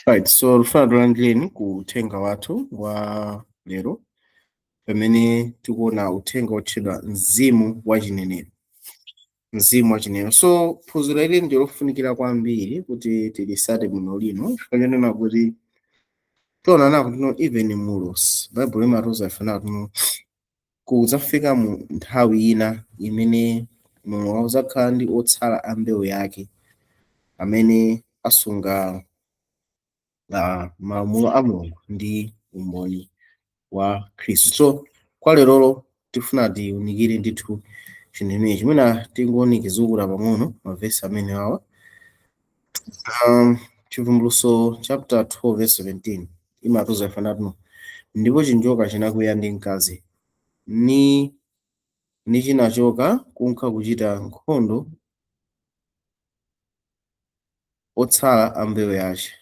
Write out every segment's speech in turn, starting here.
Right, so tifuna tilandireni ku uthenga wathu wa lero pamene tikuona uthenga otchedwa mzimu wa chinenero. Mzimu wa chinenero. So phunziro ili ndi lofunikira kwambiri kuti tilisate bwino lino, chifukwa chonena kuti tiona nako tino even mulosi Bible imatiuza ife nako kudzafika mu nthawi ina imene Mulungu akuzakhala ndi otsala a mbewu yake amene asunga malamulo a Mulungu ndi umboni wa Khristu. So kwa lerolo tifuna tiunikire ndithu chinenechi, mwina tingonikizukula pang'ono mavesi amene awa. Chivumbulutso chapter 12 verse 17 imatiuza ife nati, "Ndipo chinjoka chinakwiya ndi mkazi ni chinachoka kunka kuchita nkhondo otsala a mbewu yace,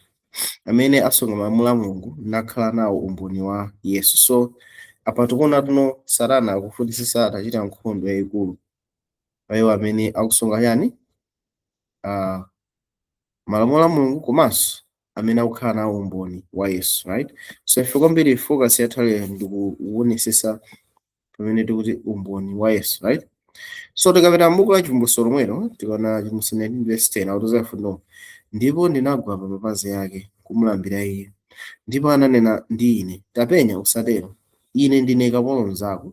amene asunga malamulo a Mulungu nakhala nawo umboni wa Yesu." So apa tikuona tuno Satana akufunitsitsa atachita nkhondo yayikulu pa iwo amene akusunga chani? Malamulo a Mulungu komanso amene akukhala nawo umboni wa Yesu, right? So ife kwambiri focus yathu lero ndikuonesesa pamene tikuti umboni wa Yesu, right? So tikapita m'buku la Chivumbulutso lomwelo, tikaona Chivumbulutso 19 verse 10, akuti ife no, "Ndipo ndinagwa pa mapazi ake kumulambira iye. Ndipo ananena ndi ine, 'Tapenya, usatero. Ine ndine kapolo mnzako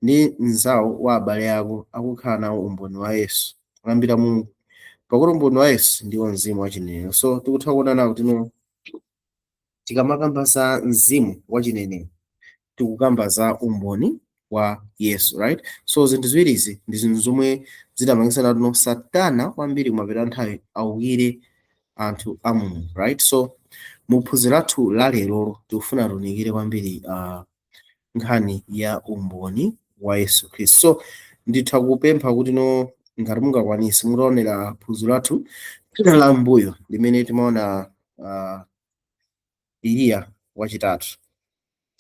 ndi mnzawo wa abale ako akukhala nawo umboni wa Yesu. Lambira Mulungu, pakuti umboni wa Yesu ndiwo mzimu wachinenero.'" So tikutha kuona nawo tino tikamakamba za mzimu wachinenero, tikukamba za umboni wa Yesu, right? So zinthu ziwirizi ndi zinthu zomwe zidapangitsa natino Satana kwambiri kumapeto nthawi awukire anthu a Mulungu, right? So mu phunziro lathu la lerolo tikufuna tiunikire kwambiri nkhani ya umboni wa Yesu Khristu. So nditha kupempha kuti no, ngati mungakwanise, mutaonera phunziro lathu la mbuyo limene timaona Eliya wachitatu,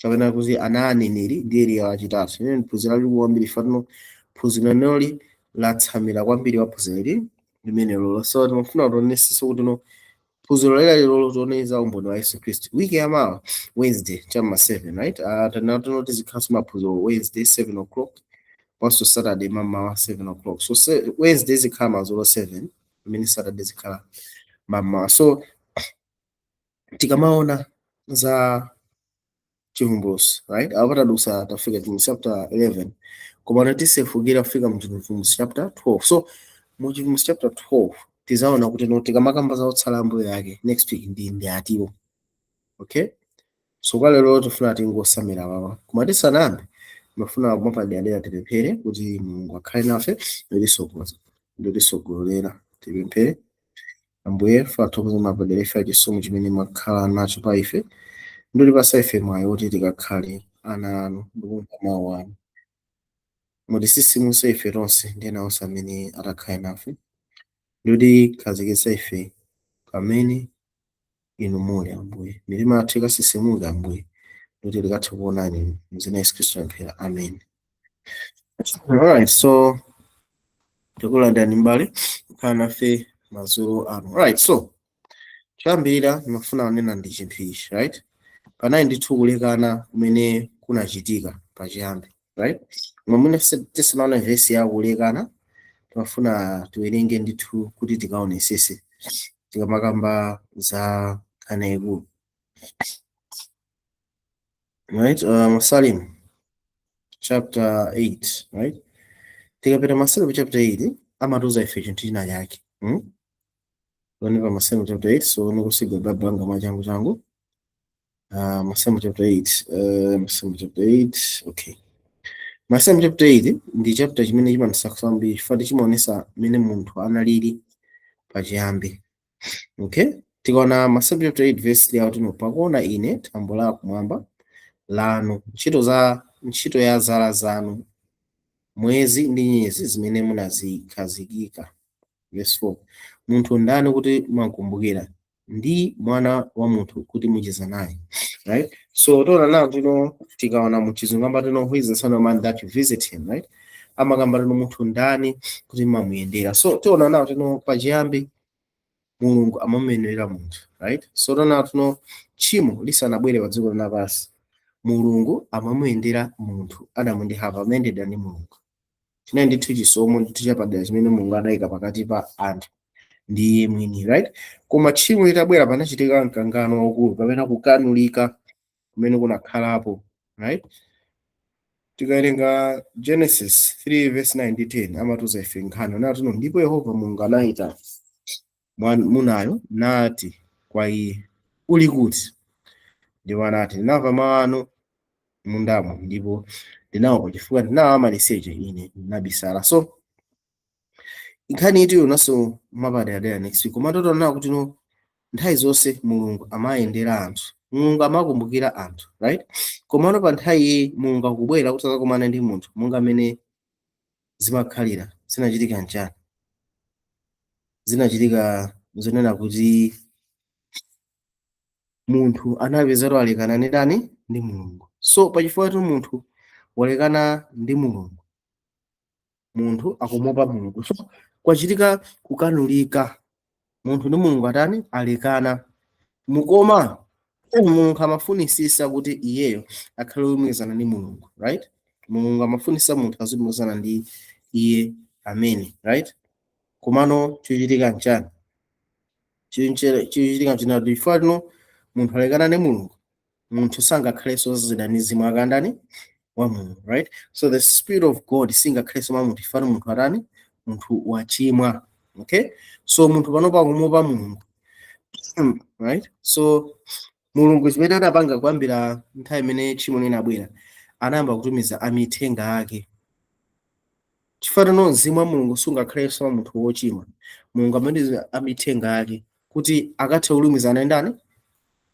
kapena kuti ana aneneri ndi Eliya wachitatu. Imene phunziro lalikulu kwambiri fatino phunziro linoli latsamira kwambiri wa phunziro ili limene lolo. So timafuna tionesenso kuti no, phunziro lela lero tione za umboni wa Yesu Khristu. Wiki yamawa Wednesday chamma 7, right? Tinatino tizikhalanso maphunziro Wednesday 7 o'clock, panso Saturday mamawa 7 o'clock. So Wednesday zikhala madzulo 7, pamene Saturday zikhala mamawa. So tikamaona za Chivumbulutso, right, apo tadusa tafika mu chapter 11, koma tisefukira kufika mu Chivumbulutso chapter 12. So mu Chivumbulutso chapter 12 tizaona kuti no, tikamakamba za otsala mbuyo yake next week ndi atiwo, okay? So kwa lero tifuna tingosamira papa, koma tisanambe mafuna mwapaderadera tipemphere kuti Mulungu akhale nafe nditisogoza nditisogolera. Tipemphere. Ambuye, fathokoza mapadera ife achisomo chimene mwakhala nacho pa ife, ndilipasa ife mwayi woti tikakhale ana anu ndikumva mawu anu. Mutisisimuse ife tonse ndi ena onse amene atakhale nafe, ndikuti ife pamene inu muli. Ambuye, mitima yathu ikasisimuke, Ambuye, kuti tikathe kuonani. Mzina Yesu Khristu pemphera, amen. Alright, so tikulandirani mbale kukhala nafe madzulo ano. Alright, so choyambirira ndimafuna kunena ndi chinthu ichi, right? Panali ndithu kulekana kumene kunachitika pachiyambi, right? Mwamene tisanaone vesi ya kulekana, timafuna tiwerenge ndithu kuti tikaonesese tikamakamba za nkhani yayikulu, right? Masalimo chapter 8, right? Tikapita Masalimo chapter 8, amatiuza ife chinthu china chake, Tione pa Masalimo chapter 8. So nikusiga babanga mwachangu changu. Masalimo chapter 8, Masalimo chapter 8, okay. Masalimo chapter 8 ndi chapter chimene chimanisakha kwambiri chifukwa chimaonesa mmene munthu analili pachiyambi, okay? Tikaona Masalimo chapter 8 verse 3, akuti, "Pakuona ine thambo la kumwamba lanu, ntchito za ntchito ya zala zanu, mwezi ndi nyenyezi zimene munazikhazikika." Verse 4, "Munthu ndani kuti mwakumbukira, ndi mwana wa munthu kuti mucheza naye?" Right? So tiona nawo tino tikaona mu Chizungu amba tino, "Who is the son of man that you visit him?" Right? Amakamba tino, munthu ndani kuti mamuyendera? So tiona nawo tino pachiyambi Mulungu amamuyenera munthu, right? So tona tuno tchimo lisanabwere pa dziko lapansi, Mulungu amamuyendera munthu. Adamu ndi Hava amayendedwa ndi Mulungu. Chinali ndithu chisomo ndithu chapadera chimene Mulungu anayika pakati pa anthu ndi iye mwini, right? Koma tchimo litabwera, panachitika mkangano waukulu kapena kukanulika kumene kunakhalapo, right? Tikawerenga Genesis 3 verse 9 ndi 10, amatiuza ife nkhani anati, "Ndipo Yehova Mulungu anayita mwamunayo nati kwa iye, 'Uli kuti?' Ndipo anati, 'Ndinamva mawu anu mundamo, ndipo ndinaopa, chifukwa ndinali wamaliseche, ine ndinabisala.'" So nkhani iti yonanso mapaderadera next week, koma totaona kuti no, nthawi zonse Mulungu amayendera anthu, Mulungu amakumbukira anthu, right? Komano pa nthawi iyi Mulungu akubwera kuti akakumane ndi munthu monga amene zimakhalira. Zinachitika nchani? Zinachitika zonena kuti munthu anapezatu alekana ndi ndani? Ndi Mulungu. So pachifukwa tu munthu walekana ndi Mulungu, munthu akumuopa Mulungu, so kwachitika kukanulika. Munthu ndi Mulungu atani? Alekana. Mukoma Mulungu amafunisisa kuti iyeyo akhale wolumikizana ndi Mulungu, right? Mulungu amafunisa munthu azilumikizana ndi iye amene, right? Komano chochitika nchani? Chochitika nchani? Chifukwa tino munthu alekana ndi Mulungu, munthu sangakhalenso zidani mwakandani wa Mulungu, right? So the Spirit of God singakhalenso mwa munthu chifukwa munthu atani? Munthu wachimwa, okay? So munthu panopa akumuopa Mulungu, right? So Mulungu chimene anapanga kuyambira nthawi imene tchimo linabwera, anayamba kutumiza amithenga ake, chifukwa tino mzimu wa Mulungu sungakhalenso wa munthu wochimwa. Mulungu amatumiza amithenga ake kuti akathe kulumikizana ndani?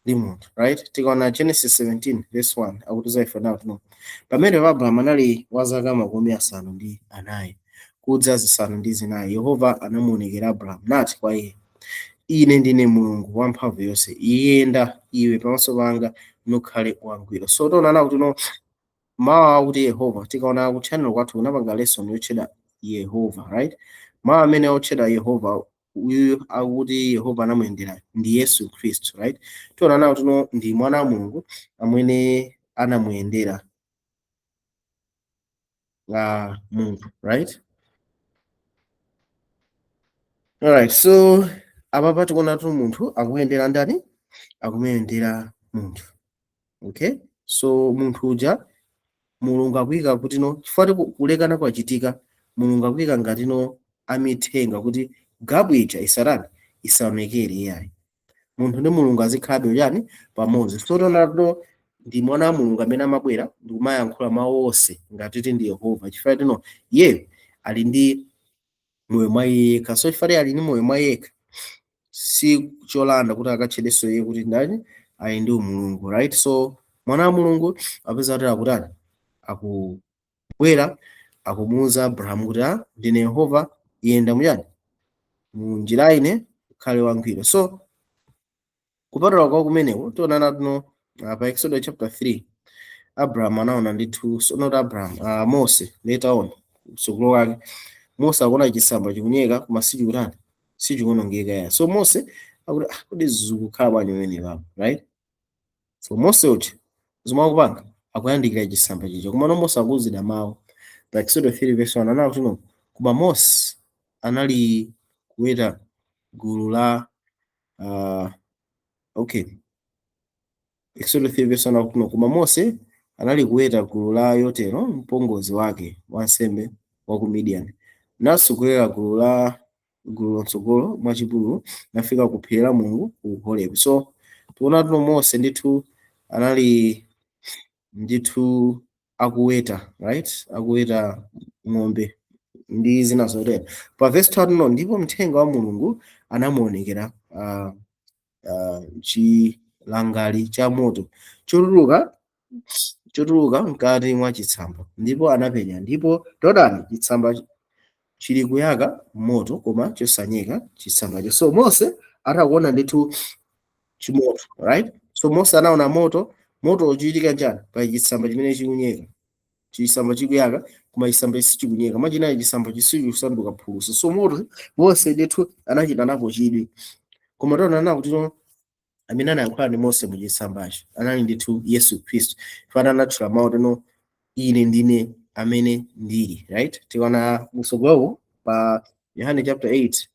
Ndi munthu, right? Tikaona Genesis 17 verse 1, akutiza ife nawo tino pamene Abrahamu anali wa zaka 94 kudza 94, Yehova anamuonekera Abrahamu nati kwa iye, "Ine ndine Mulungu wamphamvu yonse, yenda iwe pamaso panga, nukhale wangwiro." So tionana kuti no, mawu akuti Yehova, tikaona ku channel kwathu kunapanga lesson yotchedwa Yehova, right? Mawu amene otchedwa Yehova, uyu akuti Yehova anamuyendera ndi Yesu Khristu, right? Tionana kuti no, ndi mwana wa Mulungu amene anamuyendera munthu, right? Alright, so apa tikuona tu munthu akuyendera ndani? Akumuyendera munthu, okay? So munthu uja Mulungu akuyika kuti no, chifukwa kulekana kwachitika, Mulungu akuyika ngati no amithenga kuti gap ija isatani? Isaonekere iyayi. Munthu ndi Mulungu azikhalabe chani? Pamodzi. So tionato ndi mwana wa Mulungu amene amabwera ndikumayankhula mawu onse ngati ndi Yehova, chifukwa tino iyeyo ali ndi moyo mwa iye yekha. So chifukwa ali ndi moyo mwa yekha, si cholanda kuti akatchedwenso iye kuti ndani? Ali ndi umulungu, right? So mwana wa Mulungu apeza kuti akutani? Akubwera, akumuwuza Abrahamu kuti, "Ah, ndine Yehova, yenda muyani? Mu njira ine, ukhale wangwiro." So kupatula kwa kumeneko, tionana tuno pa Exodus chapter 3, Abraham anaona ndithu, so not Abraham, Mose later on, kutsogolo kwake, Mose akuona chitsamba chikunyeka koma sichikutani? Sichikuonongeka ya. So Mose akuti, "Ah, kodi zikukhala bwanji pamene papo?" Right? So Mose uja zomwe akupanga, akuyandikira chitsamba chija, koma no, Mose akuwuzidwa mawu pa Exodus 3 verse 1, anati no, "Koma Mose anali kuweta gulu la okay, Exodus 3 verse 1 akuti, "Koma Mose anali kuweta gulu la Yotero mpongozi wake, wansembe wa ku Midian, nasogolera gulu mtsogolo mwa chipululu, nafika ku phiri la Mulungu, ku Horebu." So tikuona tuno Mose ndithu anali ndithu akuweta, right? Akuweta ng'ombe ndi zina zotero. Pa verse 2 no, "Ndipo mthenga wa Mulungu anamuonekera chilangali cha moto chotuluka mkati mwa chitsamba. Ndipo anapenya, ndipo taonani, chitsamba chili kuyaka moto, koma chosanyeka chitsambacho." So Mose atakuona ndithu chimoto, right? So Mose anaona moto, moto uchitika njani pa chitsamba chimene chikunyeka, chitsamba chikuyaka koma chitsamba sichikunyeka, mwachinayi chitsamba chisichikusanduka phulusa. So moto, Mose ndithu anachita napo chidwi. Koma taona kuti no, amene anayankhula ndi Mose muchitsambacho anali ndithu Yesu Khristu. Fana anatchula mawu tino, "Ine ndine amene ndili," right? Tikaona mutsogolo pa Yohane chapter 8,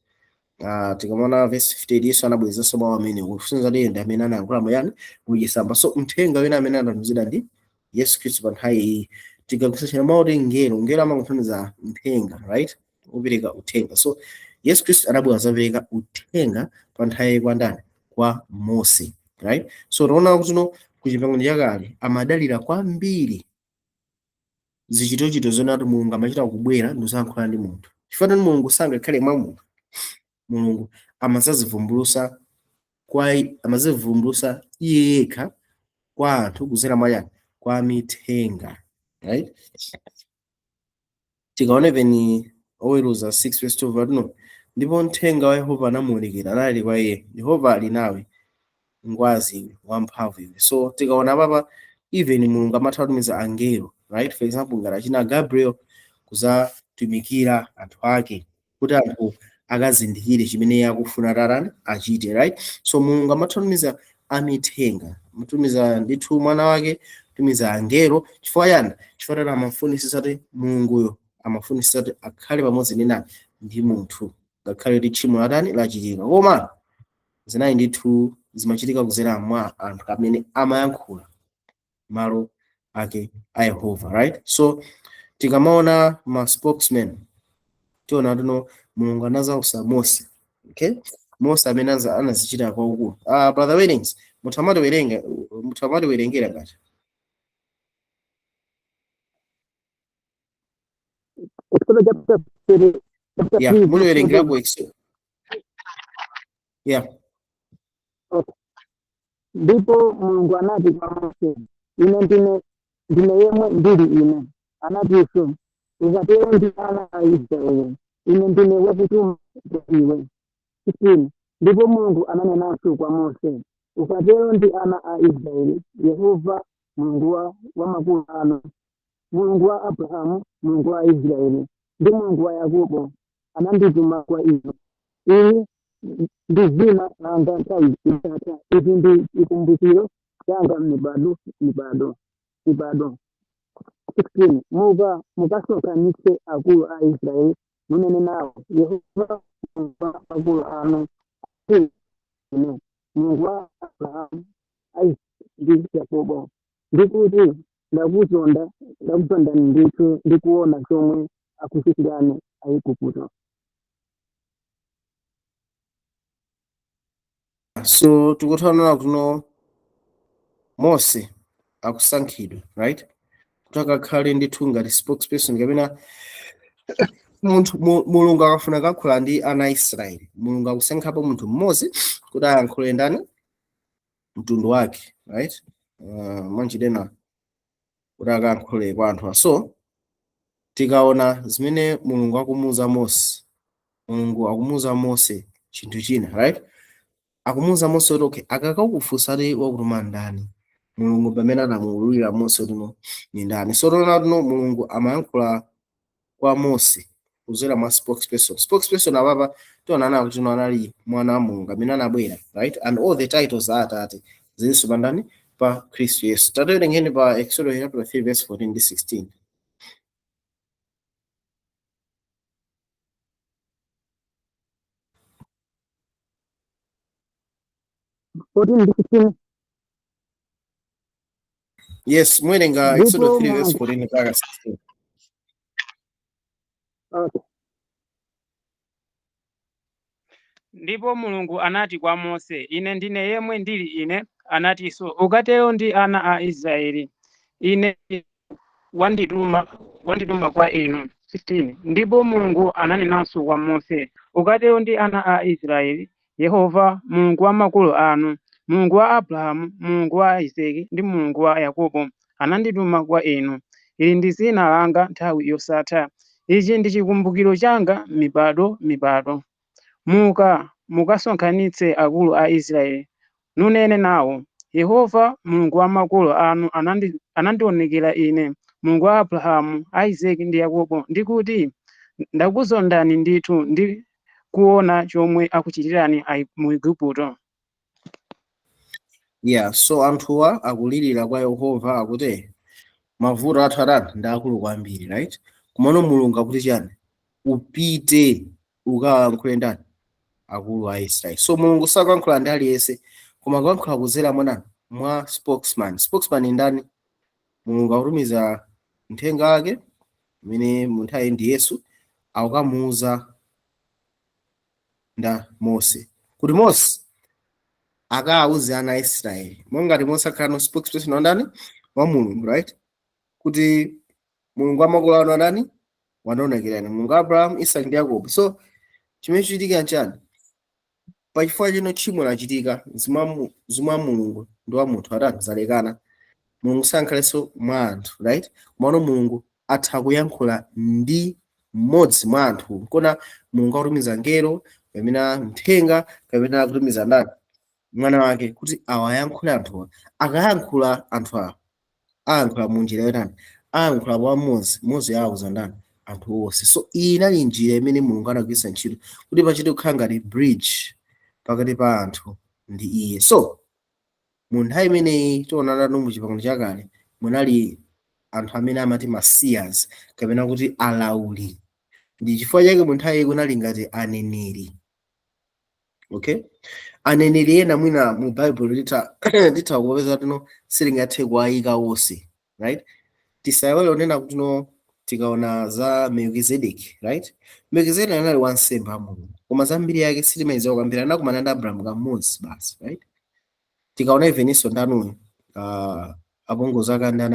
tikamaona verse 58, Yesu anabwezanso mawu amene kufunza kuti ndi amene anayankhula muyani? Muchitsamba. So mthenga wina amene anatumizidwa ndi Yesu Khristu pa nthawi iyi. Tikakusachira mawu kuti ngelo, ngelo amangotanthauza mthenga, right? Upereka uthenga. So Yesu Khristu anabwera zapereka uthenga pa nthawi kwa ndani? Kwa Mose, right? So tiona kuti no, kuchipangano chakale amadalira kwambiri zichitochito zonati Mulungu amachita kubwera ndikuyankhula ndi munthu, chifukwa Mulungu sangakhale mwa munthu. Mulungu amazazivumbulusa kwa amazivumbulusa iye yekha kwa anthu kudzera mwa yani? Kwa mithenga, right? Tikaona peni Oweruza 6 verse 12 atino, "Ndipo mthenga wa Yehova anamuonekera, anali kwa iye, 'Yehova ali nawe, ngwazi iwe, wamphamvu iwe.'" So tikaona papa, even Mulungu amatha kutumiza angelo, right? For example, ngati achina Gabriel kuzatumikira anthu ake kuti anthu akazindikire chimene iye akufuna tatani achite, right? So Mulungu amatha kutumiza amithenga, amatumiza ndithu mwana wake, kutumiza angelo. Chifukwa chani? Chifukwa tati amafunisisa kuti Mulunguyo amafunisisa kuti akhale pamodzi ndi nani? Ndi munthu, ngakhale kuti tchimo latani? Lachitika. Koma zinayi ndithu zimachitika kudzera mwa anthu amene amayankhula malo ake a Yehova, right? So tikamaona ma spokesman, tiona tino Mulungu anazausa Mose, okay? Mose amene anazichita kwaukulu. Brother Weddings, muthamatiwerenga, muthamatiwerengera ngati Exodus chapter 3, chapter yeah 3 verse muliwerengerapo 14. Exodus, yeah. Okay. Ndipo Mulungu anati kwa Mose, "Ine ndine yemwe ndili ine. Anatinso, ukatero ndi ana a Israeli, Ine ndine wakutuma kwa iwe." 15 Ndipo Mulungu ananenanso kwa Mose, "Ukatero ndi ana a Israeli, Yehova Mulungu wa makolo anu, Mulungu wa Abrahamu, Mulungu wa Israeli, ndi Mulungu wa Yakobo, anandituma kwa inu. Ili ndi dzina langa nthawi yosatha, ichi ndi chikumbukiro changa mibado mibado mibado." 16 Muka mukasonkhanitse akulu a Israeli, munene nawo, 'Yehova Mulungu wa makolo anu, ine, Mulungu wa Abrahamu, Isake ndi Yakobo, ndikuti ndakuzondani ndithu ndikuona chomwe akuchitirani Aigupto." So tikuthaona kuno Mose akusankhidwa, right, kuti akakhale ndithu ngati spokesperson kapena munthu Mulungu akafuna kuyankhula ndi ana a Israeli, Mulungu akusankhapo munthu mmodzi kuti ayankhule ndani? Mtundu wake, right? Mwanjidena kuti akayankhule kwa anthu. So tikaona zimene Mulungu akumuuza Mose, Mulungu akumuuza Mose chinthu china, right? Akumuuza Mose kuti okay, akakakufunsa kuti wakutuma ndani, Mulungu pamene anamuwululira Mose kuti no, ni ndani. So tiona kuti no, Mulungu amayankhula kwa Mose kudzera mwa spokesperson. Spokesperson apapa tiona kuti no, anali mwana wa Mulungu amene anabwera, right? And all the titles a Atate zilinso pa ndani? Pa Khristu Yesu. Tatiwerengeni pa Exodus chapter 3 verse 14 ndi 16. 14 ndi 16. Yes, muwerenga Ndipo Exodus 3 verse Mulungu 14 mpaka 16. Okay. Ndipo Mulungu anati kwa Mose, "Ine ndine yemwe ndili ine." Anatinso, "Ukatero ndi ana a Israeli, Ine wandituma kwa inu." 15 Ndipo Mulungu ananenanso kwa Mose, "Ukatero ndi ana a Israeli, Yehova Mulungu wa makolo anu, Mulungu wa Abrahamu, Mulungu wa Isake ndi Mulungu wa Yakobo, anandituma kwa inu. Ili ndi dzina langa nthawi yosatha. Ichi ndi chikumbukiro changa mibado mibado. Muka, mukasonkhanitse akulu a Israeli, nunene nawo, 'Yehova Mulungu wa makolo anu anandionekera ine, Mulungu wa Abrahamu, Isake ndi Yakobo, ndi kuti, Ndakuzondani ndithu ndi Kuona chomwe akuchitirani mu Igupto. Yeah, so anthuwa akulirira kwa Yehova, akuti mavuto athu atani? Ndi akulu kwambiri, right? Komano Mulungu akuti chani? Upite ukalankhule ndani? Akulu a Israeli. So Mulungu sakuyankhula ndi aliyense, koma akuyankhula kudzera mwa ndani? Mwa spokesman. Spokesman ndani? Mulungu akutumiza mthenga wake amene munthawi ndi Yesu, akukamuuza nda Mose kuti Mose akawuze ana a Israeli, mongati Mose akhala no spokesperson wa ndani? Wa Mulungu, right? Kuti Mulungu wa makolo anu anani? Wanaonekerani, Mulungu wa Abraham, Isaac ndi Yakobo. So chimene chichitika nchani? Pachifukwa chino tchimo lachitika, mzimu wa Mulungu ndi wa munthu atani? Zalekana. Mulungu sankhalenso mwa anthu, right? Komano Mulungu atha kuyankhula ndi mmodzi mwa anthu. Kona Mulungu akutumiza ngelo kapena mthenga kapena akutumiza ndani? Mwana wake, kuti awayankhule anthuwa. Akayankhula anthu awa, ayankhula mu njira yotani? Ayankhula kwa mmodzi, mmodzi awuza ndani? Anthu onse. So iyi inali njira imene Mulungu anagwiritsa ntchito kuti pachite kukhala ngati bridge pakati pa anthu ndi iye. So mu nthawi imeneyi tionanatu mu Chipangano Chakale munali anthu amene amati ma seers kapena kuti alauli. Ndi chifukwa chake mu nthawi kunali ngati aneneri, okay? Aneneri ena mwina mu Bible titha kupeza tino sitingathe kuwayika wonse, right? Tisaiwale kunena kuti no, tikaona za Melkizedeki, right? Melkizedeki anali wansembe wa Mulungu, koma zambiri yake sitimayidziwa kwambiri. Anakumana ndi Abrahamu kamodzi basi, right? Tikaona eveninso ndanuyo, apongozi ake ndani?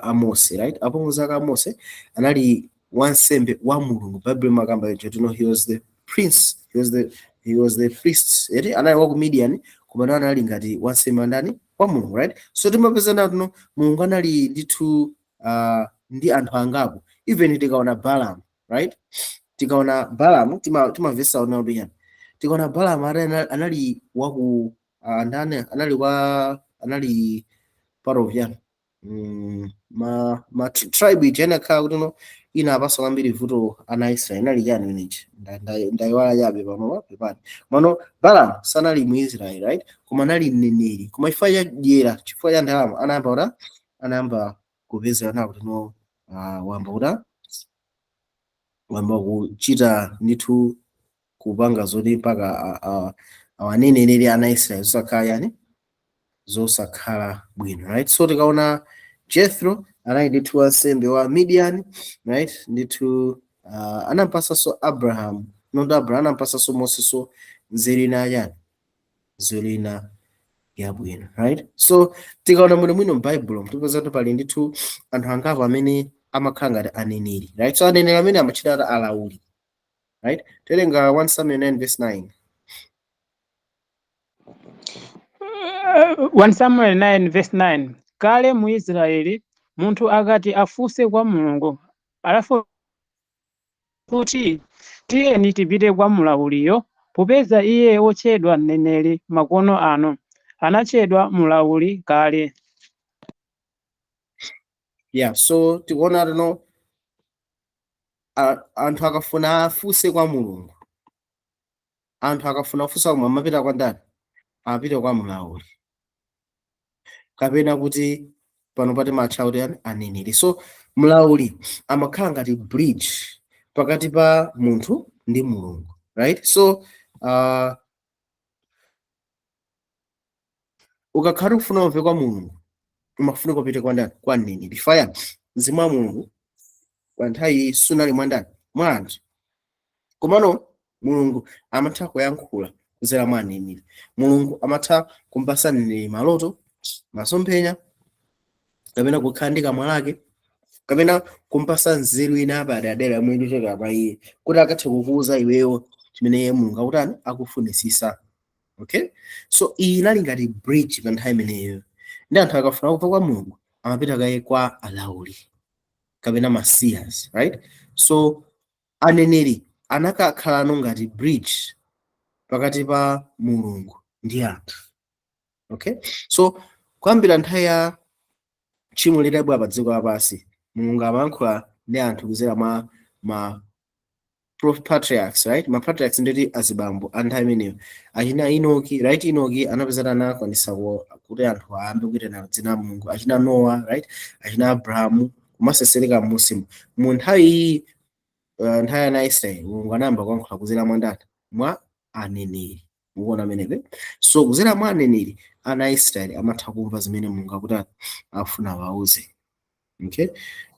A Mose, right? Apongozi ake a Mose anali wansembe wa Mulungu. Bible makamba icho tino he was the prince, he was the priest, eti? Anali wa ku Midian, koma nawo anali ngati wansembe ndani? Wa Mulungu, right? So timapeza natuno Mulungu anali ndithu ndi anthu angapo. Even tikaona Balaam, right? Tikaona Balaam timamvesa ona kuti yani, tikaona Balaam anali waku ndani? Anali kwa, anali part of yani ma tribe ija inakhala kuti no, inapasa kwambiri vuto ana Israeli. Inali chani imenechi? Ndayiwala chabe pano pepani. Mano Balaam sanali mu Israeli, right? Koma anali mneneri. Koma chifukwa cha dyera, chifukwa cha ndalama, anayamba kuti anayamba kupezera nawo kuti no, wamba kuti wamba kuchita ndithu kupanga zoti mpaka awanenenere ana Israeli zosakhala yani, zosakhala bwino, right? So tikaona Jethro anali ndithu wansembe wa Midian, right? Ndithu anampasanso Abraham, not Abraham, anampasanso Moses nzeru ina yani, nzeru ina yabwino, right? So tikaona bwino bwino m'Bible tipeza kuti pali ndithu anthu angapo amene amakhala ngati aneneri, right? So aneneri amene amachita ati alauli, right? Telenga 1 Samuel 9 verse 9. 1 Samuel 9 verse 9. Kale mu Israeli munthu akati afunse kwa Mulungu, alafu kuti, "Tiyeni tipite kwa mulauliyo," popeza iye wotchedwa mneneri makono ano anatchedwa mulauli kale. Yeah, so tikuona tino anthu akafuna afunse kwa Mulungu, anthu akafuna kufunsa kwa Mulungu amapita kwa ndani? Amapita kwa mlauli kapena kuti pano pati matcha kuti yani? Aneneri. So mlauli amakhala ngati bridge pakati pa munthu ndi Mulungu, right? So ukakhala ufuna umve kwa Mulungu, umafunika upite kwa ndani? Kwa mneneri. Faya mzimu wa Mulungu kwa nthawi sunali mwa ndani? Mwa anthu. Komano Mulungu amatha kuyankhula kudzera mwa aneneri. Mulungu amatha kumpasa mneneri maloto, masomphenya, kapena kukhala ndi kamwa lake, kapena kumpasa nzeru ina apaderadera yomwe ikuchokera kwa iye, kuti akathe kukuuza iweyo chimene iye Mulungu akutani? Akufunisisa, okay? So iyi inali ngati bridge pa nthawi imeneyo, ndi anthu akafuna kumva kwa Mulungu amapita kaye kwa alauli kapena ma seers, right? So aneneri anakakhalano ngati bridge pakati pa Mulungu ndi anthu, okay? So kuyambira nthawi ya tchimo litabwera pa dziko lapansi, Mulungu amayankhula ndi anthu kudzera mwa ma Patriarchs, right? Ma patriarchs nditi azibambo a nthawi imeneyo, achina Enoki, right? Enoki anapezana anakwanisa kuti anthu ayambe kuitana dzina la Mulungu. Achina Noah, right? Achina Abrahamu, kumasesereka m'munsimu. Mu nthawi iyi, nthawi ya ana Israeli, Mulungu anayamba kuyankhula kudzera mwa ndani? Mwa aneneri. Mukuona amenepe? So kudzera mwa aneneri, ana Israeli amatha kumva zimene Mulungu akuti akufuna awauze. Okay,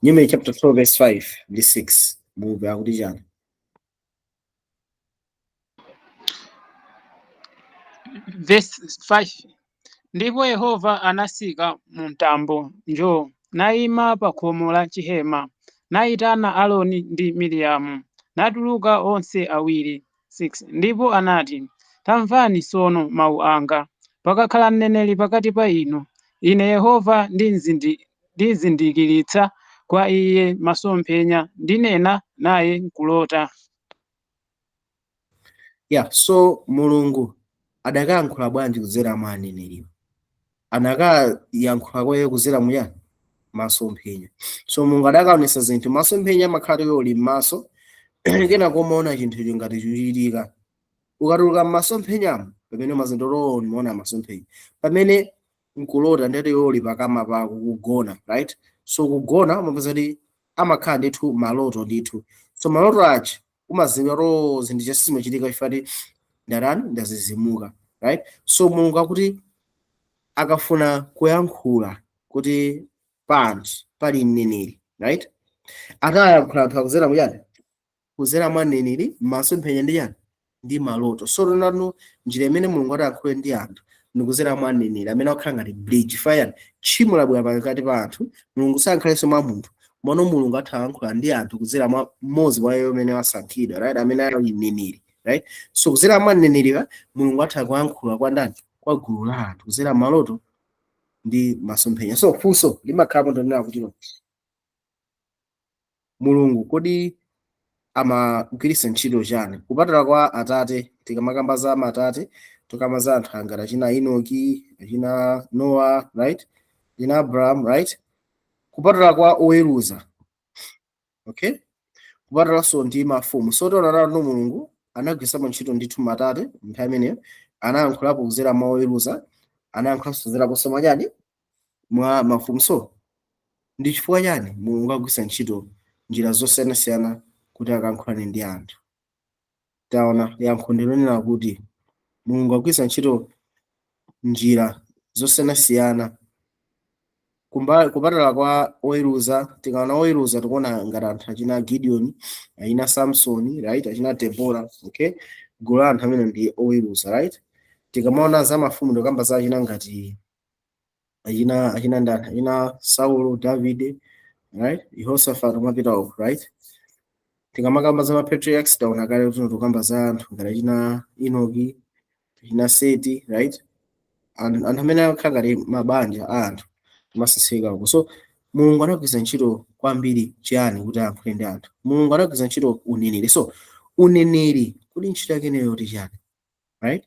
Numeri chapter 12 verse 5 ndi 6, Mulungu akuti chani? Verse 5. Ndipo Yehova anasika mu mtambo njo nayima pa khomo la chihema, nayitana Aaroni ndi Miriamu, natuluka onse awiri. 6 ndipo anati, Tamvani tsono mawu anga. Pakakhala mneneri pakati pa inu, Ine Yehova ndizindikiritsa kwa iye masomphenya, ndinena naye nkulota. Yeah, so Mulungu adakayankhula bwanji kudzera mwa aneneriwo? Anakayankhula kwa iye kudzera muyani? Masomphenya. So Mulungu adakaonesa zinthu masomphenya, amakhala iwe uli m'maso, kenako umaona chinthucho ngati chikuchitika. Ukatuluka m'masomphenyamo, pamene umazindikira umaona masomphenya. Pamene nkulota, ndeti iwe uli pakama pako kugona, right? So kugona umapeza kuti amakhala ndithu maloto ndithu. So maloto aja umazindikira kuti zinthu chasimachitika chifukwa ndarani ndazizimuka, right? So Mulungu akuti akafuna kuyankhula kuti pa anthu pali mneneri, right, atayankhula anthu akuzera muyani? Kuzera mwa mneneri, masomphenya ndi chani? Ndi maloto. So tonano njira imene Mulungu atayankhule ndi anthu ndikuzera mwa mneneri amene akukhala ngati bridge. Fayani tchimo labwera pakati pa anthu, Mulungu sayankhalenso mwa munthu. Mano Mulungu atha kuyankhula ndi anthu kuzera mwa mmodzi wa iwo amene wasankhidwa, right, amene ali mneneri, right? So kuzera mwa mneneriwa, Mulungu atha kuyankhula kwa ndani? Kwa gulu la anthu kuzera maloto ndi masomphenya. So funso limakhalapo ndonena kuti Mulungu kodi amagwiritsa ntchito chani kupatula kwa atate? Tikamakamba za matate, tikamba za anthu angati achina Enoki, achina Noah, right, achina Abraham, right? Kupatula kwa oweruza, okay, kupatulanso ndi mafumu. So tiona no Mulungu anagwiritsapo ntchito ndithu matate nthawi imeneyo, anayankhulapo kuzera mwa oweruza, anayankhulanso kuzeraponso mwachani? Mwa mafumu. So ndi chifukwa chani Mulungu agwiritsa ntchito njira zosiyanasiyana kuti akayankhulane ndi anthu? Taona, yankho ndilonena kuti Mulungu agwiritsa ntchito njira zosiyanasiyana kupatula kwa oweruza. Tikaona oweruza, tikuona ngati anthu achina Gideon, achina Samson, right, achina Deborah, okay, gulu la anthu amene ndi oweruza, right? Tikamaona za mafumu, ndikamba za achina ngati achina ndani? Achina Saulo, Davide, right, Yehoshaphat, kumapita uko, right? Tikamakamba za ma patriarchs, taona kale kuti tikamba za anthu ngati achina Enoki, achina Seti, right, anthu amene akhala ngati mabanja a anthu amaseseka uko. So Mulungu anagwiritsa ntchito kwambiri chiyani kuti ayankhule ndi anthu? Mulungu anagwiritsa ntchito uneneri. So uneneri kuti ntchito yake ineyo yoti chani, right?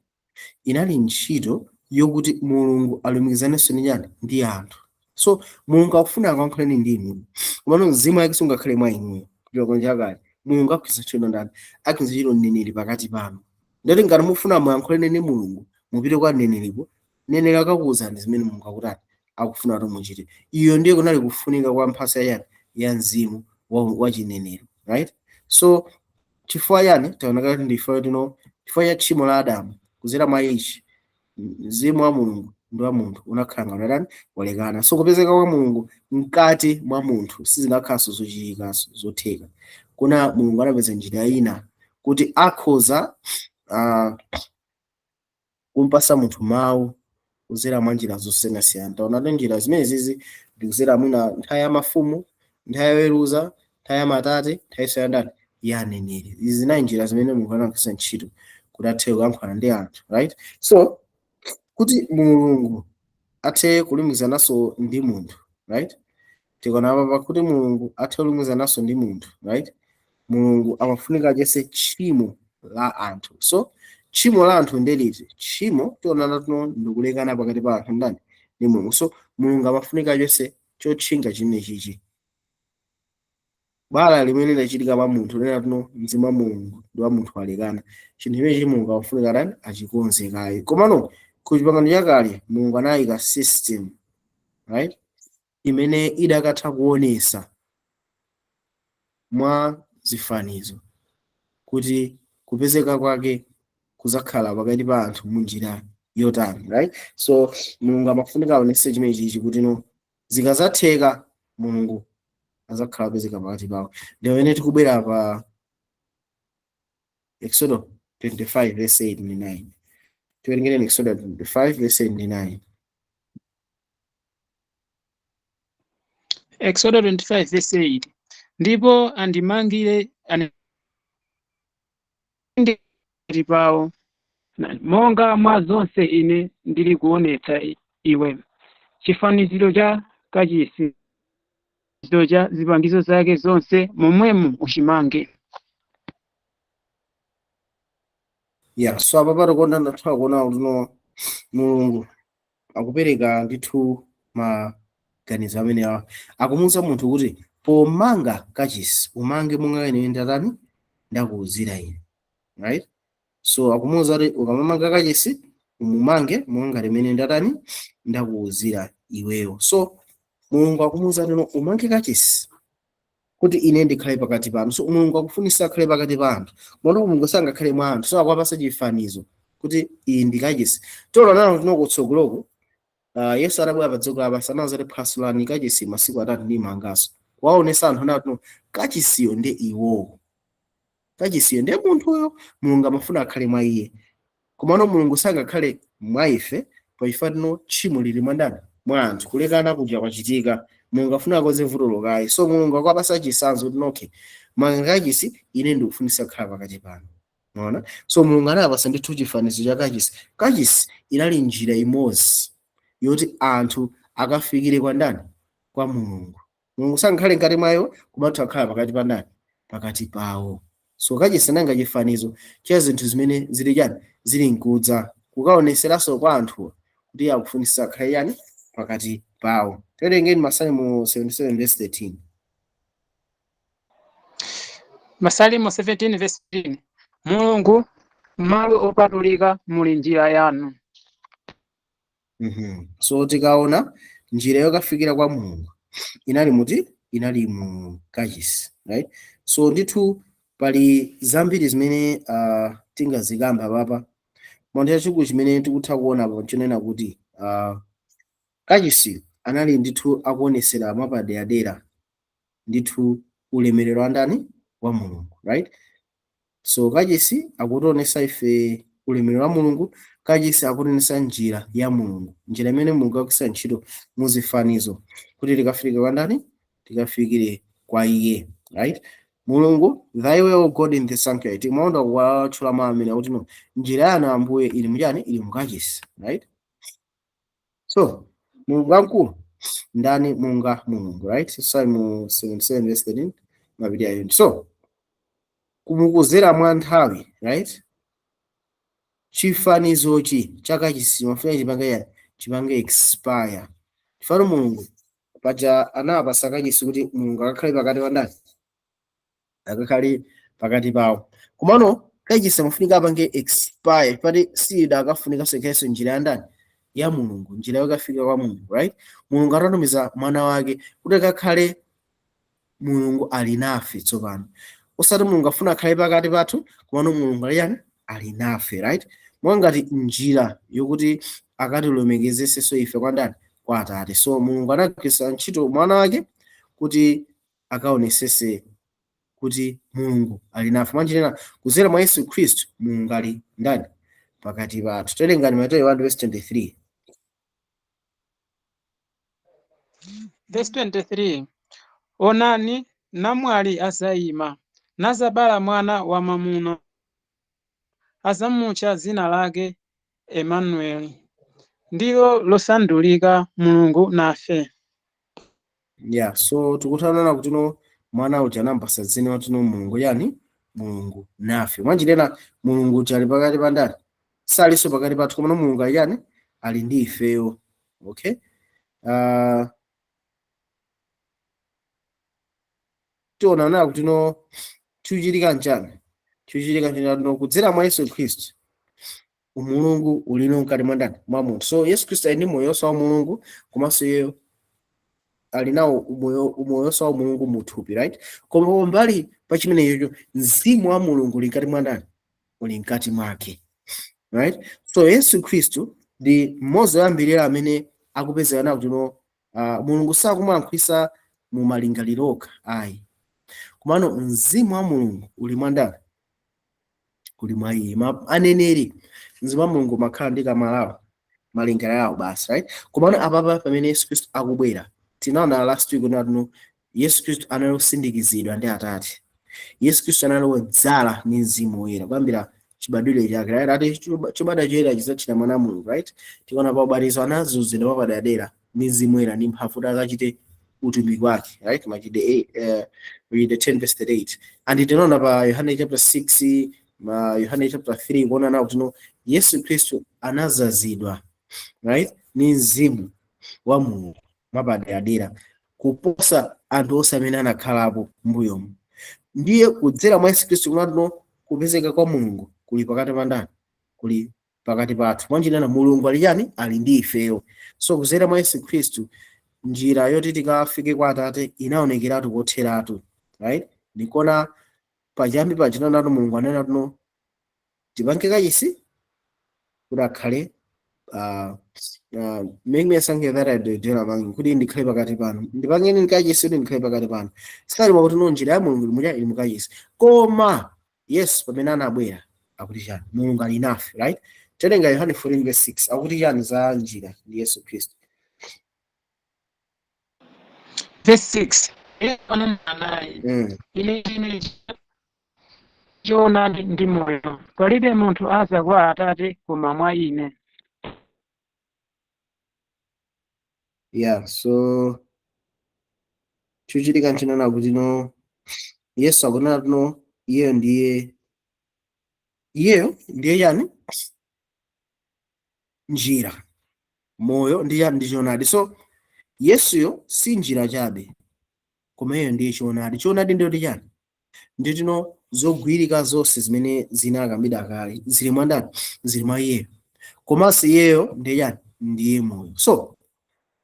Inali ntchito yokuti Mulungu alumikizanenso ndi chani? Ndi anthu. So Mulungu akufuna akayankhuleni ndi inu, komano mzimu wake sungakhale mwa inuyo kupita konja kale. Mulungu agwiritsa ntchito ndani? Agwiritsa ntchito mneneri pakati panu. Ndati ngati mufuna muyankhuleni ndi Mulungu, mupite kwa mneneripo. Mneneri akakuwuzani zimene Mulungu akutani? Akufuna kuti muchite. Iyo ndiye kunali kufunika kwa mphatso ya yani? Ya mzimu wa chinenero, right? So chifukwa chani? Taona kuti ndi chifukwa tino, chifukwa cha tchimo la Adamu, kuzera mwa ichi mzimu wa Mulungu ndi wa munthu unakhala ngati unatani? Walekana. So kupezeka kwa Mulungu mkati mwa munthu sizinakhalanso zochitikanso zotheka. Kuna Mulungu anapeza njira ina kuti akhoza kumpasa munthu mawu kuzera mwa njira zosiyanasiyana. Taonatu njira zimene zizi ndikuzera mwina nthawi ya mafumu, nthawi yoweruza, nthawi ya matate, nthawi ya ndani? Ya aneneri. Izi zinali njira zimene Mulungu anagwiritsa ntchito kuti athe kuyankhulana ndi anthu, right? So kuti Mulungu athe kulumikizananso ndi munthu, right, tikaona apa kuti Mulungu athe kulumikizananso ndi munthu, right, Mulungu amafunika achotse tchimo la anthu. So tchimo la anthu ndeliti? Tchimo tionana tuno ndikulekana pakati pa anthu ndani? Ndi Mulungu. So Mulungu amafunika achotse chotchinga chimene chichi. Bala limene linachitika pa munthu lena tuno mzimu wa Mulungu ndi wa munthu alekana, chinthu chimene Mulungu akufunika tani achikonze kaye. Komano ku chipangano chakale Mulungu anayika system, right, imene idakatha kuonesa mwa zifanizo kuti kupezeka kwake kuzakhala pakati pa anthu munjira yotani, right? So Mulungu amafunika aonese chimene chichi kuti no zikazatheka Mulungu azakhala apezeka pakati pawo. Ndi pamene tikubwera pa Exodo 25 verse 8 ndi 9. Tiwerengereni Exodo 25 verse 8 ndi 9. Exodo 25 verse 8. Ndipo andimangire pakati pawo monga mwa zonse ine ndili kuonetsa iwe, chifaniziro cha kachisi cha zipangizo zake zonse, momwemo uchimange. Yeah, so apa patakonda ndatha kuona kuti no Mulungu akupereka ndithu maganizo amene awa akumuwuza munthu kuti pomanga kachisi umange monga ine ndatani ndakuwuzira ine, right? So akumuwuza kuti ukamamanga kachisi umumange monga limene ndatani ndakuwuzira iweyo. So Mulungu akumuwuza kuti no umange kachisi kuti ine ndikhale pakati panu. So Mulungu akufunisa akhale pakati pa anthu, mwana Mulungu sangakhale mwa anthu, so akuwapasa chifanizo kuti iyi ndi kachisi. Tolo nalo tino kutsogoloko Yesu atabwera pa dziko lapansi anawuza kuti phwasulani kachisi masiku atatu ndimanganso, kuwaonesa anthu anati no kachisiyo ndi iwowo, kachisiyo ndiye munthuyo. Mulungu amafuna akhale mwa iye, komano Mulungu sangakhale mwa ife pachifukwa tino tchimo lili mwa ndani? Mwa anthu. Kulekana kuja kwachitika, Mulungu afuna akonze vuto lokayi. So Mulungu akuwapasa chitsanzo kuti okay, manga kachisi, ine ndikufunisa kukhala pakati panu. Mwaona? So Mulungu anapasa ndithu chifanizo cha kachisi. Kachisi inali njira imodzi yoti anthu akafikire kwa ndani? Kwa Mulungu. Mulungu sangakhale mkati mwayo, komatu akhala pakati pa ndani? Pakati pawo. So kachisi nanga chifanizo cha zinthu zimene zili chani? Zili nkudza, kukaoneseranso kwa anthu kuti akufunisa akhale yani? Pakati pawo. Tiwerengeni Masalimo 77 verse 13. Masalimo 17 verse 13. Mulungu, malo opatulika muli njira yanu. So tikaona njira yokafikira kwa Mulungu inali muti? Inali mu kachisi, right? So ndithu pali zambiri zimene tingazikamba papa. Munthu chachikulu chimene tikutha kuona apa chonena kuti kachisi anali ndithu akuonesera mwapaderadera ndithu ulemerero wa ndani? Wa Mulungu, right? So kachisi akutionesa ife ulemerero wa Mulungu. Kachisi akutionesa njira ya Mulungu, njira imene Mulungu akugwiritsa ntchito muzifanizo kuti tikafike kwa ndani? Tikafikire kwa iye, right? Mulungu, thy way, O God, in the sanctuary. Timaonda kuwatchula mawu amene akuti no njira yanu Ambuye ili muchani? Ili mukachisi, right? So Mulungu wamkulu ndani munga Mulungu, right? So Psalm 77 verse 13 mapiri ayo. So kumukuzera mwa nthawi, right, chifanizochi chakachisi mafuna chipange yani? Chipange expire. Chifano Mulungu paja anawapasa kachisi kuti Mulungu akakhale pakati pa ndani? Akakhale pakati pawo. Komano kachisi amafunika apange expire pati sida akafunika sekheso njira ya ndani? Ya Mulungu, njira yokafika kwa Mulungu, right? Mulungu atatumiza mwana wake kuti akakhale Mulungu ali nafe tsopano. Osati Mulungu afuna akhale pakati pathu, komano Mulungu ali yani? Ali nafe, right? Mwangati njira yokuti akatilumikizisenso ife kwa ndani? Kwa Atate. So Mulungu anagwiritsa ntchito mwana wake kuti akaonesese kuti Mulungu ali nafe. Mwanjira kuzera mwa Yesu Khristu Mulungu ali ndani? Pakati pathu. Tiwerengani Mateyu 1 verse 23. Verse 23. Onani, namwali azayima, nazabala mwana wamwamuna, azamutcha dzina lake Emanueli, ndilo losandulika Mulungu nafe. Yeah, so tikuthanana kuti no mwana uja anampasa dzina kuti no Mulungu yani? Mulungu nafe. Mwanjira Mulungu uja ali pakati pa ndani? Salinso pakati pathu, koma Mulungu ali yani? Ali ndi ifeyo. Okay? Tiona nawo kuti no, chikuchitika nchani? Chikuchitika nchani? No, kudzera mwa Yesu Khristu umulungu ulino mkati mwa ndani? Mwa munthu. So Yesu Khristu ali ndi moyonso wa Mulungu, komanso iye ali nawo umoyonso wa Mulungu muthupi, right? Koma pambali pa chimenecho, mzimu wa Mulungu uli mkati mwa ndani? Uli mkati mwake, right? So Yesu Khristu ndi mmodzi woyambirira amene akupezeka nawo kuti no, Mulungu sakumayankhulisa mu malingaliro okha ayi, komano mzimu wa Mulungu uli mwa ndani? Uli mwa iye. Aneneri, mzimu wa Mulungu umakhala ndi kamalawo, malingaliro awo basi, right? Komano apapa pamene Yesu Khristu akubwera, tinaona last week kunati no, Yesu Khristu anali osindikizidwa ndi Atate. Yesu Khristu anali wodzala ndi Mzimu Woyera kuyambira chibadwire chake, right? Ati chobadwa choyera chidzatchedwa Mwana wa Mulungu, right? Tikaona pa ubatizo, anazunzidwa papadera ndi Mzimu Woyera ndi mphamvu kuti akachite utumiki wake, right? Machitidwe 8, read 10 verse 38. And tinaona pa Yohane chapter 6, ma Yohane chapter 3, kuona nawo kuti no, Yesu Khristu anazazidwa, right, ndi mzimu wa Mulungu mwapaderadera kuposa anthu onse amene anakhalapo mbuyomu. Ndiye kudzera mwa Yesu Khristu kunati no, kupezeka kwa Mulungu kuli pakati pa ndani? Kuli pakati pathu. Mwanjinana, Mulungu ali chani? Ali ndi ifeyo. So kudzera mwa Yesu Khristu, njira yoti tikafike kwa Atate inaonekeratu kotheratu, right? Ndikuona pachiyambi pachinanatu Mulungu anena tuno, tipange kachisi kuti akhale, make me a sanctuary that I dwell among you, kuti ndikhale pakati panu. Ndipangeni kachisi kuti ndikhale pakati panu. Sali pakuti no, njira ya Mulungu ili ili mukachisi. Koma Yesu pamene anabwera akuti chani? Mulungu ali nafe, right? Terenga Yohane 14 verse 6, akuti chani za njira ndi Yesu Khristu? Verse 6, Yesu ananena naye, "Ine ndine choonadi ndi moyo. Palibe munthu aza kwa Atate koma mwa ine." Yeah, so chochitika nchinana kuti no, Yesu akunena no, iyeyo ndiye, iyeyo ndiye chani? Njira, moyo ndi chani? Ndi choonadi. So Yesuyo si njira chabe, koma iyeyo ndiye choonadi. Choonadi ndiyo ndi chani? Nditino zogwirika zonse zimene zinakambidwa kale zili mwa ndani? Zili mwa iyeyo. Komanso iyeyo ndiye chani? Ndiye moyo. So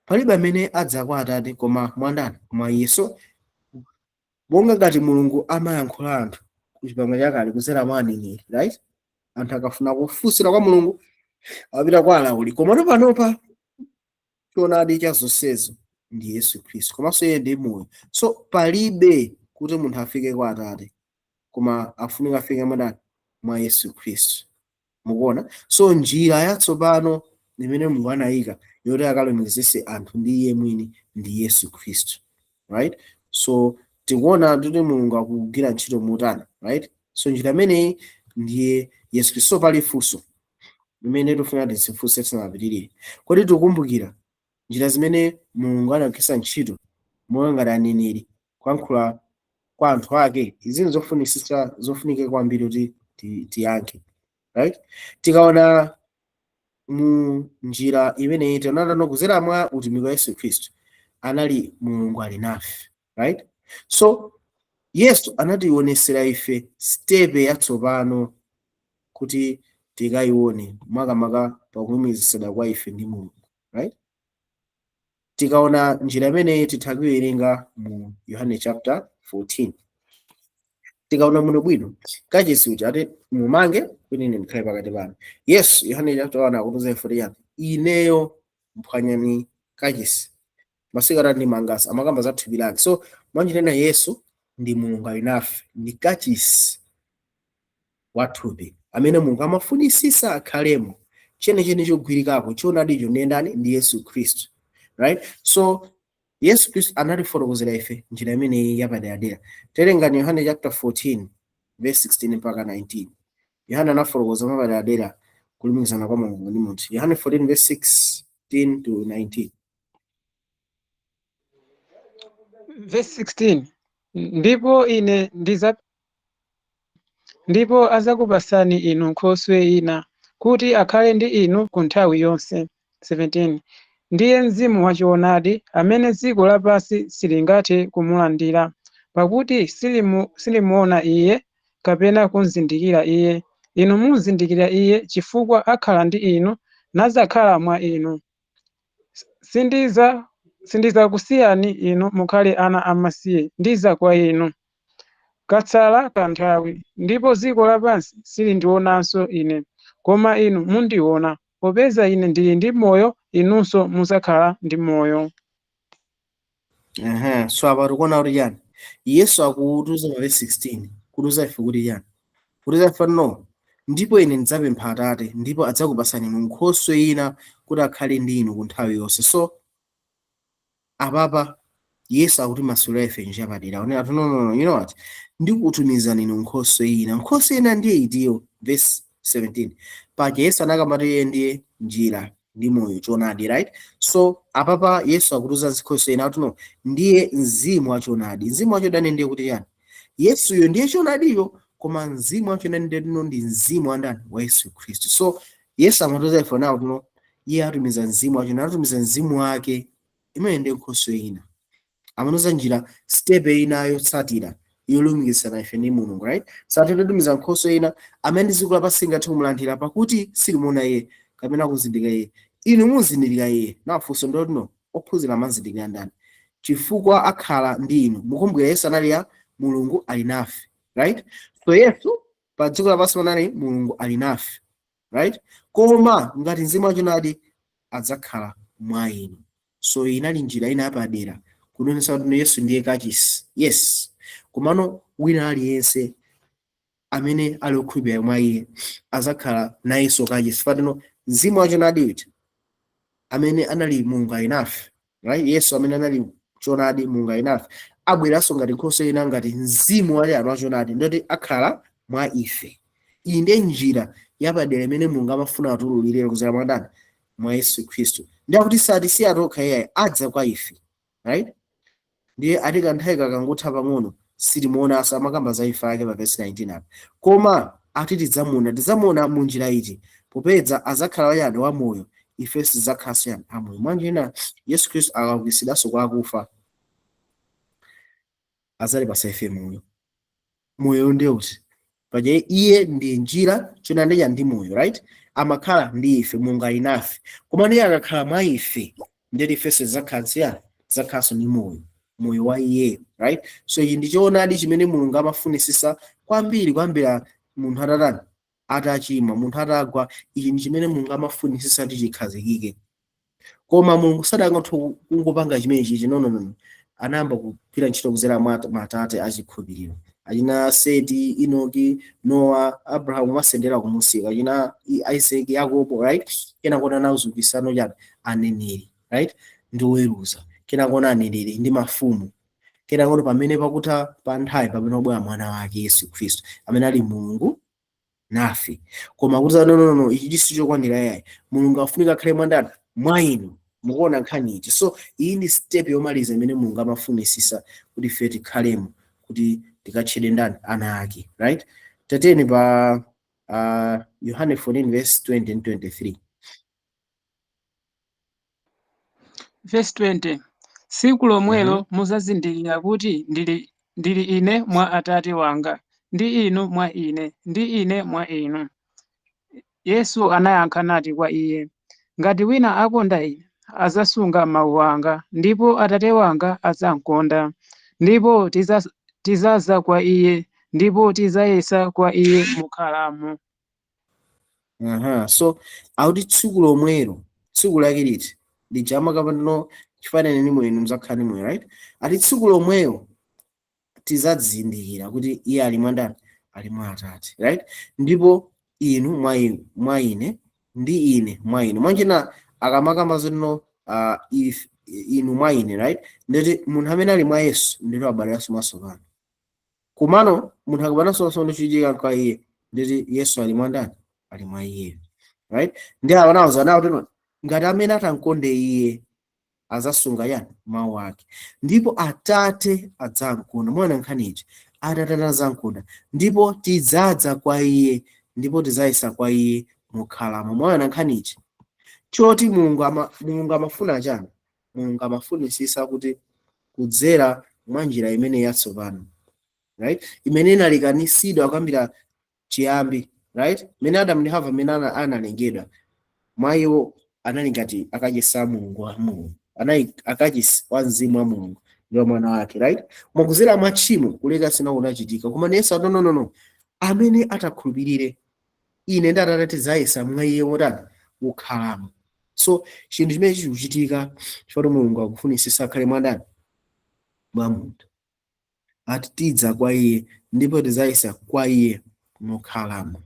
palibe amene adza kwa Atate koma mwa ndani? Mwa iye. So monga ngati Mulungu amayankhula anthu ku Chipangano Chakale kudzera mwa aneneri, right? Anthu akafuna kufunsira kwa Mulungu apita kwa alauli. Komano panopa choonadi cha zonsezo ndi Yesu Khristu, komanso iye ndi moyo. So palibe kuti munthu afike kwa Atate koma afunika afike mwa mwa Yesu Khristu. Mukuona? So njira yatsopano imene Mulungu anayika yoti akalumikizise anthu ndi iye mwini ndi Yesu Khristu, right? So tikuona kuti Mulungu akugwira ntchito motani, right? So njira imeneyi ndiye Yesu Khristu. So pali funso limene tifuna tizifunse tisanapitirire: kodi tikukumbukira njira zimene Mulungu anagwiritsa ntchito monga ngati aneneri kuyankhula kwa anthu ake? Izi zofunisisa, zofunika kwambiri kuti tiyankhe, right? Tikaona mu njira imeneyi, tionana kudzera mwa utumiki wa Yesu Khristu anali Mulungu ali nafe, right? So Yesu anationesera ife step yatsopano kuti tikayione makamaka pakulumikizitsidwa kwa ife ndi Mulungu, right? Tikaona njira imeneyi, titha kuiwerenga mu Yohane chapter 14. Tikaona muno bwino, kachisi uja ati mumange kuti ine ndikhale pakati panu. Yesu, Yohane chapter 1, akutiuza ife kuti yani? "Ineyo mphwanyani kachisi, masiku atatu ndimangasa." Amakamba za thupi lake. So mwanjira, Yesu ndi Mulungu ali nafe, ndi kachisi wa thupi amene Mulungu amafunisisa akhalemo. Chenicheni chogwirikako, choonadicho ndiye ndani? Ndi Yesu Khristu, right? So Yesu Khristu anatifotokozera ife njira imeneyi yapaderadera. Terengani Yohane chapter 14 verse 16 mpaka 19. Yohane anafotokoza mwapaderadera kulumikizana kwa Mulungu ndi munthu. Yohane 14 verse 16 to 19. Verse 16, Ndipo ine ndiza ndipo adzakupasani inu nkhoswe ina, kuti akhale ndi inu ku nthawi yonse. 17 ndiye Mzimu wachoonadi, amene dziko lapansi silingathe kumulandira, Pakuti silimuona iye, kapena kumzindikira iye. Inu mumzindikira iye, chifukwa akhala ndi inu, nadzakhala mwa inu. Sindidzakusiyani inu mukhale ana amasiye, ndidza kwa inu. Katsala kanthawi, ndipo dziko lapansi silindionanso ine, koma inu mundiona. Popeza ine ndili ndi moyo, inunso mudzakhala ndi moyo. Aha, so apa tikuona kuti chani? Yesu akutiuza pa verse 16, kutiuza ife kuti chani? Kutiuza ife, no, "Ndipo ine ndidzapempha Atate, ndipo adzakupasani inu nkhoswe ina kuti akhale ndi inu ku nthawi yonse." So apapa Yesu akutimasulira ife njira yapadera, onena kuti, "No, no, no, you know what? Ndikutumizani inu nkhoswe ina." Nkhoswe ina ndiye itiyo? Verse 17 paja Yesu anakamba iye ndiye njira ndi moyo, choonadi, right? So apapa Yesu akutiuza nkhoswe ina kuti, no, ndiye mzimu wachoonadi. Mzimu wachoonadi ndiye kuti chani? Yesuyo ndiye choonadiyo, koma mzimu wachoonadi ndiye tino ndi mzimu wa ndani? Wa Yesu Khristu. So Yesu amatiuza ife nawo tino iye atumiza mzimu wachoonadi, atumiza mzimu wake imene ndiye nkhoswe ina. Amatiuza njira, step ina yotsatira yolumikizana ife ndi Mulungu, right? So atatumiza nkhoswe ina amene dziko lapansi singathe kumulandira, pakuti silimuona iye kapena kuzindikira iye. Inu muzindikira iye. Nafunso ndoti, no, ophunzira amazindikira ndani? Chifukwa akhala ndi inu. Mukumbukira Yesu anali ya Mulungu ali nafe, right? So Yesu pa dziko lapansi panali Mulungu ali nafe, right? Koma ngati mzimu wachoonadi adzakhala mwa inu. So inali njira ina yapadera kunenesa kuti Yesu ndiye kachisi, yes, komano wina aliyense amene ali okhulupirira mwa iye azakhala nayenso kachisi. Fatino mzimu wachoonadi uja amene anali Mulungu ali nafe, right? Yesu amene anali choonadi, Mulungu ali nafe, abweranso ngati nkhoswe ina, ngati mzimu wali anu wachoonadi, ndoti akhala mwa ife. Iyi ndiye njira yapadera imene Mulungu amafuna atululire kudzera mwa ndani? Mwa Yesu Khristu. Ndi akuti satisiya tokha iyayi, adza kwa ife, right? Ndiye ati kanthawi kakangotha pang'ono sitimuonanso, amakamba za imfa yake pa verse 19 apa, koma ati tidzamuona. Tidzamuona mu njira iti? Popeza azakhala wayani? Wamoyo. Ife sitidzakhalanso yani? Amoyo. Mwanjira ina, Yesu Khristu akaukitsidwanso kwa akufa azalipasa ife moyo. Moyo ndiye uti? Paja iye ndi njira, choonadi ndi moyo, right? Amakhala ndi ife, Mulungu ali nafe, koma ndiye akakhala mwa ife, ndeti ifenso tidzakhala, tidzakhalanso ndi moyo, moyo wa iyeyo, right? So ichi ndi choonadi chimene Mulungu amafunisisa kwambiri kuyambira munthu atatani? Atachimwa, munthu atagwa. Ichi ndi chimene Mulungu amafunisisa kuti chikhazikike, koma Mulungu sadangotha kungopanga chimene chichi. No, no, no, anayamba kugwira ntchito kudzera mwa matate achikhulupiriro, achina Seti, Enoki, Nowa, Abrahamu, masendera kumusika achina Isaac, Yakobo, right? Kenakona anazukisano chani? Aneneri, right? Ndi oweruza. Kenakona aneneri ndi mafumu. Kenakona pamene pakutha pa nthawi, pamene wabwera mwana wake Yesu Khristu amene ali Mulungu nafe. Koma kuti, no, no, no, ichi chisi chokwanira yayi. Mulungu afunika akhale mwandani? Mwa inu. Mukuona nkhani ichi? So iyi ndi step yomaliza imene Mulungu amafunisisa kuti ife tikhalemo, kuti tikatchedwe ndani? Ana ake, right? Tateni pa Yohane 14 verse 20 and 23. Verse 20. Tsiku lomwelo mudzazindikira kuti ndili ine mwa Atate wanga, ndi inu mwa ine, ndi ine mwa inu. Yesu anayankha nati kwa iye, "Ngati wina akonda ine, adzasunga mawu anga, ndipo Atate wanga adzamkonda, ndipo tidzadza kwa iye, ndipo tidzayesa kwa iye mukhalamo." Aha, so akuti tsiku lomwelo. Tsiku lake liti? Lijama kapano chifanane ni moyo, muzakhala ni moyo, right? Ati tsiku lomweyo tizadzindikira kuti iye ali mwa ndani? Ali mwa Atate, right? Ndipo inu mwa ine, ndi ine mwa inu. Mwanjina akamakamba zino, if inu mwa ine, right? Ndeti munthu amene ali mwa Yesu ndilo abaleranso mwatsopano. Komano munthu akabadwanso mwatsopano, chichitika kwa iye ndeti Yesu ali mwa ndani? Ali mwa iye, right? Ndi awa nawuza nawo tino, ngati amene atankonde iye azasunga yani? Mawu ake, ndipo Atate adzamkonda. Mwana nkhani ichi, Atate adzamkonda, ndipo tidzadza kwa iye, ndipo tidzayesa kwa iye mukhalamo. Mwana nkhani ichi choti Mulungu amafuna chani? Mulungu amafunisisa kuti kudzera mwa njira imene yatsopano, right, imene inalekanisidwa kuyambira chiyambi, right? Mene Adamu ndi Hava amene analengedwa, mwa iwo anali ngati akachisi a Mulungu wa Mulungu, anali akachisi wa mzimu wa Mulungu ndi wa mwana wake, right? Mwakuzera mwa tchimo kuleka sina kunachitika, koma Yesu ati, "No, no, no, amene atakhulupirire ine ndi Atate tidzayesa mwa iye wotani wokhalamo." So chinthu chimene chikuchitika chifukwa Mulungu akufunisisa akhale mwa ndani? Mwa munthu. Ati tidza kwa iye ndipo tidzayesa kwa iye mokhalamo,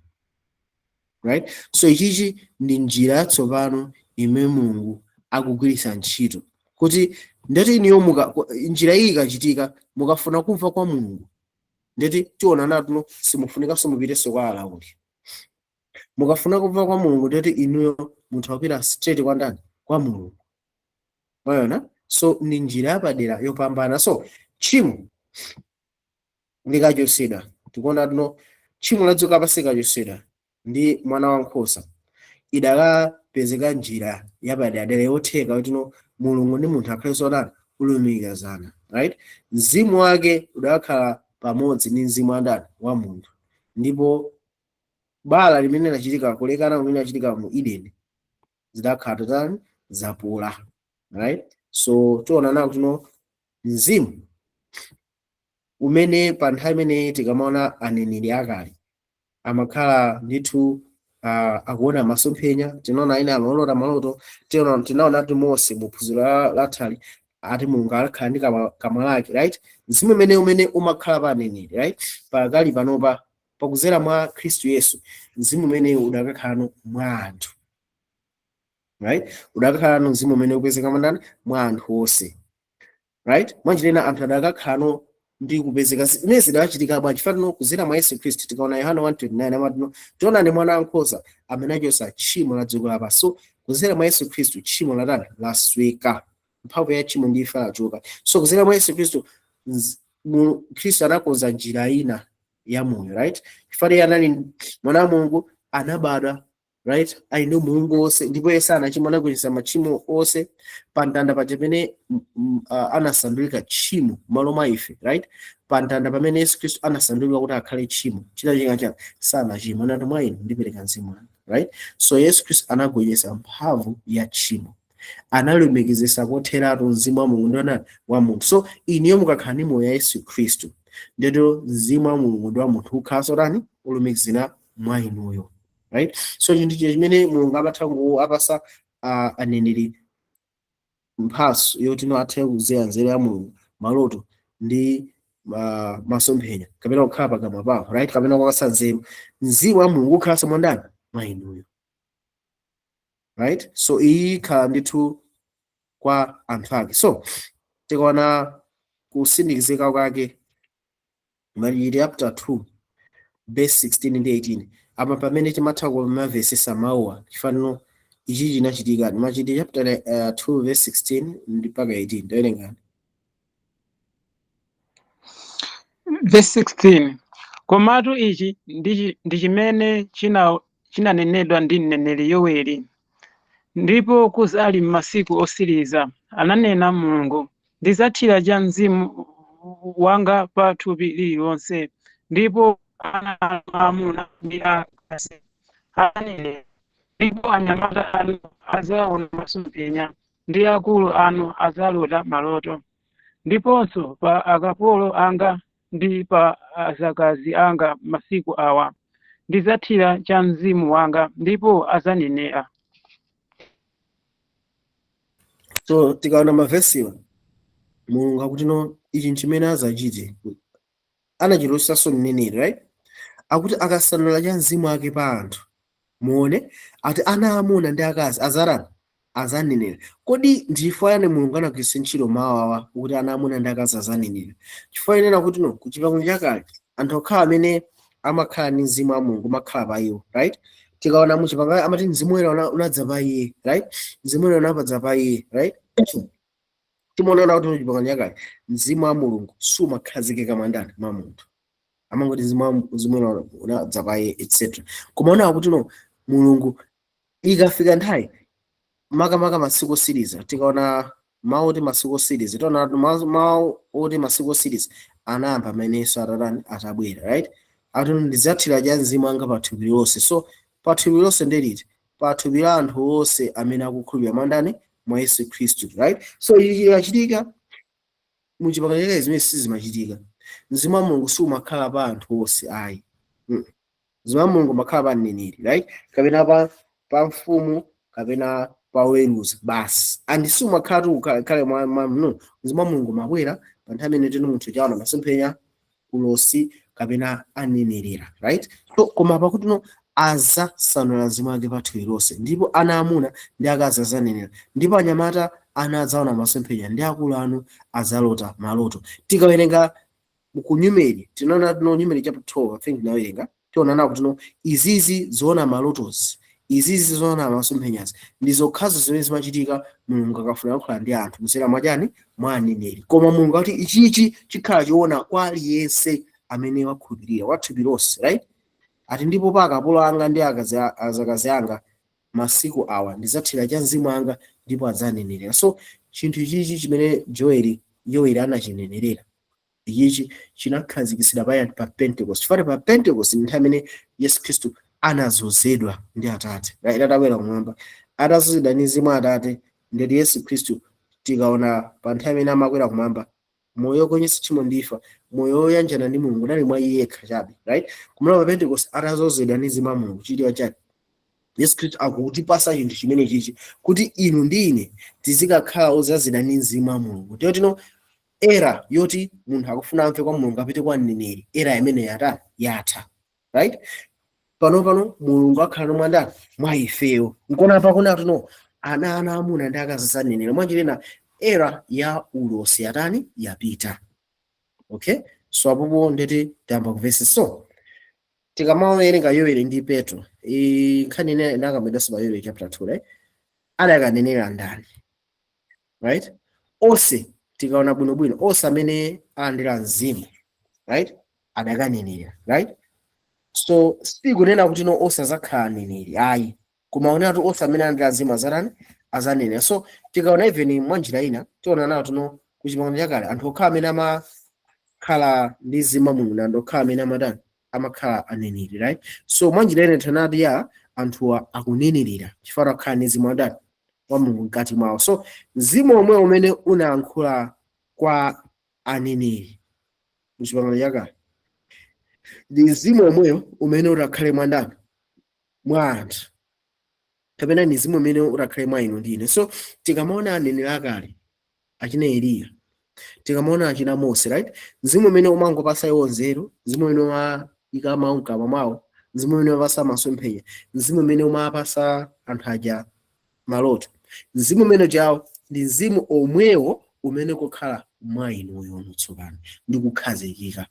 right? So ichichi ndi njira yatsopano imene Mulungu akugwiritsa ntchito kuti ndeti iniyo muka njira iyi ikachitika, mukafuna kumva kwa Mulungu, ndeti tiona natuno simufunikanso mupitenso kwa alauli. Mukafuna kumva kwa Mulungu, ndeti inuyo munthu akupita straight kwa ndani? Kwa Mulungu. Mwayona? So ndi njira yapadera yopambana. So tchimo likachosedwa, tikuona tuno tchimo la dziko lapansi likachosedwa ndi mwana wankhosa, idakapezeka njira yapaderadera yotheka kuti no Mulungu ndi munthu akhalenso odani kulumikizana, right? Mzimu wake udakhala pamodzi ndi mzimu wa ndani? Wa munthu. Ndipo bala limene lachitika, kulekana kumene lachitika mu Eden, zidakhala totani zapula, right? So tiona nawo kuti no mzimu umene pa nthawi imeneyi tikamaona aneneri akale amakhala ndithu akuona masomphenya, tinaona ena amalota maloto, tinaona ati Mose mu phunziro lathali ati Mulungu akhala ndi kamwa lake, right? Mzimu umene umakhala pa aneneri, right, pakali panopa pakuzera mwa Khristu Yesu, mzimu umene udakakhala mwa anthu, right? Udakakhala mzimu umene upezeka mwandani? Mwa anthu onse, right? Mwanjira ina anthu adakakhala ndi kupezeka. Zimene zidachitika bwanji? Chifukwa kuzera mwa Yesu Khristu, tikaona Yohana 1:29 amati, "Tionani mwana wankhosa amene achotsa tchimo la dziko lapansi." So kuzera mwa Yesu Khristu tchimo latani? Lasweka. Mphamvu ya tchimo ndi imfa lachoka. So kuzera mwa Yesu Khristu, Khristu anakonza njira ina ya moyo, right? Chifukwa iye anali mwana wa Mulungu, anabadwa, right, ali ndi Mulungu wonse, ndipo iye sanachimwa, anagonjetsa machimo onse pa mtanda paja pamene anasandulika tchimo m'malo mwa ife, right? Pa mtanda pamene Yesu Khristu anasandulika kuti akhale tchimo, china chake sanachimwa, anati, "Mwa inu ndipereka mzimu wanga," right? So Yesu Khristu anagonjetsa mphamvu ya tchimo, analumikizisa kotheratu mzimu wa Mulungu ndi wa munthu. So iniyo mukakhala ndi moyo ya Yesu Khristu, ndito mzimu wa Mulungu ndi wa munthu ukhalanso tani? Ulumikizira mwa inuyo, right? So chinthu chimene Mulungu amatha apasa aneneri mphatso yoti no athe kuziya nzeru ya Mulungu, maloto ndi masomphenya, kapena kukhala pakamwa pawo, right, kapena kupasa nzeru, mzimu wa Mulungu ukhalanso mwandani? Mwa inuyo, right? So iyi ikhala ndithu kwa anthu ake. So tikaona kusindikizika kwake, Machitidwe chapter 2 verse 16 ndi 18, apa pamene timatha kumamvesesa mawuwa chifanano ichi chinachitika. Machitidwe chapter 2 verse 16 ndi mpaka 18, tawerengani. Verse 16. Komatu ichi ndi chimene chinanenedwa ndi mneneri Yoweli. Ndipo kuzali m'masiku osiriza, ananena Mulungu, ndidzathira cha mzimu wanga pa thupi lililonse, ndipo ana anu aamuna ndi aakazi adzanenera, ndipo anyamata anu adzaona masomphenya, ndi akulu anu adzalota maloto. Ndiponso pa akapolo anga ndi pa azakazi anga masiku awa ndidzathira cha mzimu wanga, ndipo adzanenera. So tikaona mavesiwa, Mulungu akuti no ichi nchimene azachite, anachilonsanso mneneri, right? Akuti akasanula cha mzimu wake pa anthu, muone ati ana amuna ndi akazi azarani? Azanenera. Kodi ndifukwa yani Mulungu anagwiritsa ntchito mawu awa kuti ana amuna ndi akazi azanenera? Chifukwa inena kuti no ku Chipangano Chakale anthu okhala amene amakhala ndi mzimu wa Mulungu umakhala pa iwo, right? Tikaona mu Chipangano amati mzimu woyera unadza pa iye, right? Mzimu woyera unapadza pa iye, right? Timaonana kuti mu Chipangano Chakale mzimu wa Mulungu sumakhazikika mwa ndani? Mwa munthu. Amangoti mzimu woyera unadza pa iye, etc. Koma ona kuti no Mulungu ikafika nthawi, makamaka masiku osiriza, tikaona Mawu oti masiku osiriza, tiona mawu oti masiku osiriza anayamba pamene Yesu atatani? Atabwera, right? Ati ndidzathira cha mzimu wanga pa thupi lonse. So pa thupi lonse ndeliti? Pa thupi la anthu onse amene akukhulupirira mwa ndani? Mwa Yesu Khristu, right? So ichi chikachitika, muchipangano chakale zimene sizimachitika. Mzimu wa Mulungu sumakhala pa anthu onse ayi. Mzimu wa Mulungu umakhala pa mneneri, right, kapena pa mfumu kapena pa weruza basi, and sumakhala tu khale mwa no. Mzimu wa Mulungu umabwera pa nthawi imene tino munthu chaona masomphenya, ulosi kapena anenerera, right? So koma pakuti no azasanula mzimu wake pa thupi lonse, ndipo ana amuna ndi akazi azanenera, ndipo anyamata ana adzaona masomphenya, ndi akulu anu adzalota maloto. Tikawerenga ku Numeri, tinaona tino Numeri chapter 12, I think tinawerenga, tiona nako tino izizi zoona malotozi, izizi zoona masomphenyazi ndi zokhazo zimene zimachitika Mulungu akafuna kukhala ndi anthu kudzera mwachani? Mwa aneneri. Koma Mulungu akuti ichichi chikhala chiona kwa aliyense amene wakhulupirira, wa thupi lonse, right? Ati ndipo pa akapolo anga ndi azakazi anga masiku awa ndidzathira cha mzimu anga, ndipo adzanenerera. So chinthu ichichi chimene Joeli anachinenerera ichichi chinakhazikitsidwa pa Pentecost, chifukwa pa Pentecost ndi nthawi imene Yesu Khristu anazozedwa ndi Atate, right? Atabwera kumwamba, atazozedwa ndi mzimu wa Atate, ndeti Yesu Khristu tikaona pa nthawi imene amakwera kumwamba, moyo wogonjetsa tchimo ndi imfa, moyo woyanjana ndi Mulungu unali mwa iye yekha chabe, right? Kumalo pa Pentecost atazozedwa ndi mzimu wa Mulungu, chiliwa chake Yesu Khristu akutipasa chinthu chimene chichi kuti inu ndi ine tizikakhala odzazidwa ndi mzimu wa Mulungu. Ndiyo tino era yoti munthu akufuna amve kwa Mulungu apite kwa mneneri, era imene yata yatha, right? Pano pano Mulungu akhala mwa ndani? Mwa ifeyo. Nkona pakona tino ana amuna ndi akazi azanenera. Mwanjirena era ya ulosi yatani? Yapita. Okay, so apopo ndeti tayamba kumvesa. So tikamawerenga Yoeli ndi Petro, nkhani ine inakambedanso pa Yoeli chapter 2, right? Adakanenera ndani, right? Onse tikaona bwinobwino, onse amene alandira mzimu, right, adakanenera, right? So sikunena kuti no onse azakhala aneneri ayi, koma onena kuti onse amene alandira mzimu azatani? Azanenera. So tikaona even mwa njira ina, tiona nawo tino kuchipangano chakale anthu okhala amene amakhala ndi mzimu wa Mulungu ndi anthu okhala amene amatani? Amakhala aneneri, right? So mwa njira ina thanati ya anthuwa akunenerera chifukwa akhala ndi mzimu wa ndani? Wa Mulungu mkati mwawo. So mzimu omwe umene unayankhula kwa aneneri muchipangano chakale ndi mzimu omweyo umene utakhale mwa ndani? Mwa anthu, kapena ndi mzimu umene utakhale mwa inu ndine. So tikamaona aneneri akale, achina Eliya, tikamaona achina Mose, right, mzimu umene umangopasa iwo nzeru, mzimu umene umayika mawu mkamwa mwawo, mzimu umene umapasa masomphenya, mzimu umene umapasa anthu aja maloto, mzimu umene jawo ndi mzimu omwewo umene kukhala mwa inuyo tsopano ndi kukhazikika,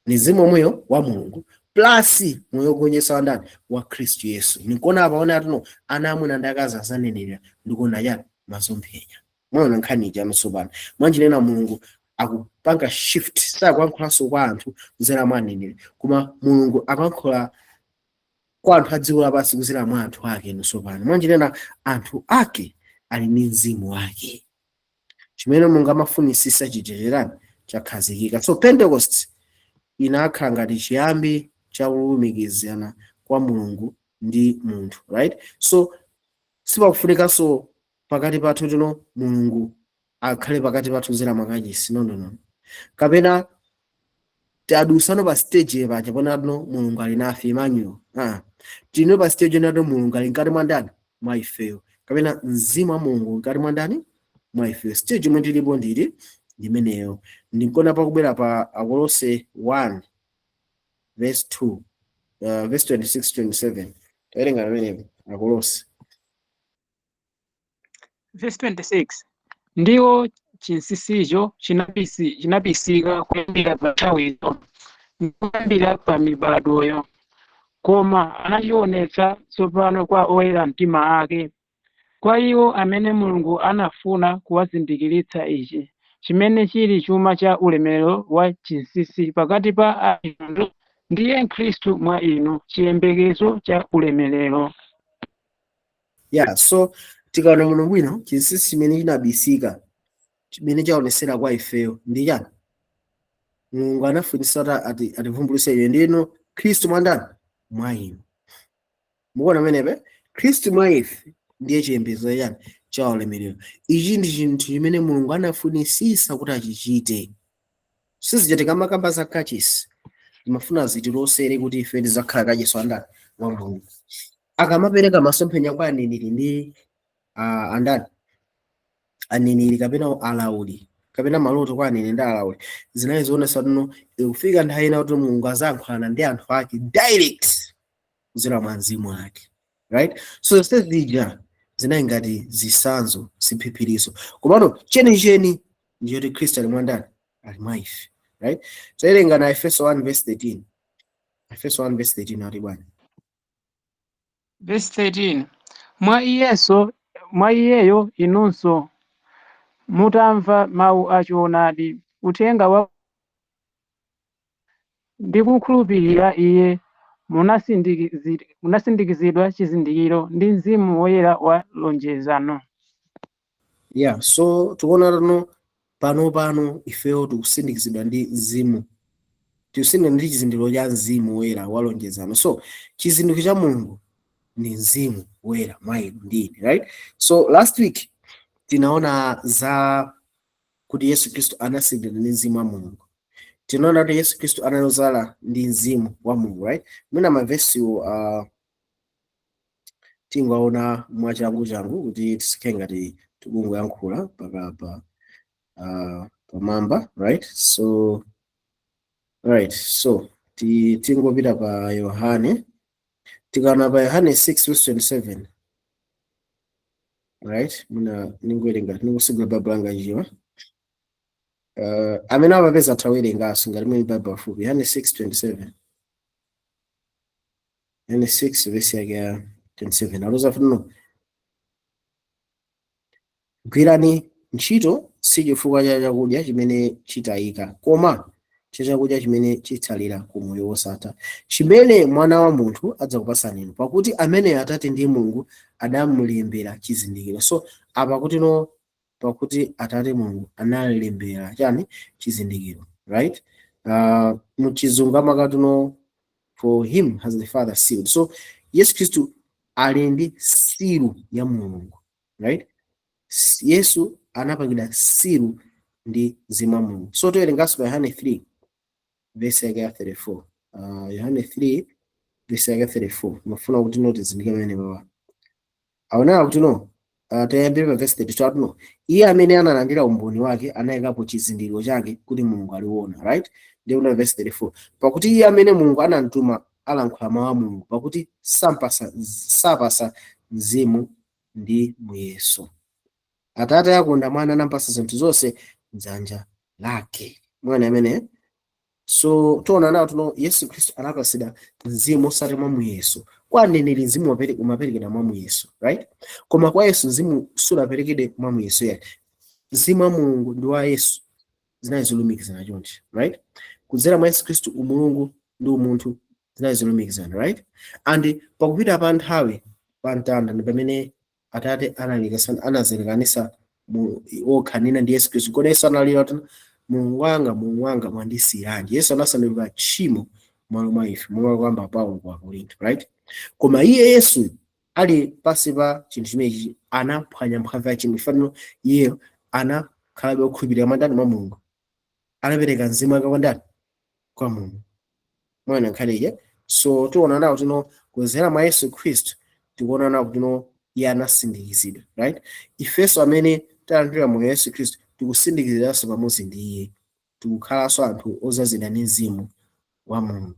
ni mzimu omweyo wa Mulungu plus moyo wogonjetsa wa ndani? Wa Khristu Yesu. Nikuona apa ona tuno ana amuna ndi akazi azanenera ndikuona chani? Masomphenya. Mwaona nkhani ija tsopano? Mwanjinena Mulungu akupanga shift, sakuyankhulanso kwa anthu kudzera mwa aneneri, koma Mulungu akuyankhula kwa anthu a dziko lapansi kudzera mwa anthu ake tsopano. Mwanjinena anthu ake ali ndi mzimu wake. Chimene Mulungu amafunisisa chichecherani chakhazikika. So Pentecost inakhala ngati chiyambi cha kulumikizana kwa Mulungu ndi munthu, right? So sipakufunikanso pakati pathu tino Mulungu akhale pakati pathu kudzera mwakachisi, no, no, no, kapena tadusano pa stage paja pona tino Mulungu ali nafe, Emmanuel. Ah, tino pa stage nato Mulungu ali mkati mwa ndani? Mwa ifeyo, kapena mzimu wa Mulungu mkati mwa ndani? Mwa ifeyo. Stage imwe tilipo ndili ndimeneyo. Ndikona pakubwera pa Akolose 1 verse 2, verse 26 27, tawerenga pamenepo Akolose. Verse 26: Ndiwo chinsinsicho chinabisika kuyambira pa nthawizo ndi kuyambira pa mibadwoyo, koma anachionetsa tsopano kwa oyera mtima ake, kwa iwo amene Mulungu anafuna kuwazindikiritsa ichi chimene chili chuma cha ulemerero wa chinsinsi pakati pa amitundu, ndiye Khristu mwa inu, chiyembekezo cha ulemerero. Yeah, so Tikaona muno bwino, chinsinsi chimene chinabisika chimene chaonesera kwa ifeyo ndi chani? Mulungu anafunisa kuti ativumbulutse iye, ndino Khristu mwa ndani? Mwa inu. Mukuona pamenepe? Khristu mwa ife ndiye chiyembekezo chani? Cha ulemerero. Ichi ndi chinthu chimene Mulungu anafunisisa kuti achichite. Sizija tikamakamba za kachisi, timafuna zitilosere kuti ife tizakhala kachisi wa ndani? Wa Mulungu. Akamapereka masomphenya kwa aneneri ndi andani, aneneri kapena alauli kapena maloto kwa aneneri ndi alauli, zinali zionesa tino ikufika nthawi ina kuti Mulungu azayankhulana ndi anthu ake direct kudzera mwa mzimu ake, right? So zonse zija zinali ngati zitsanzo, ziphiphiriso, komano chenicheni ndiyoti Khristu ali mwa ndani? Ali mwa ife, right? Tawerenga na Efeso 1 verse 13. Efeso 1 verse 13 ati bwana? Verse 13, mwa iyenso, mwa iyeyo inunso mutamva mawu a choonadi, uthenga wa ndi kukhulupirira iye, munasindikizidwa chizindikiro ndi Mzimu Woyera wa lonjezano. Yeah, so tikuona tano pano pano ifeyo tikusindikizidwa ndi mzimu, tikusindikizidwa ndi chizindikiro cha Mzimu Woyera wa lonjezano. So chizindikiro cha Mulungu ndi Mzimu Woyera mwa inu ndi ine, right? So last week tinaona za kuti Yesu Khristu anasindikizidwa ndi Mzimu wa Mulungu. Tinaona kuti Yesu Khristu anadzala ndi Mzimu wa Mulungu, right? Mwina mavesiwo tingaona mwachangu changu kuti tisikhe ngati tikungoyankhula paka pa pamamba, right? So right, so tingopita pa Yohane. Tikaona pa Yohane 6 verse 27, right? Mwina ningowerenga, ningosigula Baibulo langa njiwa. Amene amapeza athawerenganso ngati mwini Baibulo pafupi. Yohane 6:27, Yohane 6 verse yake ya 27 aloza funo: gwirani ntchito si chifukwa cha chakudya chimene chitayika, koma cha chakudya chimene chitsalira ku moyo wosatha, chimene Mwana wa Munthu adzakupasani inu, pakuti amene Atate ndiye Mulungu adamulembera chizindikiro. So apa kuti no, pakuti Atate Mulungu analembera chani? Chizindikiro, right? Muchizungu amakati no, for him has the Father sealed. So Yesu Khristu ali ndi seal ya Mulungu, right? Yesu anapangidwa seal ndi Mzimu wa Mulungu. So towerenganso pa Yohane 3 verse yake ya 34. Yohane 3 verse yake 34, mafuna kuti no tizindike pamene papa aonera kuti no, tayambire pa verse 32, ati no, iye amene analandira umboni wake anayikapo chizindikiro chake kuti Mulungu aliona, right? Ndiye kuna verse 34, pakuti iye amene Mulungu anamtuma alankhula mawu a Mulungu, pakuti sampasa sapasa Mzimu ndi muyeso. Atate akonda Mwana, anampasa zinthu zonse mdzanja lake. Mwana amene, so tiona nawo tuno Yesu Khristu anapasidwa mzimu osati mwa muyeso. Kwa aneneri mzimu umaperekedwa mwa muyeso, right? Koma kwa Yesu mzimu sunaperekedwe mwa muyeso yake. Mzimu wa Mulungu ndi wa Yesu zinali zolumikizana chonchi, right? Kudzera mwa Yesu Khristu umulungu ndi umunthu zinali zolumikizana, right? And pakupita pa nthawi, pa mtanda ndi pamene Atate anazilikanisa okha nina ndi Yesu Khristu. Kodi Yesu analira kuti, "Mulungu wanga, Mulungu wanga, mwandisiyiranji?" Yesu anasanduka tchimo m'malo mwa ife, monga kwamba Paulo ku Akorinto, right? Koma iye Yesu ali pansi pa chinthu chimenechi anaphwanya mphamvu ya chimo. Ifaniro iye anakhalabe okhulupirira mwa ndani? Mwa Mulungu. Anapereka mzimu wake kwa ndani? Kwa Mulungu. Mwana nkhaleje. So tiona nawo tino kudzera mwa Yesu Khristu, tikuona nawo tino iye anasindikizidwa, right? Ifenso amene talandira moyo wa Yesu Khristu tikusindikiziranso pamodzi ndi iye, tikukhalanso anthu ozazidwa ndi Mzimu wa Mulungu,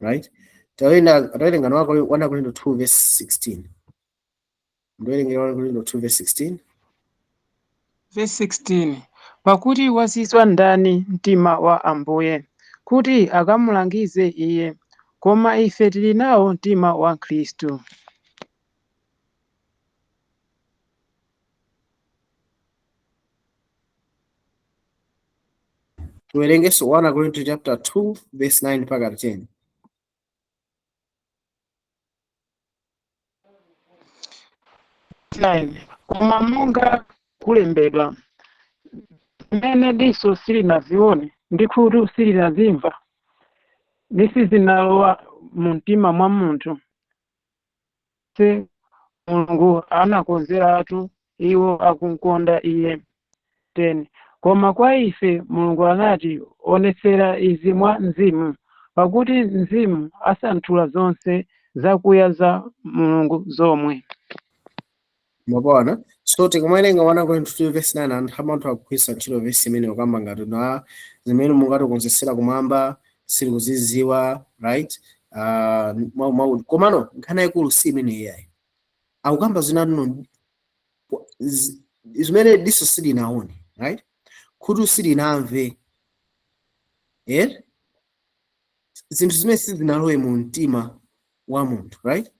right? Tawerenga 1 Korinto 2 verse 16. Ndiwerengera 1 Korinto 2 verse 16. Verse 16, pakuti wazizwa ndani mtima wa Ambuye, kuti akamulangize iye? Koma ife tili nawo mtima wa Khristu. Tiwerengenso 1 Korinto chapter 2 verse 9 mpaka 10. 9 Koma monga kulembedwa, zimene diso silinazione ndi khutu silinazimva, ndi sizinalowa mu mtima mwa munthu, se Mulungu anakonzeratu iwo akumkonda iye. 10 Koma kwa ife Mulungu anati onetsera izi mwa Mzimu, pakuti Mzimu asanthula zonse zakuya za Mulungu zomwe. Mwapaona? So tikumawerenga 1 Korinto 2 verse 9, anthu amanthu akugwiritsa ntchito verse imene kukamba ngati na zimene mungatikonzesera kumwamba sitikuzidziwa, right? Komano nkhani yayikulu si imene iyayi. Akukamba zinatuno zimene diso silinaone, right, khutu silinamve, eh? Zinthu zimene sizinalowe mu mtima wa munthu, right,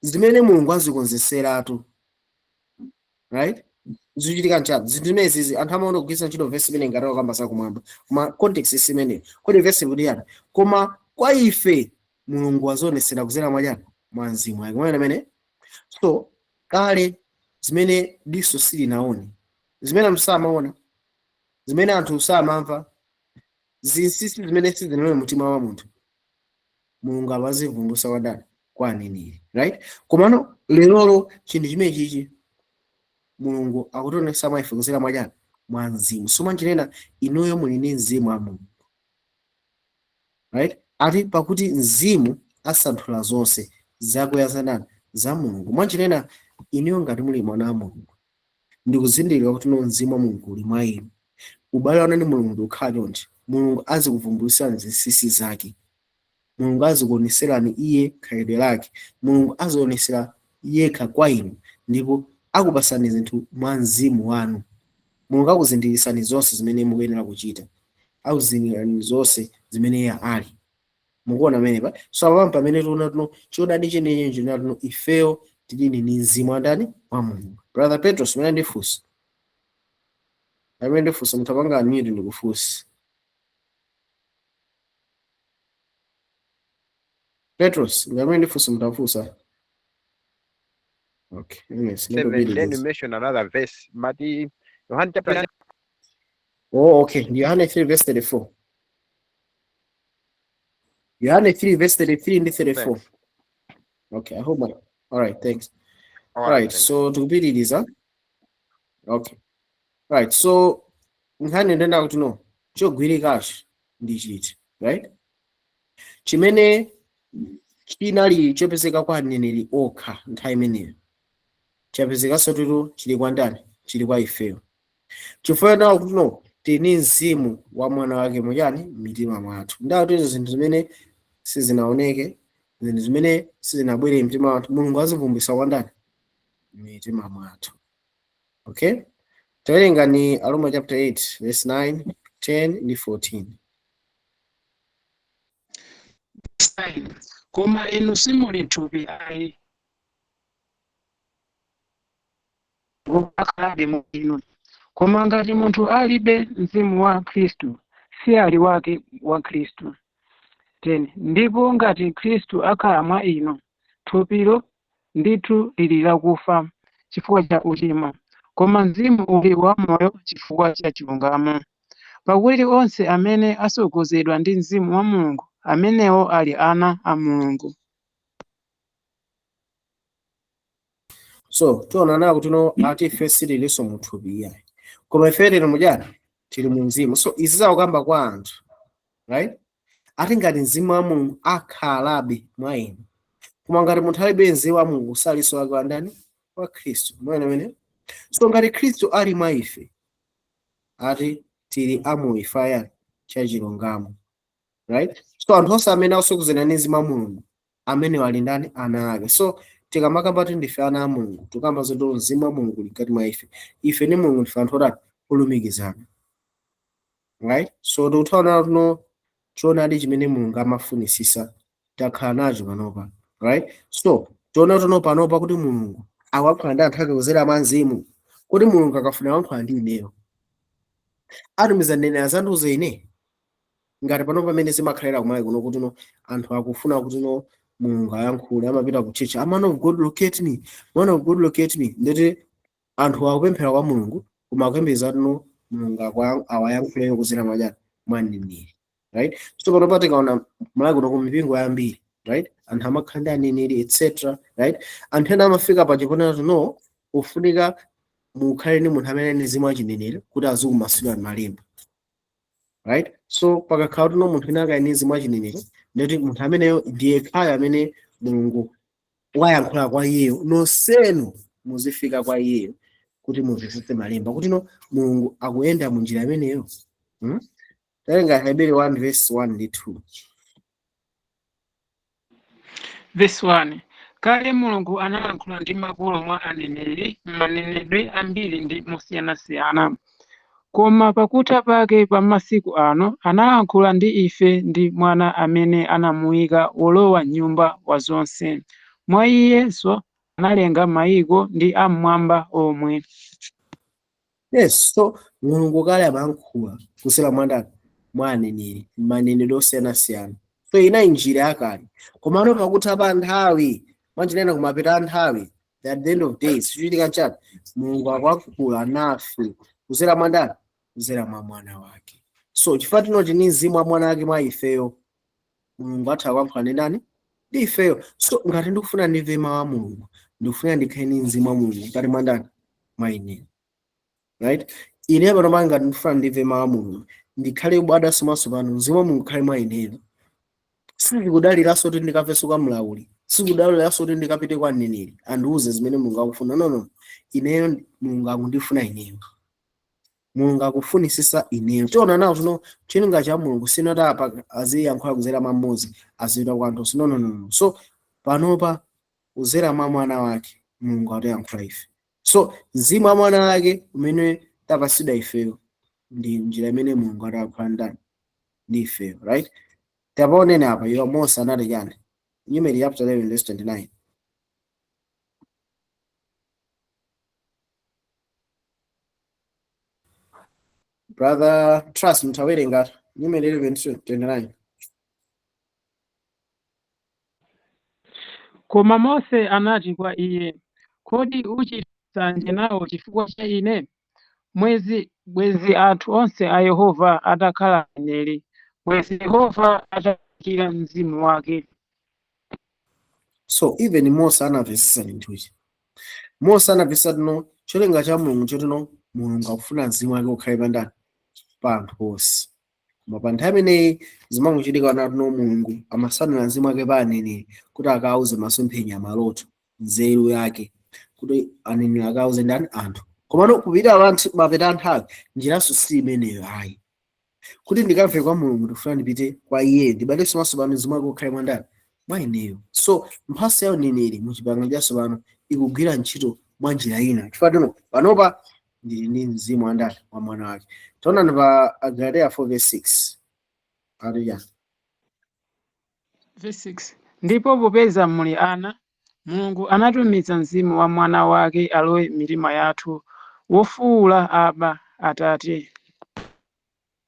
zimene Mulungu azikonzeseratu, right? Zikuchitika nchani zinthu zimene zizi? Anthu amaona kugwiritsa ntchito verse imene ngati akukamba zakumwamba, koma context si imeneyo. Kodi verse kuti yani? Koma kwa ife Mulungu wazionesera kudzera mwachani? Mwa Mzimu wake. Mwaona amene? So kale zimene diso silinaone, zimene anthu samaona, zimene anthu samamva, zinsinsi zimene sizinalowe mtima wa munthu, Mulungu amazivumbulutsa kwa ndani? Kwa aneneri, right? Komano lerolo chinthu chimene chichi Mulungu akutionetsa mwa ife kudzera mwachani? Mwa Mzimu. So mwanchinena inuyo muli ndi Mzimu wa Mulungu, right? Ati pakuti Mzimu asanthula zonse zakuya za ndani? Za Mulungu. Mwanchinena inuyo ngati muli mwana wa Mulungu, ndikuzindikira kuti no, Mzimu wa Mulungu uli mwa inu, ubale wanu ndi Mulungu ndikukhala chonchi, Mulungu azikuvumbulutsirani zinsinsi zake, Mulungu azikuoneserani iye khalidwe lake, Mulungu azionesera yekha kwa inu ndipo akupasani zinthu mwa mzimu wanu. Mulungu akuzindikirisani zonse zimene mukuyenera kuchita, akuzindikirirani zonse zimene iye ali. Mukuona pamenepa? So apapa pamene tiona tuno chodadi chenechi china tuno, ifeyo tili ndi mzimu wa ndani? Wa Mulungu. Brother Petros, mene ndifunsa, amene ndifunsa, munthu apanga unmute ndikufunsa. Petros, ngamene ndifunsa, munthu afunsa. Okay, anyways. 7 then you Ndingopitiriza. Mention another verse, Mati Yohane chapter Oh, okay, ndi Yohane 3 verse 34, Yohane 3 verse 33 ndi 34. Thanks. Okay, I hope I, all right, thanks. All All right, right. Thanks. So tikupitiriza. Okay, right, so nkhani ndenda kuti no, chogwirikachi ndi chiti, right? Chimene chinali chopezeka kwa aneneri okha nthawi imeneyo chapezekanso tutu chili kwa ndani? Chili kwa ifeyo, chifukwa nawo kuti no, tili ndi mzimu wa mwana wake muchani? Mitima mwathu. Ndawo tizo zinthu zimene sizinaoneke, zinthu zimene sizinabwere mtima mwathu, Mulungu azivumbulutsa kwa ndani? Mitima mwathu. Okay, tawerenga ni Aroma chapter 8 verse 9, 10 ndi 14. 9 Koma inu simuli thupi ayi, akhalabe mu inu. Koma ngati munthu alibe mzimu wa Khristu, si ali wake wa Khristu. 10 Ndipo ngati Khristu akhala mwa inu, thupilo ndithu lili lakufa chifukwa cha uchimo, koma mzimu uli wamoyo chifukwa cha chilungamo. Pakuti onse amene asogozedwa ndi Mzimu wa Mulungu, amenewo ali ana a Mulungu. So tiona nawo kuti no, ati ife sitilinso mu thupi iyayi, koma ife tili muchani? Tili mu mzimu. So izi zakukamba kwa anthu, right? Ati ngati mzimu wa Mulungu akhalabe mwa inu, koma ngati munthu alibe mzimu wa Mulungu, salinso wake wa ndani? Wa Khristu. Mwene amene. So ngati Khristu ali mwa ife, ati tili amoyo ifaya chachilungamo, right? So anthu onse amene akusogozedwa ndi mzimu wa Mulungu, amene ali ndani? Ana ake. So tikamakamba kuti ndife ana a Mulungu, tikamba zoti mzimu wa Mulungu uli mkati mwa ife. Ife ndi Mulungu ndife anthu otani? Olumikizana, right? So tikuthaona tuno choonadi chimene Mulungu amafunisisa takhala nacho panopa, right? So tiona tuno panopa kuti Mulungu akuyankhula ndi anthu ake kudzera mwa mzimu. Kuti Mulungu akafuna kuyankhula ndi ineyo, atumiza mneneri azandiuze ine? Ngati pano pamene zimakhalira kumayi kuno kuti no, anthu akufuna kuti no, Mulungu ayankhule, amapita ku church, "A man of God, locate me, man of God, locate me." Ndeti anthu akupemphera kwa Mulungu, koma akuyembekeza tino Mulungu awayankhuleyo kudzera mwachani? Mwa mneneri, right? So panopa tikaona Malawi kuno, ku mipingo yambiri, right, anthu amakhala ndi aneneri, etc, right? Anthu ena amafika pa chiponera no ufunika mukhale ndi munthu amene ali ndi mzimu wachineneri kuti azikumasulira malemba, right? So pakakhala kuti no munthu ena akali ndi mzimu wachineneri, ndeti munthu ameneyo ndiye yekhayo amene Mulungu wayankhula kwa iyeyo. Nonsenu muzifika kwa iyeyo kuti mumvetsetse malemba, kuti no Mulungu akuyenda mu njira imeneyo, Tawerenga Hebrew 1 verse 1 ndi 2. Verse 1. Kale Mulungu analankhula ndi makolo mwa aneneri m'manenedwe ambiri ndi mosiyanasiyana. Koma pakutha pake pa masiku ano analankhula ndi ife ndi Mwana amene anamuyika wolowa nyumba wa zonse. Mwa iyenso analenga mayiko ndi am'mwamba omwe. Yes, so Mulungu kale amayankhula kudzera mwa ndani? Mwa aneneri, manenedwe osiyanasiyana. So inali njira yakale, komano pakutha pa nthawi, mwanjira kumapeto a nthawi, at the end of days, chichitika nchani? Mulungu akuyankhula nafe kudzera mwa ndani? Kudzera mwa Mwana wake. So chifukwa tinoti ni mzimu wa Mwana wake mwa ifeyo, Mulungu atha kuyankhula ndi ndani? Ndi ifeyo. So ngati ndikufuna ndimve mawu a Mulungu, ndikufuna ndikhale ndi mzimu wa Mulungu mkati mwa ndani? Mwa ineyo, right? Ine pano panga ngati ndikufuna ndimve mawu a Mulungu, ndikhale kubadwanso mwatsopano, mzimu wa Mulungu ukhale mwa ineyo. Sindikudaliranso kuti ndikamvenso kwa mlauli, sikudaliranso kuti ndikapite kwa mneneri andiuze zimene Mulungu akufuna. No, no, ineyo Mulungu akundifuna ineyo, Mulungu akufunisisa ineyo. Tiona nawo tino cholinga cha Mulungu sinoti apa aziyankhula kudzera mwa mmodzi, azipita kwa anthu onse. No, no, no, no. So panopa kudzera mwa Mwana wake Mulungu atiyankhula ife. So mzimu wa Mwana wake umene tapasidwa ifeyo ndi njira imene Mulungu atiyankhula ndani? Ndi ifeyo, right? Tapaoneni apa iwo Mose anati chani? Numeri chapter 11 verse 29. Brother Trust, mtawerenga Numeri 11 29. Koma Mose anati kwa iye, Kodi uchita nsanje nawo chifukwa cha ine? Bwezi anthu onse a Yehova atakhala aneneri, bwezi Yehova ataikira mzimu wake. So even Mose anamvetsetsa chinthuchi. Mose anamvetsetsa tino cholinga cha Mulungu chotino Mulungu akufuna mzimu wake ukhale pa ndani? Pa anthu onse. Koma pa nthawi imeneyi zimangochitika natino Mulungu amasanula mzimu wake pa aneneri kuti akauze masomphenya, maloto, nzeru yake, kuti aneneri akauze ndani? Anthu. Komano kupita mapeto a nthawi, njiranso si imeneyo ayi. Kuti ndikamve kwa Mulungu, ndikufuna ndipite kwa iye, ndibadwenso mwatsopano, mzimu wake ukhale mwa ndani? Mwa ineyo. So mphatso ya uneneri mu chipangano chatsopano ikugwira ntchito mwa njira ina, chifukwa tino panopa ndili ndi mzimu wa ndani? Wa Mwana wake. Taonani pa Agalatia 4 verse 6 atiya. Verse 6. Ndipo popeza muli ana, Mulungu anatumiza mzimu wa Mwana wake alowe mitima yathu, wofuwula, Abba, Atate.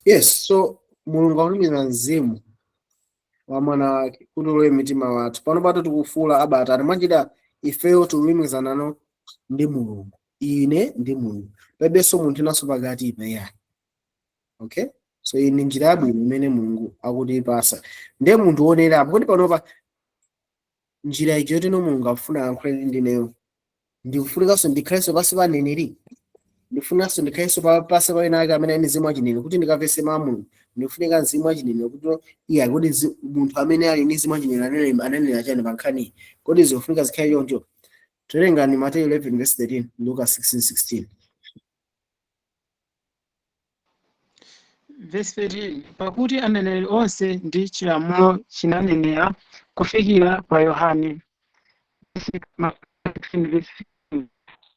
Yes, so Mulungu akutumiza mzimu wa Mwana wake kuti ulowe mitima wathu. Pano pato tikufuula Abba, Atate. Mwanjira ifeyo tikulumikizana no ndi Mulungu, ine ndi Mulungu, palibenso munthu inanso pakati pa iyayi. Okay, so iyi ndi njira yabwino imene Mulungu akutipasa. Ndiye munthu wonera apo kuti panopa njira iji yotino Mulungu akufuna ayankhule ndineyo, ndikufunikanso ndikhalenso pansi pa aneneri, ndifunanso ndikhalenso pansi pa ena ake amene ali ndi mzimu wachineneri kuti ndikamvese mawu a Mulungu. Ndikufunika mzimu wachineneri kuti iye kodi munthu amene ali ndi mzimu wachineneri anenera chani pa nkhaniyi? Kodi zikufunika zikhale choncho? Tawerengani Mateyu 11 verse 13, Luka 16 16. Verse 13. Pakuti aneneri onse ndi chilamulo chinanenera kufikira pa Yohane. 16 verse 15.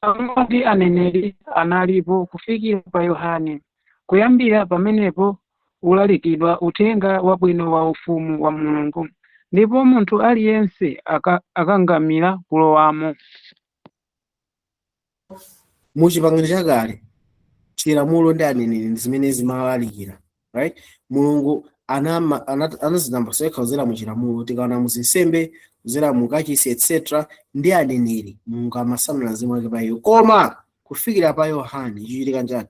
Malamulo ndi aneneri analipo kufikira pa Yohane. Kuyambira pamenepo ulalikidwa uthenga wabwino wa ufumu wa Mulungu, ndipo munthu aliyense akangamira kulowamo. Mu chipangano chakale, chilamulo ndi aneneri ndi zimene zimalalikira, right? Mulungu Anazitambasula yekha kudzera mu chilamulo. Tikaona mu zinsembe, kudzera mu kachisi, etc., ndi aneneri, Mulungu amasanula mzimu wake pa iwo. Koma kufikira pa Yohane, chichitika njani?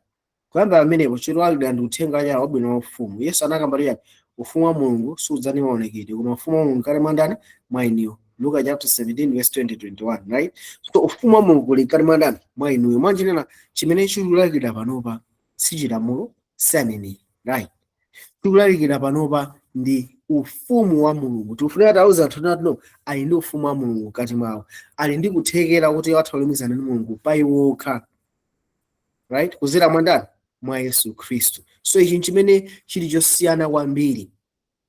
Kuyamba pamenepo chitolalikira ndi uthenga wachala wabwino wa ufumu. Yesu anakamba kuti ufumu wa Mulungu sudzani maonekedwe, koma ufumu wa Mulungu mkati mwa ndani? Mwa inuyo. Luka chapter 17 verse 20 21, right? So ufumu wa Mulungu uli mkati mwa ndani? Mwa inuyo. Mwanjinena, chimene chikulalikira panopa si chilamulo, si aneneri, right? Tikulalikira panopa ndi ufumu wa Mulungu. Tikufunira tauza anthu nati no, ali ndi ufumu wa Mulungu mkati mwawo, ali ndi kuthekera kuti atha kulumikizana ndi Mulungu pa iwo okha, right? Kuzera mwa ndani? Mwa Yesu Khristu. So ichi nchimene chili chosiyana kwambiri.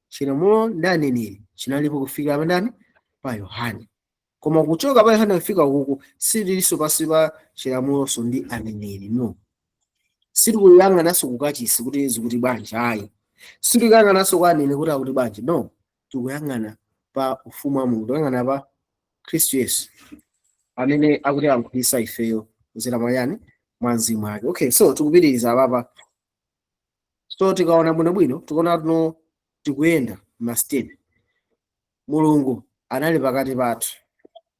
Chilamulo ndi aneneri chinalipo kufikira pa ndani? Pa Yohane. Koma kuchoka pa Yohane kufika ukuku, sitilinso pansi pa chilamuloso ndi aneneri, no. Sitikuyang'ananso kukachisi kuti zikuti bwanji, ayi. Sitikuyang'ananso kwa aneneri kuti akuti bwanji, no. Tikuyang'ana pa ufumu wa Mulungu, tikuyang'ana pa Khristu Yesu amene akutiyankhulisa ifeyo kuzera mwa yani? Mwa mzimu wake. Okay, so tikupitiriza apapa. So tikaona bwinobwino, tikuona tuno tikuyenda ma step. Mulungu anali pakati pathu,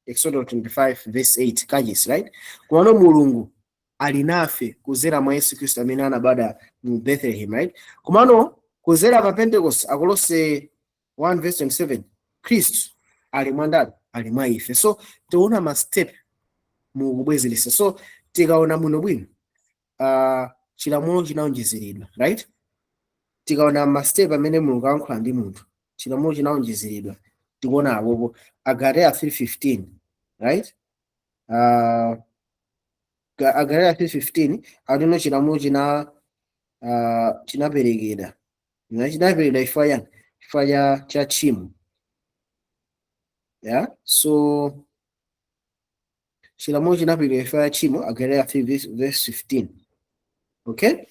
Exodus 25 verse 8, kachisi, right? Komano Mulungu ali nafe kuzera mwa Yesu Khristu amene anabadwa mu Bethlehem, right? Komano kuzera pa Pentecost, Akolose 1 verse 27, Khristu ali mwa ndani? Ali mwa ife. So tiona ma step mu kubwezeresa. So tikaona bwinobwino, chilamulo chinawonjezeredwa, right? Tikaona ma step amene Mulungu ayankhula ndi munthu, chilamulo chinawonjezeredwa. Tikuona apopo Agalatia 3:15, right? Agalatia 3:15 atino chilamulo chinaperekedwa. Chinaperekedwa chifukwa chani? Chifukwa cha tchimo, yeah. So chilamulo chinaperekedwa chifukwa cha tchimo, Agalatia 3 verse 15. Okay,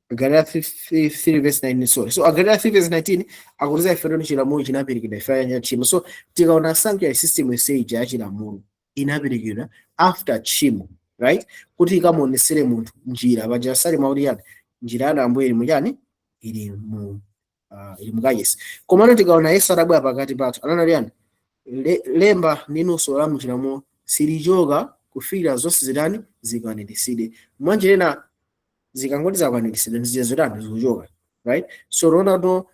Agalatia 3 verse 19, sorry. So Agalatia 3 verse 19 akutiza ife kuti chilamulo chinaperekedwa chifukwa cha tchimo. So tikaona sanctuary system yonse ya chilamulo inaperekedwa after tchimo, right? Kuti ikamuonesere munthu njira. Paja Salimo akuti yani? Njira ya Ambuye ili muchani? Ili mukachisi. Komano tikaona Yesu atabwera pakati pathu, ananali yani? Lemba ninunso la muchilamulo silichoka kufikira zonse zitani? Zikwaniritsidwe. Mwanjira ina, zikangoti zakwaniritsidwa, nzija zotani? Zikuchoka, right? So tiona to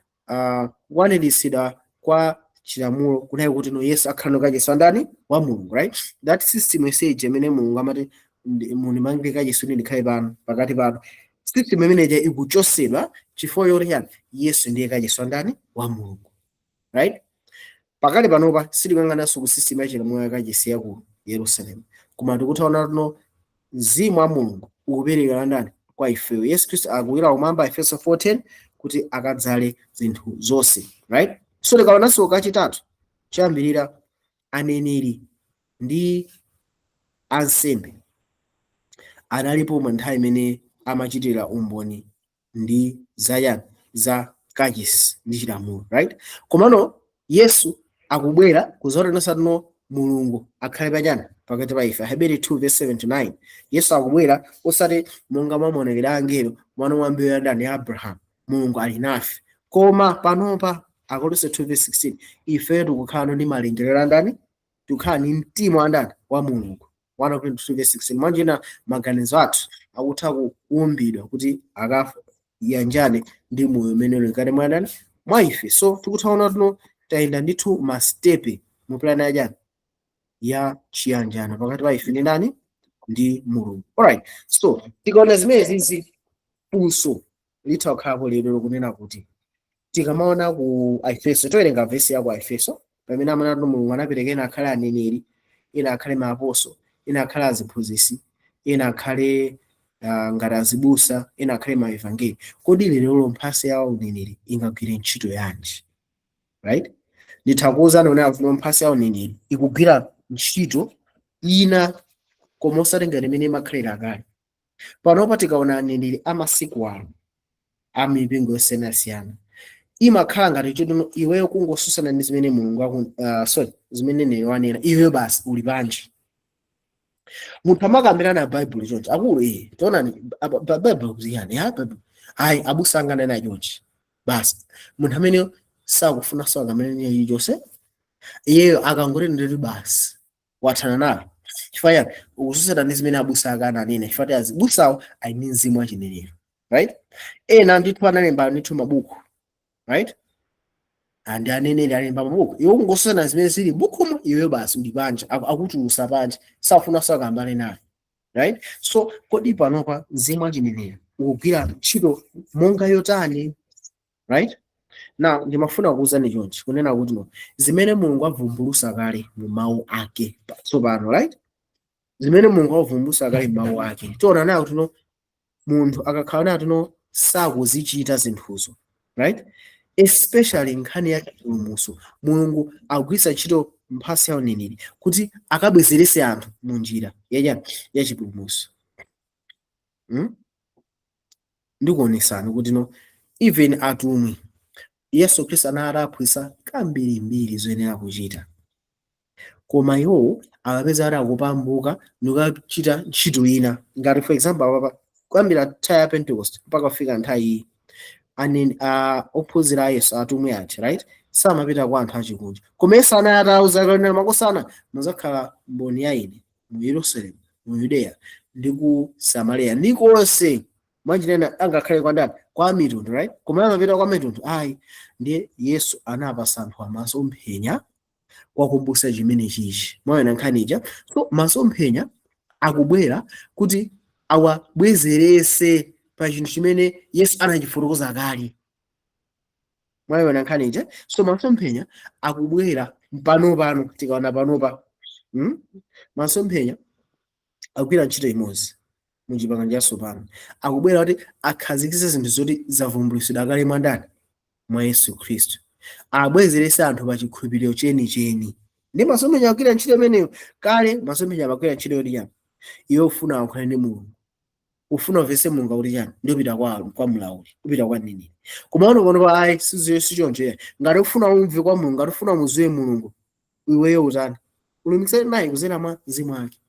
kukwaniritsidwa kwa chilamulo kunali kuti no, Yesu akhala kachisi ndani? Wa Mulungu, right? That system yonseyi imene Mulungu amati munimangire kachisi kuti ndikhale pano pakati pano, system imeneja ikuchosedwa chifukwa choti chani? Yesu ndiye kachisi ndani? Wa Mulungu, right? Pakali panopa sitikuyang'ananso ku system ya chilamulo ya kachisi ya ku Yerusalemu, koma tikuthaona tuno mzimu wa Mulungu ukupereka ndani? Kwa ifeyo. Yesu Khristu akukwera kumwamba, Efeso 4:10, kuti akadzale zinthu zonse, right? So tikaonanso kachitatu, choyambirira aneneri ndi ansembe analipo mu nthawi imene amachitira umboni ndi zayani? Za kachisi ndi chilamulo, right? Komano Yesu akubwera kuzaonetsa tuno Mulungu akhale pachani? Pakati pa ife. Aheberi 2 verse 7 to 9. Yesu akubwera osati monga mwa maonekedwe a angelo, mwana wa mbewu ya ndani? Ya Abrahamu. Mulungu ali nafe. Koma panopa, Akolose 2 verse 16, ife tikukhala ndi malingaliro a ndani? Tikukhala ndi mtima wa ndani? Wa Mulungu. 1 Korinto 2 verse 16. Mwanjina, maganizo athu akutha kuumbidwa kuti akayanjane ndi moyo umene uli mkati mwa ndani? Mwa ife. So tikuthaona tuno tayenda ndithu ma step mu plan ya chani? Ya chiyanjano pakati pa ife ndi ndani? Ndi Mulungu. Alright, so tikaona zimene zizi, funso litha kukhalapo lero lokunena kuti tikamaona ku Aefeso, towerenga vesi ya ku Aefeso pamene amanati Mulungu anapereka ena akhale aneneri, ena akhale maaposo, ena akhale aziphunzitsi, ena akhale ngati azibusa, ena akhale maevangeli. Kodi lero mphatso ya uneneri ingagwire ntchito yanji, right? Nditha kuwuzani kunena kuti mphatso ya uneneri ikugwira ntchito ina, koma osati ngati imene imakhalira kale. Panopa tikaona aneneri amasiku ano a mipingo yosiyanasiyana, imakhala ngati chotino iweyo kungosusana ndi zimene Mulungu aku, sorry, zimene mneneri wanena, iweyo basi uli panja. Munthu amakambirana Baibulo chonchi: "Akulu, taonani, Baibulo kuti yani ya Baibulo." "Ayi, abusa anganena chonchi." Basi munthu amene sakufunanso akamene chilichonse, iyeyo akangoti nditi basi wathana nayo. Chifukwa chani? Ukususana ndi zimene abusa ake ananena, chifukwa ti azibusawo ali ndi mzimu wachinenero, right? Ena ndithu analemba ndithu mabuku, right? Andi aneneri alemba mabuku. Iwe ungosusana zimene zili bukumo, iweyo basi uli panja, akutulusa panja, safunanso akambane nayo, right? So kodi panopa mzimu wachinenero ukugwira ntchito monga yotani, right? Now ndimafuna kuwuzani chonchi, kunena kuti no, zimene Mulungu avumbulusa kale mu mawu ake tsopano, right? Zimene Mulungu avumbulusa kale mu mawu ake, tiona nayo kuti no, munthu akakhala nayo tino sakuzichita zinthuzo, right? Especially nkhani ya chipulumutso, Mulungu akugwiritsa ntchito mphatso ya uneneri kuti akabwezerese anthu mu njira ya ya chipulumutso. Ndikuonesani kuti no, even atumwi, Yesu Khristu anali ataphunzitsa kambirimbiri zoyenera kuchita, koma iwowo akapeza kuti akupambuka ndikukachita ntchito ina. Ngati for example apapa, kuyambira nthawi ya Pentecost mpaka kufika nthawi iyi, ophunzira a Yesu, atumwi aja, right, samapita kwa anthu achikunja. Koma Yesu anali atawuza kanena, "Makosana, muzakhala mboni ya ine mu Yerusalemu, mu Yudeya ndi ku Samariya ndi konse," mwanjinena angakhale kwa ndani? Kwa mitundu, right? Koma amapita kwa mitundu? Ayi. Ndiye Yesu anapasa anthu amasomphenya kwakumbutsa chimene chichi. Mwaona nkhani ija? So masomphenya akubwera kuti awabwezerese pa chinthu chimene Yesu anachifotokoza kale. Mwaona nkhani ija? So masomphenya akubwera pano, tikaona panopa, Masomphenya akugwira ntchito imodzi mu Chipangano Chatsopano, akubwera kuti akhazikitse zinthu zoti zavumbulutsidwa kale mwa ndani? Mwa Yesu Khristu, abwezerese anthu pa chikhulupiriro chenicheni. Ndi masomphenya akugwira ntchito imeneyo. Kale masomphenya amagwira ntchito yoti chani? Iwe ufuna ayankhule ndi Mulungu, ufuna umvetse Mulungu akuti chani, ndi upita kwa mlauli, upita kwa mneneri. Koma uno pano pa ayi, siziyo, sichoncho. Ngati ufuna umve kwa Mulungu, ngati ufuna umudziwe Mulungu, iweyo utani? Ulumikizane naye kudzera mwa mzimu wake.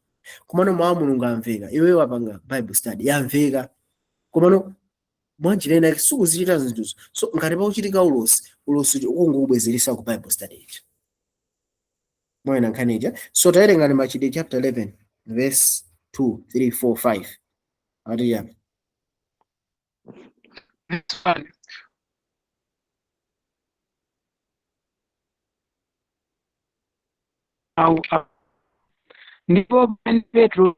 Komano mawu a Mulungu amveka, iweyo wapanga Bible study yamveka, komano mwanjira ina sikuzichita zinthuzo. So ngati pakuchitika ulosi, ulosi ukungobwezeresa ku Bible study ija. Mwaona nkhani ija? So tawerengani Machitidwe chapter 11 verse 2, 3, 4, 5, ati yani? Verse 1. Mawu Ndipo pamene Petro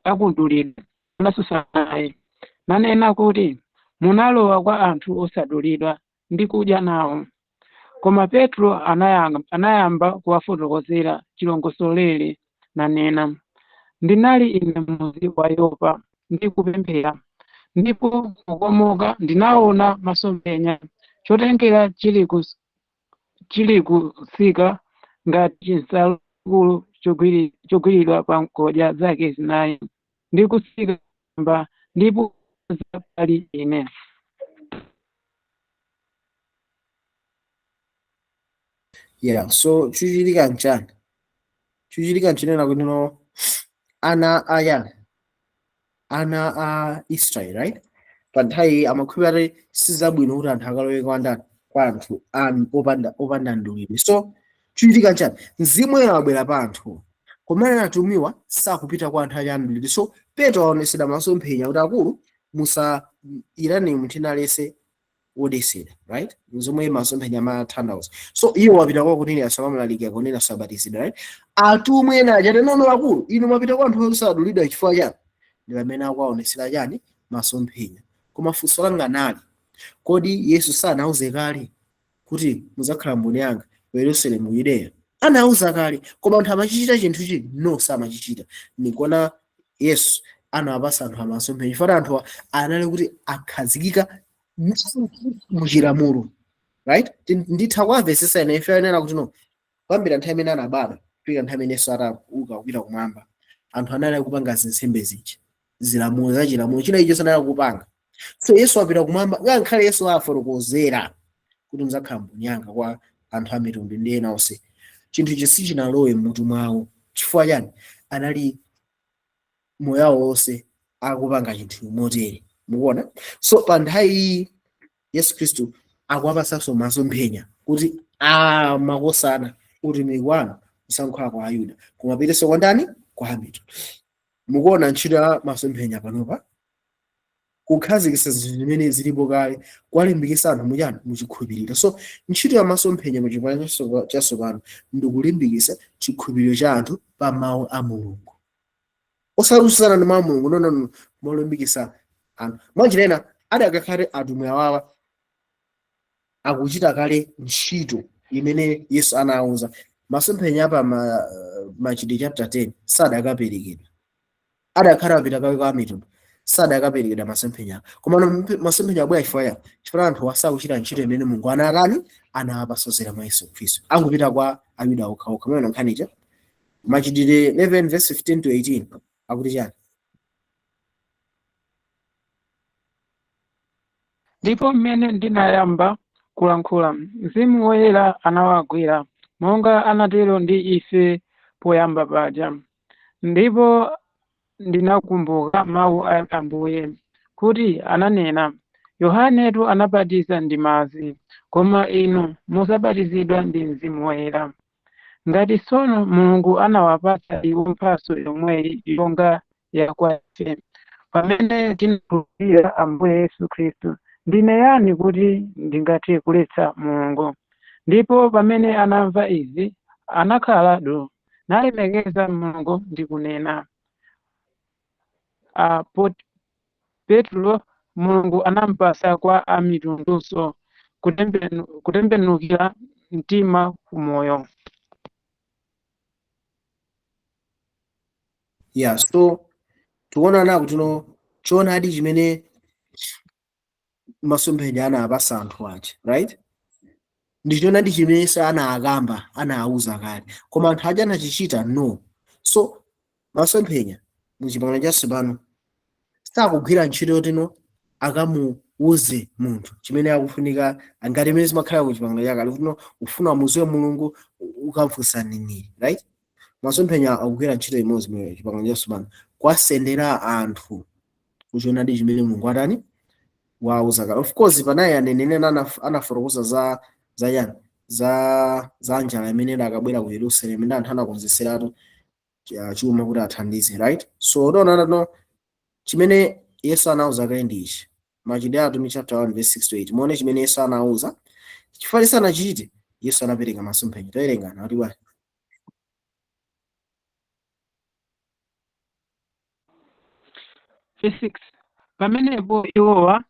akudulidwa anatsutsana naye, nanena kuti, "Munalowa kwa anthu osadulidwa ndi kudya nawo." Koma Petro anayamba kuwafotokozera chilongosolere, nanena, "Ndinali ine mudzi wa Yopa ndi kupemphera, ndipo kukomoka ndinaona masomphenya, chotengera chili kutsika ngati chinsalu chachikulu chogwiridwa pa ngodya zake zinayi, ndi kutsika kumwamba, ndipo pali ine." Yeah, so chuchitika nchani? Chuchitika nchinena kuti no, ana a yani, ana a Israel, right, pa nthawi amakhulupirira kuti sizabwino kuti anthu akalowe kwa ndani? Kwa anthu opanda mdulidwe. So chuchitika nchani? Mzimu woyera wabwera pa anthu, komana atumiwa sakupita kwa anthu acha mdulidwe. So Petro aonesedwa masomphenya kuti, "Akulu, musayirane munthu ina aliyense wodetsedwa," right? Zomwe masomphenya amatanthauza. So iwo wapita kwa Kornelius, akamulalikira, Kornelius abatizidwa, right? Atumwi ena aja, "No, akulu, inu mwapita kwa anthu osadulidwa chifukwa chani?" Ndi pamene akuwaonesera chani? Masomphenya. Koma funso langa nali, kodi Yesu sanauze kale kuti muzakhala mboni yanga ku Yerusalemu, Yudeya? Anauza kale, koma anthu amachichita chinthuchi? No, samachichita. Nikuona Yesu anawapasa anthu amasomphenya chifukwa anthu anali kuti akhazikika muchilamulo, right? Nditha kuwamvesesa ine. Ife anena kuti no, kuyambira nthawi imene anabadwa kufika nthawi imene Yesu atauka kupita kumwamba, anthu anali kupanga zinsembe zija, zilamulo za chilamulo, china icho sanali kupanga. So Yesu apita kumwamba, ngakhale Yesu afotokozera kuti muzakhala mboni yanga kwa anthu a mitundu ndi ena onse, chinthu ichi sichinalowe mmutu mwawo. Chifukwa chani? Anali moyo wawo wonse akupanga chinthu motere. Mukuona? So pa nthawi iyi Yesu Khristu akuwapasanso masomphenya kuti makosana utumiki wanu usankhala kwa Ayuda koma pitenso kwa ndani? Kwa amitundu. Mukuona ntchito ya masomphenya panopa kukhazikitsa zinthu zimene zilipo kale, kuwalimbikitsa anthu muchani? Muchikhulupiriro. So ntchito ya masomphenya mu Chipangano Chatsopano ndikulimbikitsa chikhulupiriro cha anthu pa mawu a Mulungu, osalusana ndi mawu a Mulungu. No, no, no, molimbikitsa anthu mwanjira ina. Adakakhale atumwi awawa akuchita kale ntchito imene Yesu anawuza, masomphenya apa Machitidwe chapter 10 sadakaperekedwa. Adakhala apita kale kwa mitundu, sadakaperekedwa masomphenya. Koma masomphenya abwera chifukwa chani? Chifukwa anthu asakuchita ntchito imene Mulungu anatani? Anawapasozera mwa Yesu Khristu, angupita kwa Ayuda okhaokha. Mwana nkhanicha Machitidwe 11 verse 15 to 18 akuti chani? Ndipo mmene ndinayamba kulankhula, Mzimu Woyera anawagwera, monga anatero ndi ife poyamba paja. Ndipo ndinakumbuka mawu a Ambuye, kuti ananena, Yohanetu anabatiza ndi madzi, koma inu mudzabatizidwa ndi Mzimu Woyera. Ngati tsono Mulungu anawapatsa iwo mphatso yomweyi yonga ya kwa ife, pamene tinakhulupirira Ambuye Yesu Khristu, ndine yani kuti ndingathe kuletsa Mulungu? Ndipo pamene anamva izi, anakhala du, nalemekeza Mulungu ndi kunena, Petro, Mulungu anampasa kwa amitundunso kutembenukira mtima kumoyo. Yeah, so tikuona na kuti no, choonadi chimene masomphenya anapasa anthu aja, right, ndi choonadi chimene Yesu anakamba, anawuza kale, koma anthu aja anachichita no. So masomphenya mu Chipangano Chatsopano sakugwira ntchito yoti no akamuuze munthu chimene akufunika ngati imene zimakhala ku Chipangano Chakale, kuti no, ufuna umuziwe Mulungu, ukamfunsa mneneri, right? Masomphenya akugwira ntchito imodzi mu Chipangano Chatsopano, kwasendera anthu kuchoonadi chimene Mulungu atani? Wauza kale. Of course panali aneneri anafotokoza za yani, za njala imene akabwera ku Yerusalemu, ndi anthu anakonzeseratu chuma kuti athandize, right? So taonana no, chimene Yesu anauza kale ndi ichi. Machitidwe Atumwi chapter 1 verse 6 to 8, muone chimene Yesu anauza. Chifukwa sanachite, Yesu anapereka masomphenya. Tawerengana, kuti bwana. Verse 6. Pamenepo iwowa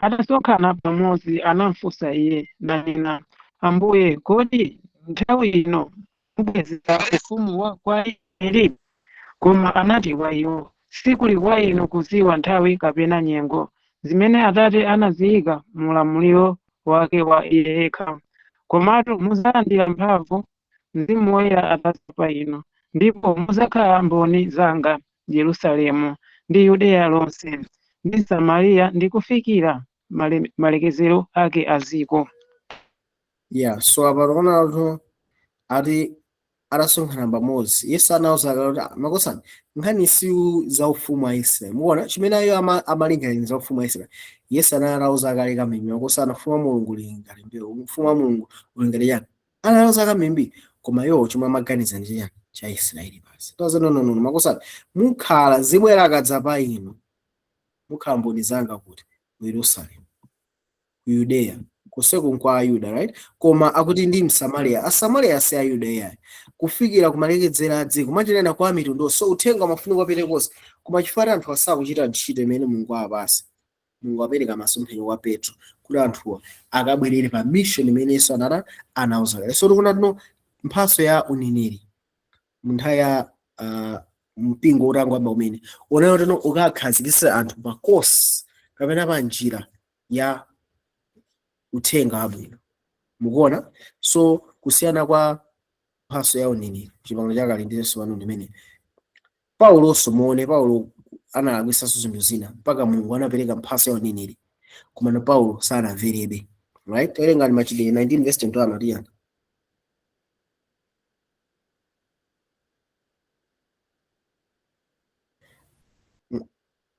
atasonkhana pamodzi anamfunsa iye, nanena, Ambuye, kodi nthawi ino mubwezera ufumu wa kwa Israeli? Koma anati kwa iwo, Sikuli kwa inu kudziwa nthawi kapena nyengo, zimene Atate anaziyika mu ulamuliro wake wa iye yekha. Komatu mudzalandira mphamvu, Mzimu Woyera atadza pa inu, ndipo mudzakhala mboni zanga Yerusalemu ndi Yudeya lonse ndi Samariya ndi kufikira malekezero ake a dziko. Yeah, so apa tikuona anthu ati atasonkhana pamodzi, Yesu anawuza kale kuti, "Ah, makosana, nkhani si za ufumu wa Israeli." Mukuona chimene ayo amalingalira za ufumu wa Israeli. Yesu anawuza kale kamimi, makosana, ufumu wa Mulungu uli ngati mbewu, ufumu wa Mulungu uli ngati chani, anawuza kamimbi. Koma iwo chomwe amaganiza ndi chani? Cha Israeli basi. Toza, no, no, no, makosana, mukhala zibwera akadza pa inu, mukhala mboni zanga kuti? Ku Yerusalemu, ku Yudeya, kuseku kwa Ayuda, right? Koma akuti ndi Msamariya. Asamariya si Ayuda iyayi. Kufikira kumalekezera a dziko, machinena kwa mitundu. So uthenga umafunika upite konse, koma chifukwa anthu asakuchita ntchito imene Mulungu awapasa, Mulungu apereka masomphenya kwa Petro kuti anthuwa akabwerere pa mission imene Yesu anawuza kale. So tikuona tino mphatso ya uneneri mu nthawi ya mpingo utangwamba umene unayo tino ukakhazikitsa anthu pa course kapena pa njira ya uthenga wabwino. Mukuona? So kusiyana kwa mphatso ya uneneri Chipangano Chakale ndi Chatsopano ndimene Paulonso, muone Paulo analakwisanso zinthu zina mpaka Mulungu anapereka mphatso ya uneneri, koma Paulo sanamverebe, right? Tawerengani Machitidwe 19 verse 21, atiyani?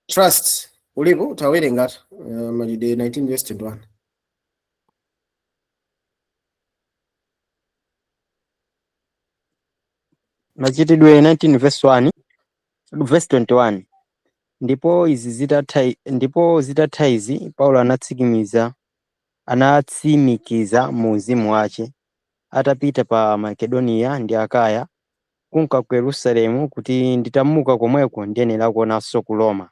Trust. Ulipo tawerenga Machitidwe 19 verse 21. Machitidwe 19 verse 1 verse 21. Ndipo zitatha izi Paulo anatsimikiza mu mzimu wace, atapita pa Makedoniya ndi Akaya kunka ku Yerusalemu, kuti nditamuka komweko ndiyenera kuonanso ku Roma.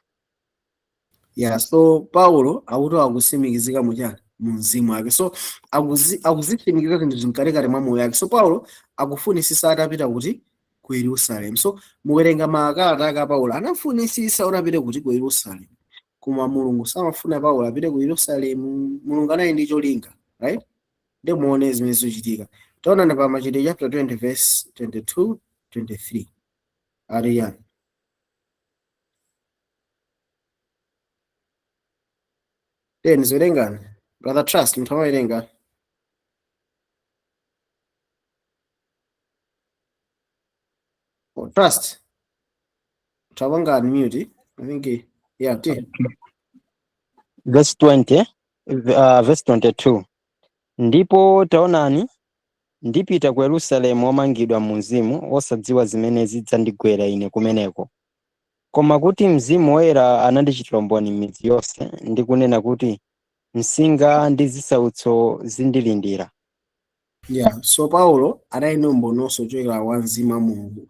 Yeah, so Paulo akuti akutsimikizika muchani mu mzimu wake. So akuzitsimikiza zinthu zimkatikati mwa moyo wake. So Paulo akufunisisa atapita kuti ku Yerusalemu. So muwerenga makalata ake a Paulo, anafunisisa kuti apite kuti ku Yerusalemu, koma Mulungu samafuna Paulo apite ku Yerusalemu. Mulungu anali ndi cholinga, right? Ndi muone zimene zikuchitika. Taonani pa Machitidwe chapter 20 verse 22 23 ali yani. Then ziwerengani, brother Trust, mnthu amawerenga. Oh, Trust, tawanga unmute, I think. Yeah, ti. Verse 20, verse 22. Ndipo taonani, ndipita ku Yerusalemu womangidwa mu mzimu, osadziwa zimene zidzandigwera ine kumeneko, koma kuti Mzimu Woyera anandichitira umboni m'midzi yonse, ndi kunena kuti msinga ndi zisautso zindilindira. Yeah, so Paulo anali ndi umboni ochokera wa mzimu wa Mulungu,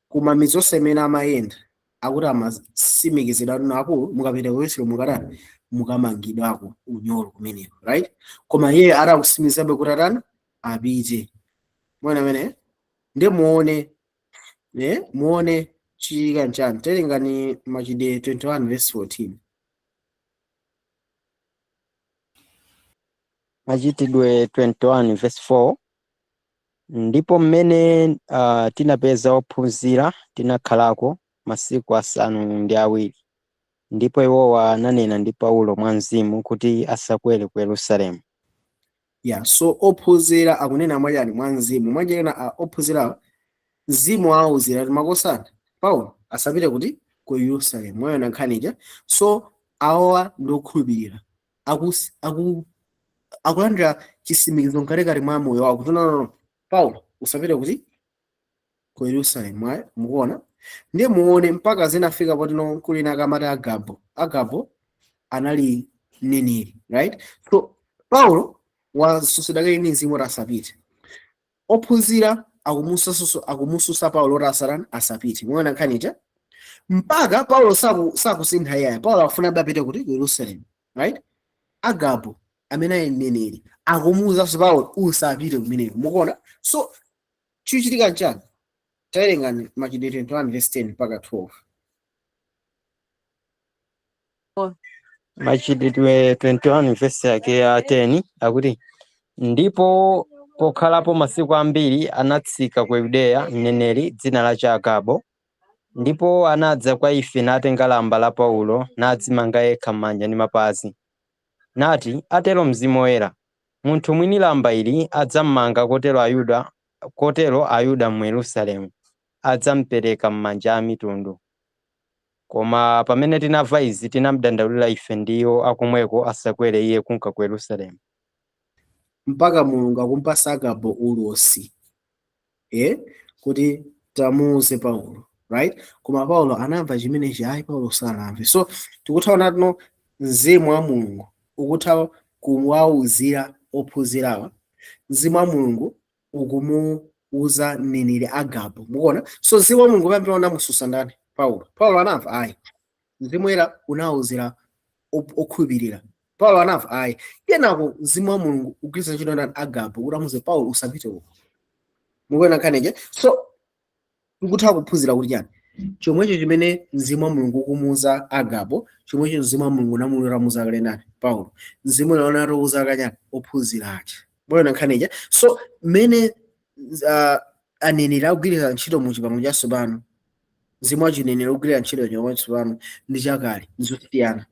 koma midzi yonse imene amayenda akuti amatsimikizidwa kuti akulu, mukapita ku Yerusalemu mukatani, mukamangidwako unyolo kumeneko, right? Koma iye atakutsimikizabe kuti atani, apite. Muone amene ndi muone, muone chichitika nchani. Tawerengani Machitidwe 21 verse 14. Machitidwe 21 verse 4. Ndipo mmene tinapeza ophunzira tinakhalako masiku 7, ndipo iwowa ananena ndi Paulo mwa mzimu kuti asakwere ku Yerusalemu. Yeah, so ophunzira akunena mwachani, mwa mzimu mwachena. Ophunzira mzimu awuzira kuti makosana Paulo asapite kuti ku Yerusalemu. Mwaona nkhanicha? So awa ndi okhulupirira akulandira chisimikizo mkatikati mwa moyo wawo kuti no, no, no, Paulo usapite kuti ku Yerusalemu. Mukuona? Ndiye muone mpaka zinafika poti no kulina akamati Agabo. Agabo anali mneneri, right? So Paulo wasusidwa kale ndi mzimu kuti asapite. Ophunzira akumususa Paulo kuti asatani, asapite. Muona nkhanicha? Mpaka Paulo sakusintha iyayi. Paulo akufuna apite kuti ku Yerusalemu, right? Agabo amene ali mneneri akumuwuzanso Paulo usapite kumeneko. Mukuona? So chichitika nchani? Tawerengani Machitidwe 21 verse 10 mpaka 12. Machitidwe 21 verse yake ya 10 akuti, ndipo pokhalapo masiku ambiri anatsika ku Yudeya mneneri dzina lace Agabo, ndipo anadza kwa ife natenga lamba la Paulo nadzimanga yekha m'manja ndi mapazi, nati, atero Mzimu Woyera, munthu mwini lamba ili adzammanga, kotero Ayuda mu Yerusalemu adzampereka m'manja a mitundu. Koma pamene tinamva izi tinamdandaulira ife ndiwo akomweko asakwere iye kunka ku Yerusalemu. Mpaka Mulungu akumpasa Agabo ulosi, kuti tamuuze Paulo, right? Koma Paulo anamva chimenechi? Ayi, Paulo sanamve. So tikuthaona tino mzimu wa Mulungu ukutha kuwauzira ophunzirawa, mzimu wa Mulungu ukumuuza mneneri Agabo. Mukuona? So mzimu wa Mulungu pamene unamususa ndani? Paulo. Paulo anamva? Ayi. Mzimu Woyera unawuzira okhulupirira. Paulo anamva? Ayi. Kenako mzimu wa Mulungu ugwiritsa ntchito ndani? Agabo, kuti amuuze Paulo usapite uko. Mukuona nkhaniche? So tikutha kuphunzira kuti chani? Chomwecho chimene mzimu wa Mulungu ukumuuza Agabo, chomwecho mzimu wa Mulungu unamulamuza kale nani? Paulo. Mzimu unatowuza kanyani ophunzira aja. Mukuona nkhaniche? So mmene aneneri akugwiritsa ntchito mu chipangano chatsopano, mzimu wa chineneri ukugwira ntchito chipangano chatsopano ndi chakale nzosiyana.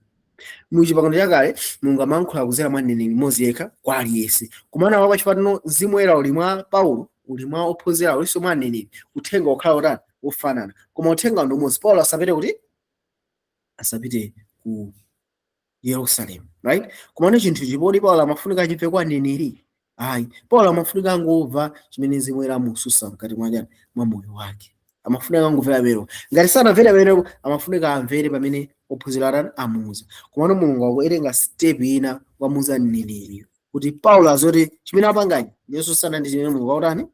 Mu chipangano chakale Mulungu amayankhula kudzera mwa mneneri mmodzi yekha kwa aliyense. Kumana kwa chipangano, mzimu woyera uli mwa Paulo, uli mwa ophunzira, ulinso mwa aneneri, uthenga ukhala utani? Wofanana, koma uthenga ndi umodzi. Paulo asapite kuti asapite Ku Yerusalemu, right? Komano chinthu chipoti Paulo amafunika achimve kwa mneneri? Ayi, Paulo amafunika angomva chimene Mzimu amususa mkati mwa chani? Mwa moyo wake. Amafunika angomvera pamenepo. Ngati sanamvere pamenepo, amafunika amvere pamene ophunzira atani? Amuuza. Komano Mulungu akuwerenga step ina, wamuuza mneneriyo kuti Paulo azoti chimene apangachi ndiyosusana ndi chimene Mulungu akutani?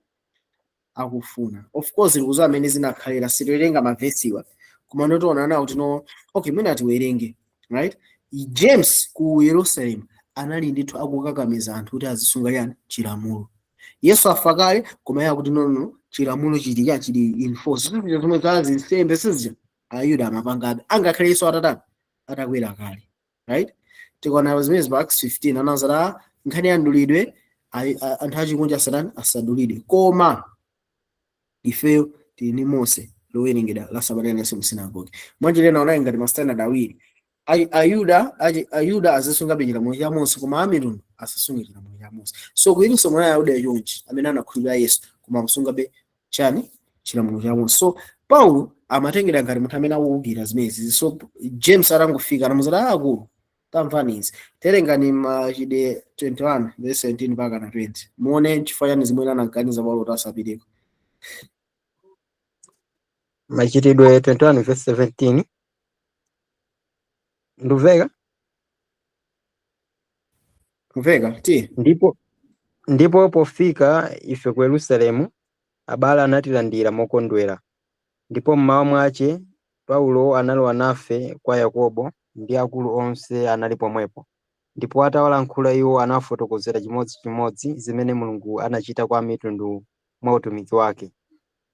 Akufuna. Of course tikudziwa amene zinakhalira, sitiwerenga mavesiwa, koma ndotiona nawo kuti no, okay, mwina tiwerenge, right? James ku Yerusalemu anali ndithu akukakamiza anthu kuti azisunga chani? Chilamulo. Yesu afa kale, koma iye akuti no, no, chilamulo chili cha chili in force. Sizija zomwe za zinsembe, sizija Ayuda amapangabe angakhale Yesu atatani? Atakwera kale, right? Tikaona zimene pa Acts 15, anazara nkhani ya mdulidwe, anthu achikunja asatani? Asadulidwe, koma ifeyo tili ndi Mose lowerengedwa la sabata iliyonse mu sinagoge. Mwanjira ina onayi ngati ma standard awiri. Ayuda azisungabe chilamulo cha Mose, koma amitundu asasunge chilamulo cha Mose. So ku Yerusalemu munali Ayuda chonchi amene anakhulupirira Yesu, koma akusungabe chani? Chilamulo cha Mose. So Paulo amatengera ngati munthu amene akuwukira zimenezi. So James atangofika anamuuza, "Akulu, tamvani izi." Terengani Machitidwe 21 verse 17 mpaka na 20, muone chifukwa chani zimene anaganiza Paulo kuti asapiteko. Machitidwe 21 verse 17, ndumveka? Kumveka ti. Ndipo pofika ife ku Yerusalemu, abale anatilandira mokondwera. Ndipo mmawa mwache Paulo analowa nafe kwa Yakobo, ndi akulu onse anali pomwepo. Ndipo atawalankhula iwo, anawafotokozera chimodzimodzi zimene Mulungu anachita kwa mitundu mwa utumiki wake.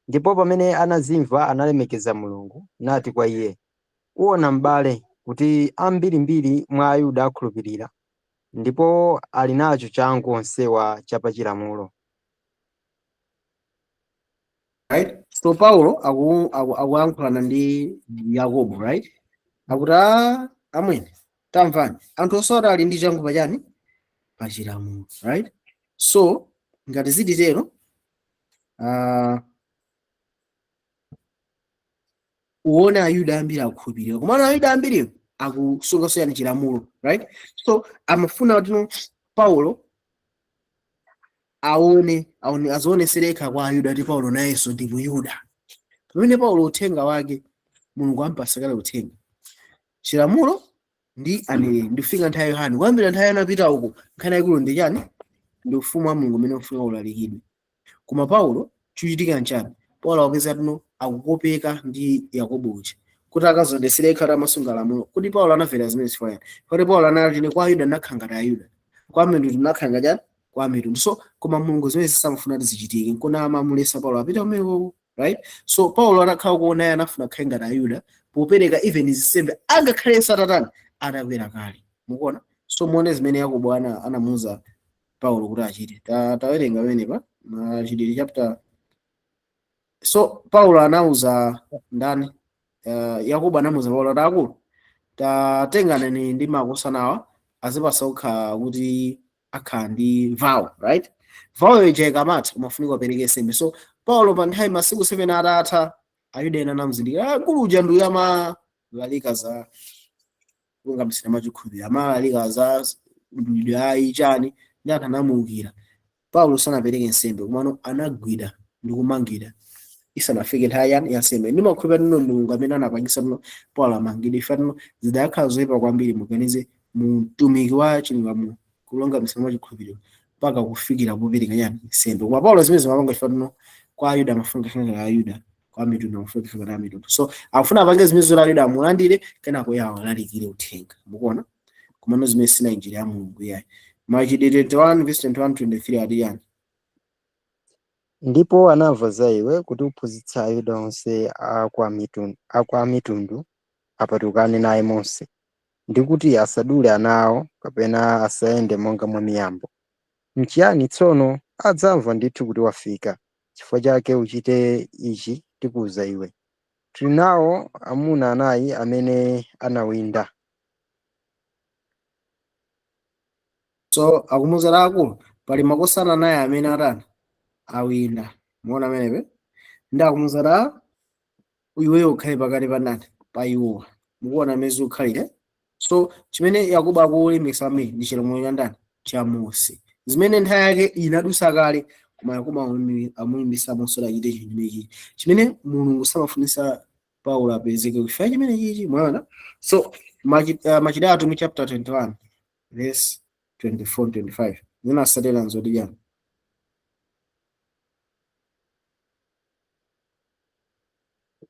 Ndipo pamene anazimva analemekeza Mulungu, nati kwa iye, "Uona m'bale, kuti ambirimbiri mwa Ayuda akhulupirira, ndipo ali nacho changu onsewa chapachilamulo." Right, so Paulo akuyankhulana ndi Yakobo, right? Akuti, "Ah, amwene, tamvani, anthu osati ali ndi changu pachani? Pachilamulo, right? So ngati zititero, uone Ayuda ambiri akukhulupirira, komano Ayuda ambiriwo akusunga yani? Chilamulo, right? So amafuna kuti no, Paulo aone azionesereka kwa Ayuda kuti Paulo nayenso ndi Muyuda, pamene Paulo uthenga wake Mulungu ampasa kale uthenga, chilamulo ndi aneneri, ndikufika nthawi ya Yohane. Kuyambira nthawi ya Yohane apita uku, nkhani yayikulu ndi chani? Ndi ufumu wa Mulungu umene ufuna ulalikidwe. Koma Paulo chikuchitika nchani? Paulo akupeza tino akukopeka ndi Yakobo uja kuti akazondesere kuti amasunga lamulo. Kuti Paulo anamvera zimene zifukwa yani? Kuti Paulo anati, "Ine kwa Ayuda ndinakhala ngati Ayuda, kwa mitundu ndinakhala ngati chani? Kwa mitundu." So koma Mulungu zimene zisamafuna kuti zichitike, nkona amamulesa Paulo apita kumeneko, right? So Paulo anakhala kuona iye anafuna kukhale ngati Ayuda popereka even zisembe angakhale satatani? Atakwera kale. Mukuona? So muone zimene Yakobo anamuuza Paulo kuti achite. Tawerenga pamenepa Machitidwe chapter. So Paulo anauza ndani? Yakobo anamuuza Paulo kuti, "Akulu, tatengana ni ndi makosanawa, azipasa kukhala kuti akhala ndi vow, right? Vow ija ikamatha umafunika upereke sembe." So Paulo pa nthawi masiku 7 atatha, Ayuda ena anamuzindikira, "Ah, mkulu uja ndiye amalalika za kulungamisira mwachikhulupiriro, amalalika za mdulidwe, ayi chani." Ndi anthu anamuwukira. Paulo sanapereke nsembe, komano anagwira ndi kumangira isanafike nthawi yani? Ya nsembe. Ndimakhulupirira tino Mulungu amene anapangisa tino Paulo amangidwe ife tino zidakhala zoyipa kwambiri. Muganize, mtumiki wa chilungamo, kulungamisira mwachikhulupiriro, mpaka kufikira popereka yani? Nsembe. Koma Paulo zimene zimapanga ife tino kwa Ayuda amafuna kufikira Ayuda, kwa mitundu amafuna kufikira mitundu. So akufuna apange zimene zoti Ayuda amulandire, kenako yawo alalikire uthenga. Mukuona? Komano zimene sina injira ya Mulungu yayi. Machitidwe 21 verse 21 23 ati yani? Ndipo anamva za iwe kuti uphunzitsa Ayuda onse akwa mitundu apatukane naye Mose, ndi kuti asadule ana awo kapena asayende monga mwa miyambo. Nchiyani tsono? Adzamva ndithu kuti wafika. Chifukwa chake uchite ichi tikuwuza iwe. Tili nawo amuna anayi amene anawinda. So akumuuza, "Akulu, pali makosana anayi amene atani? Awinda." Muona amenepe? Ndi akumuuza, "Iweyo ukhale pakati pa ndani? Pa iwowa." Mukuona amene zikukhalira? So chimene Yakobo akulimbikitsa kwambiri ndi chilamulo cha ndani? Cha Mose, zimene nthawi yake inadusa kale, koma Yakobo amulimbikitsa Mose kuti achite chinthu chimenechi chimene Mulungu samafunisa Paulo apezeke kufa chimene chichi, mwaona. So Machitidwe Atumwi chapter 21 verse 24 25 zinasatira nzoti chani?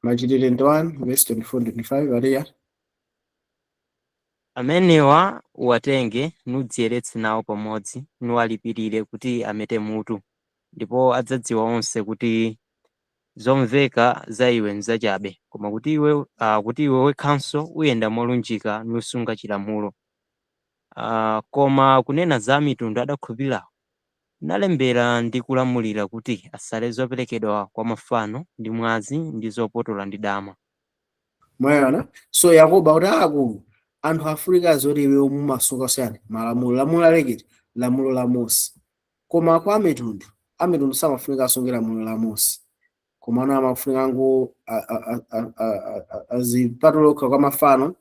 Machitidwe 21 verse 24 25 aliya. Amenewa uwatenge, nudziyeretse nawo pamodzi, nuwalipirire kuti amete mutu, ndipo adzadziwa onse kuti zomveka za iwe nzachabe, koma kuti iwe wekhanso uyenda molunjika nusunga chilamulo. Koma kunena za mitundu adakhulupirirawo, nalembera ndi kulamulira kuti asale zoperekedwa kwa mafano, ndi mwazi, ndi zopotola, ndi dama. Mwaona? So Yakobo akuti akulu anthu Afrika zoti iwe mumasunga siyani malamulo, lamulo aleketi lamulo la Mose, koma kwa amitundu, amitundu samafunika asunge lamulo la Mose, koma ana amafunika ngo azipatulokha kwa mafano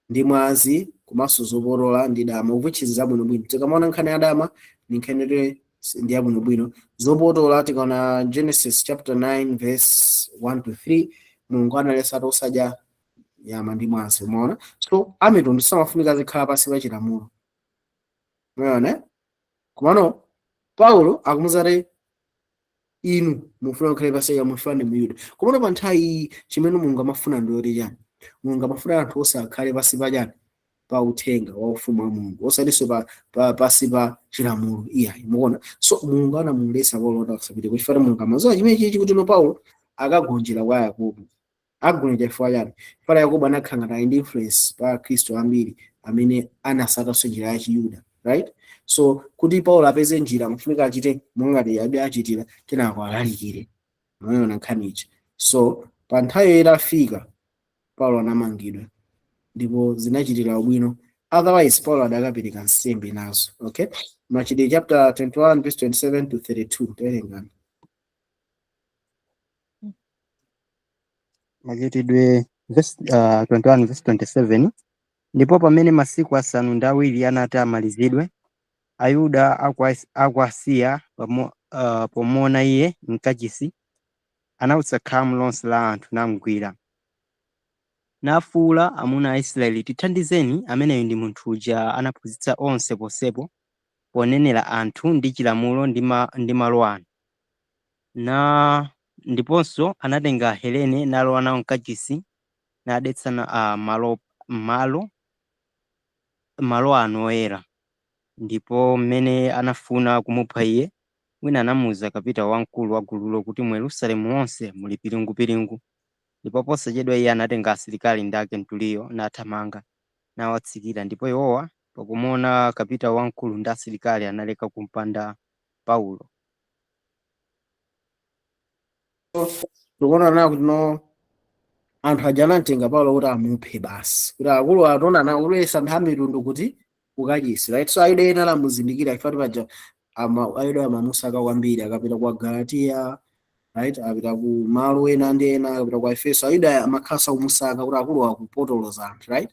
ndi mwazi komanso zopotola ndi dama, which is zabwinobwino. Tikamaona nkhani ya dama ndi nkhani yoti ndi yabwinobwino. Zopotola tikaona Genesis chapter 9 verse 1 to 3, Mulungu analetsa ati usadya nyama ndi mwazi, umaona. So amitundu samafunika azikhala pansi pa chilamulo, umaona, eh? Komano Paulo akumuza kuti inu mufuna kukhale pansi ya mufuna ndi Muyuda, komano pa nthawi iyi chimene Mulungu amafuna ndi yoti chani? Mulungu amafuna anthu onse akhale pansi pa chani? Pa uthenga wa ufumu wa Mulungu, osatinso pa pansi pa chilamulo iyayi, mukuona. So Mulungu anamuletsa Paulo kuti asapite, kuchifukwa Mulungu amadziwa chimene chichi kuti no Paulo akagonjera kwa Yakobo. Agonjera chifukwa chani? Chifukwa Yakobo anakhala ngati ali ndi influence pa Akhristu ambiri amene anasatanso njira ya Chiyuda, right? So kuti Paulo apeze njira mfunika achite mongati abe achitira, kenako alalikire, munaona nkhani ichi. So pa nthawi itafika Paulo anamangidwa ndipo zinachitira ubwino, otherwise Paulo adakapereka nsembe nazo. Okay, Machitidwe chapter 21 verse 27 to 32, tawerengani. Machitidwe verse, 21 verse 27. Ndipo pamene masiku 7 anati amalizidwe, Ayuda aku Asiya pomuona iye mkachisi, anautsa khamu lonse la anthu namugwira, nafuwula, amuna a Israeli, tithandizeni, ameneyu ndi munthu uja anaphunzitsa onse ponsepo ponenera anthu ndi chilamulo ndi malo ano. Na ndiponso anatenga Helene nalowa nawo mkachisi, nadetsa malo ano oyera. Ndipo mmene anafuna kumupha iye, wina anamuwuza kapitawo wamkulu wa gululo kuti mu Yerusalemu monse muli piringupiringu. Ndipo posachedwa iye anatenga asilikali ndi akentuliyo nathamanga nawatsikira, ndipo iwowa pakumuona kapitawo wamkulu ndi asilikali analeka kumpanda Paulo. Tikuona na kuti no anthu aja anamtenga Paulo kuti amuphe basi, kuti akulu atona anakulesa anthu amitundu kuti kukachisi, right? So Ayuda ena anamuzindikira ifati paja Ayuda amamusaka kwambiri akapita kwa Galatiya, right? Akapita ku malo ena ndi ena, akapita kwa Efeso, Ayuda amakhala kumusaka kuti akulu akupotoloza anthu, right?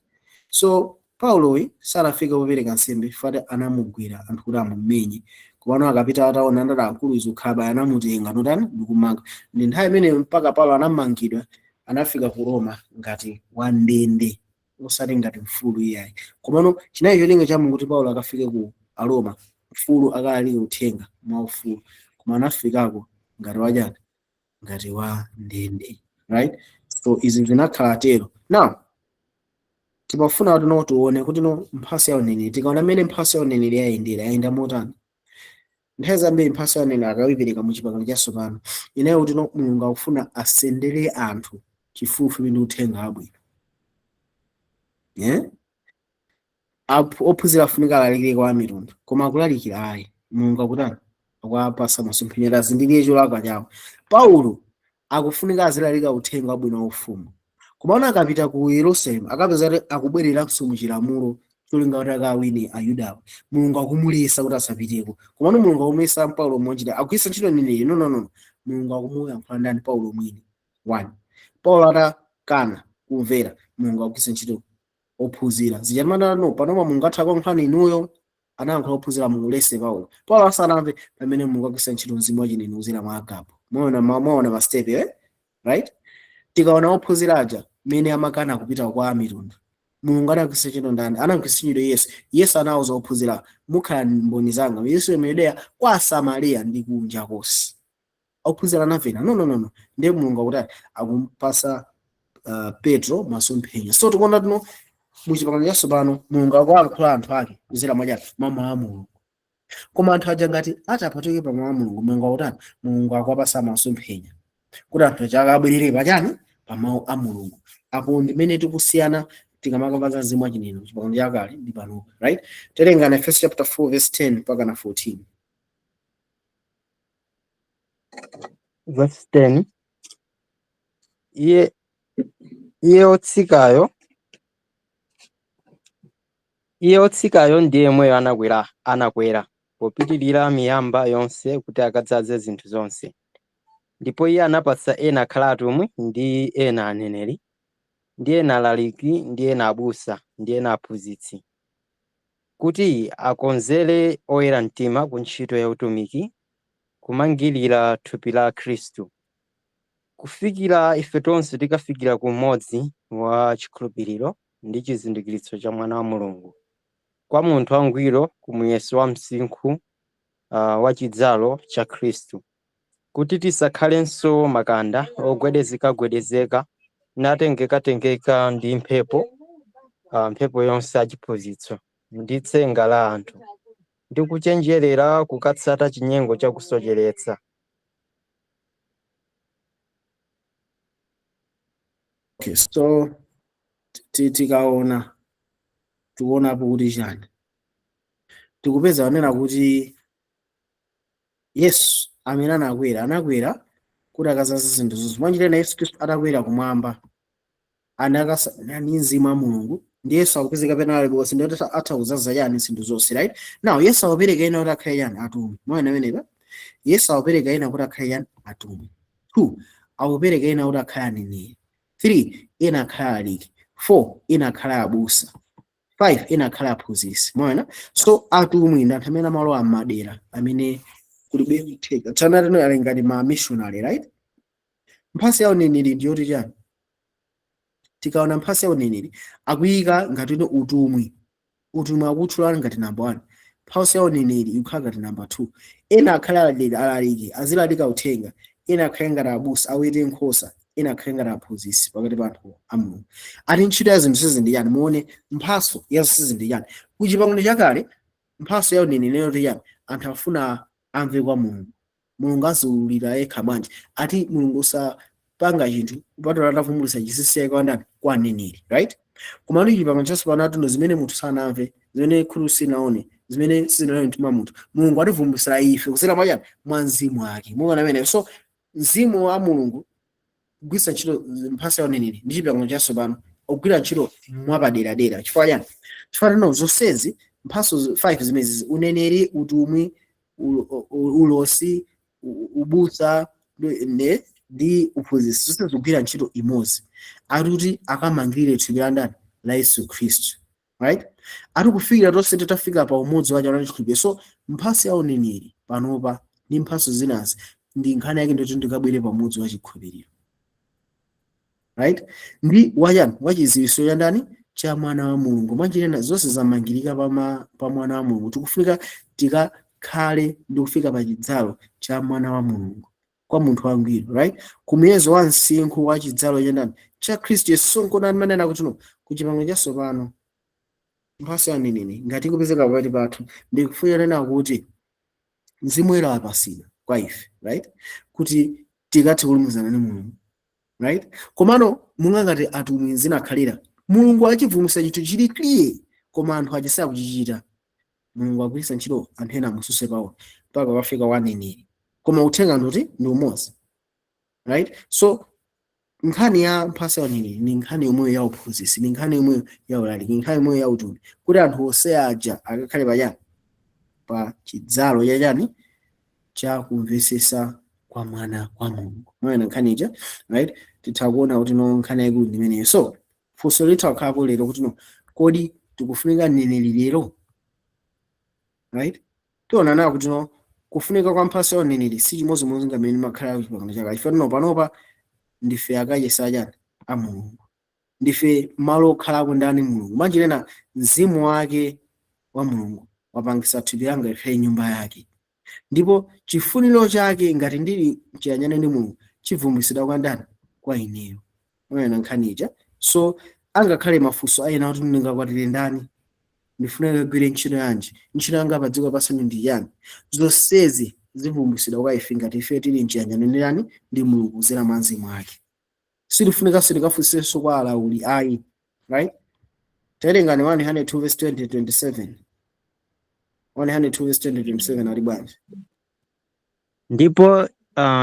So Pauloyi sanafike popereka nsembe ifati anamugwira anthu kuti amumenye, komano akapita ataona ndati akulu izukhaba anamutenga notani ndikumanga. Ndi nthawi imeneyo mpaka Paulo anamangidwa, anafika ku Roma ngati wandende, osati ngati mfulu iyayi. Komano chinali cholinga cha Mulungu kuti Paulo akafike ku Aroma mfulu, akalalike uthenga mwa ufulu, koma anafikako ngati wachani? Ngati wa ndende, right? So izi zinakhala tero. Now timafuna kuti no tione kuti no mphatso ya uneneri, tikaona mmene mphatso ya uneneri yayendera, yayenda motani. Nthawi zambiri mphatso ya uneneri akayipereka mu Chipangano Chatsopano, ineyo kuti no Mulungu akufuna asendere anthu chifupifupi ndi uthenga wabwino, yeah? Ophunzira afunika alalikire kwa mitundu, koma akulalikira ayi, Mulungu akutani? Akuwapasa masomphenya azindikire cholakwa chawo. Paulo akufunika azilalika uthenga wabwino wa ufumu, koma akapita ku Yerusalemu akapeza kuti akubwereranso mu chilamulo cholinga kuti akawine Ayudawo. Mulungu akumulesa kuti asapiteko, komano Mulungu akumulesa Paulo monjira akugwiritsa ntchito mneneri? No, no, no. Mulungu akumuyankhula ndani? Paulo mwini. One, Paulo atakana kumvera, Mulungu akugwiritsa ntchito Ophunzira zija timanena panopa Mulungu atha kuyankhulani inuyo, anayankhula ophunzira Mulungu lese Paulo. Paulo asanamve pamene Mulungu agwiritsa ntchito mzimu wachinenero kudzera mwa Agabo. Mwaona ma step, eh? Right, tikaona ophunzira aja mene amakana kupita kwa mitundu, Mulungu anagwiritsa ntchito ndani? Anagwiritsa ntchito Yesu. Yesu anawuza ophunzira, "Mukhala mboni zanga Yerusalemu, Yudeya, kwa Samariya ndi kunja konse." Ophunzira anamvera? No, no, no, no. Ndiye Mulungu akuti akumpasa Petro masomphenya. So tikuona tino muchipangano chatsopano Mulungu akuyankhula anthu ake kudzera mwachani? Mwa mawu a Mulungu. Koma anthu aja ngati atapatuke pa mawu a Mulungu, Mulungu akutani? Mulungu akuwapasa masomphenya kuti anthu aja akabwerere pachani? Pa mawu a Mulungu. Apo ndimene tikusiyana tikamakamba za mzimu wachinenero chipangano chakale ndi panopa, right? Terengana Efeso chapter 4 verse 10 mpaka na 14. Verse 10, Iye wotsikayo ndiye yemweyo anakwera popitirira miyamba yonse kuti akadzaze zinthu zonse. Ndipo iye anapatsa ena akhala atumwi, ndi ena aneneri, ndi ena alaliki, ndi ena abusa, ndi ena aphunzitsi, kuti akonzere oyera mtima ku ntchito ya utumiki, kumangirira thupi la Khristu, kufikira ife tonse tikafikira ku umodzi wa chikhulupiriro ndi chizindikiritso cha Mwana wa Mulungu, kwa munthu wangwiro, ku muyeso wa msinkhu wa chidzalo cha Khristu, kuti tisakhalenso makanda ogwedezeka-gwedezeka natengeka-tengeka ndi mphepo yonse yachiphunzitso ndi tsenga la anthu, ndi kuchenjerera kukatsata chinyengo chakusocheretsa. Okay, so tikaona tikuonapo kuti chani? Tikupeza wanena kuti Yesu amene anakwera, anakwera kuti akazaze zinthu zonse. Mwanjira ina, Yesu Khristu atakwera kumwamba anakasana ndi mzimu wa Mulungu, ndi Yesu akupezeka pena aliponse, ndi kuti atha kuzaza chani? Zinthu zonse, right? Now Yesu akupereka ena kuti akhale chani? Atumwi. Mwaona amenepa, Yesu akupereka ena kuti akhale chani? Atumwi. Two, akupereka ena kuti akhale aneneri. Three, ena akhale alaliki. Four, ena akhale abusa. Five, ena akhale aphunzitsi. Mwaona? So atumwi ndi anthu amene amalowa m'madera amene kulibe uthenga. Tsana tino ali ngati ma missionary, right? Mphatso ya uneneri ndi yoti chani? Tikaona mphatso ya uneneri, akuyika ngati ino utumwi. Utumwi akutchula ngati number one, mphatso ya uneneri ikukhala ngati number two. Ena akhale alaliki, azilalika uthenga. Ena akhale ngati abusa, awete nkhosa. Ena akhale ngati aphunzitsi pakati pa anthu a Mulungu. Ati ntchito ya zinthu zizi ndi chani? Muone mphatso ya zonsezi ndi chani. Ku chipangano chakale mphatso ya uneneri yoti chani? Anthu afuna amve kwa Mulungu. Mulungu aziululira yekha bwanji? Ati Mulungu usapanga chinthu kupatula atavumbulutsa chinsinsi chake kwa ndani? Kwa aneneri, right? Koma ndi chipangano chatsopano atuno zimene munthu sanamve, zimene khutu sinaone, zimene sizinalowe mtima wa munthu, Mulungu ativumbulutsira ife kudzera mwa chani? Mwa mzimu wake. Muona amene? So mzimu wa Mulungu kugwiritsa ntchito mphatso ya uneneri ndi chipangano chatsopano kugwira ntchito mwapaderadera. Chifukwa chani? Chifukwa tino zonsezi mphatso 5 zimenezi, uneneri, utumwi, ulosi, ubusa ndi uphunzitsi, zonse zikugwira ntchito imodzi, akuti akamangirire thupi la ndani? La Yesu Khristu, right? Ati kufikira tonse titafika pa umodzi wa chana chikhulupiriro. So mphatso ya uneneri panopa ndi mphatso zinazi ndi nkhani yake ndoti ndikabwere pa umodzi wa chikhulupiriro, right? Ndi wachani? Wachidziwitso cha ndani? Cha Mwana wa Mulungu. Mwanjira zonse zamangirika pa Mwana wa Mulungu. Tikufunika tikakhale ndi kufika pa chidzalo cha Mwana wa Mulungu, kwa munthu wangwiro, right? Kumuyezo wa msinkhu wa chidzalo cha ndani? Cha Khristu Yesu. So nkonani manena kuti no, ku chipangano chatsopano mphatso ya uneneri ngati ikupezeka pakati pathu, ndikufunira nena kuti Mzimu Woyera wapasidwa kwa ife, right, kuti tikathe kulumikizana ndi Mulungu, right? Komano munga ngati atumwi zinakhalira, Mulungu achivumbulutsa chinthu chili clear, koma anthu achisaya kuchichita. Mulungu agwiritsa ntchito anthu ena amususe Paulo mpaka wafika waneneri, koma uthenga ndoti ndi umodzi, right? So nkhani ya mphatso ya uneneri ni nkhani yomweyo ya uphunzitsi, ni nkhani yomweyo ya ulaliki, nkhani yomweyo ya utumwi, kuti anthu onse aja akakhale pachani? Pa chidzalo chachani? Cha kumvetsetsa kwa Mwana wa Mulungu. Mwana nkhani ija, right? Titha kuona kuti no, nkhani yayikulu ndi imeneyo. So funso litha kukhalapo lero kuti no, Kodi tikufunika mneneri lero? Right, tiona nawo kuti no, kufunika kwa mphatso ya uneneri si chimodzimodzi ngamene makhala chipangano chakale. Ife tino panopa ndife akachisi achani? A Mulungu. Ndife malo okhalako ndani? Mulungu. Manjirena mzimu wake wa Mulungu wapangisa thupi langa likhale nyumba yake, ndipo chifuniro chake, ngati ndili chiyanjano ndi Mulungu, chivumbulutsidwa kwa ndani? Kwa ineyo. Unaona nkhani ija? So angakhale mafunso ayena kuti ndingakwatire ndani, ndifuna kugwire ntchito yanji, ntchito yanga pa dziko lapansi ndi yani, zonsezi zivumbulutsidwa kwa ife ngati ife tili mchiyanjano ndi ndani? Ndi Mulungu, kudzera mwa mzimu wake. Silifunikanso tikafunsenso kwa alauli ayi, right? Tawerengani 102 verse 20 27. 102 verse 20 27 ali bwanji?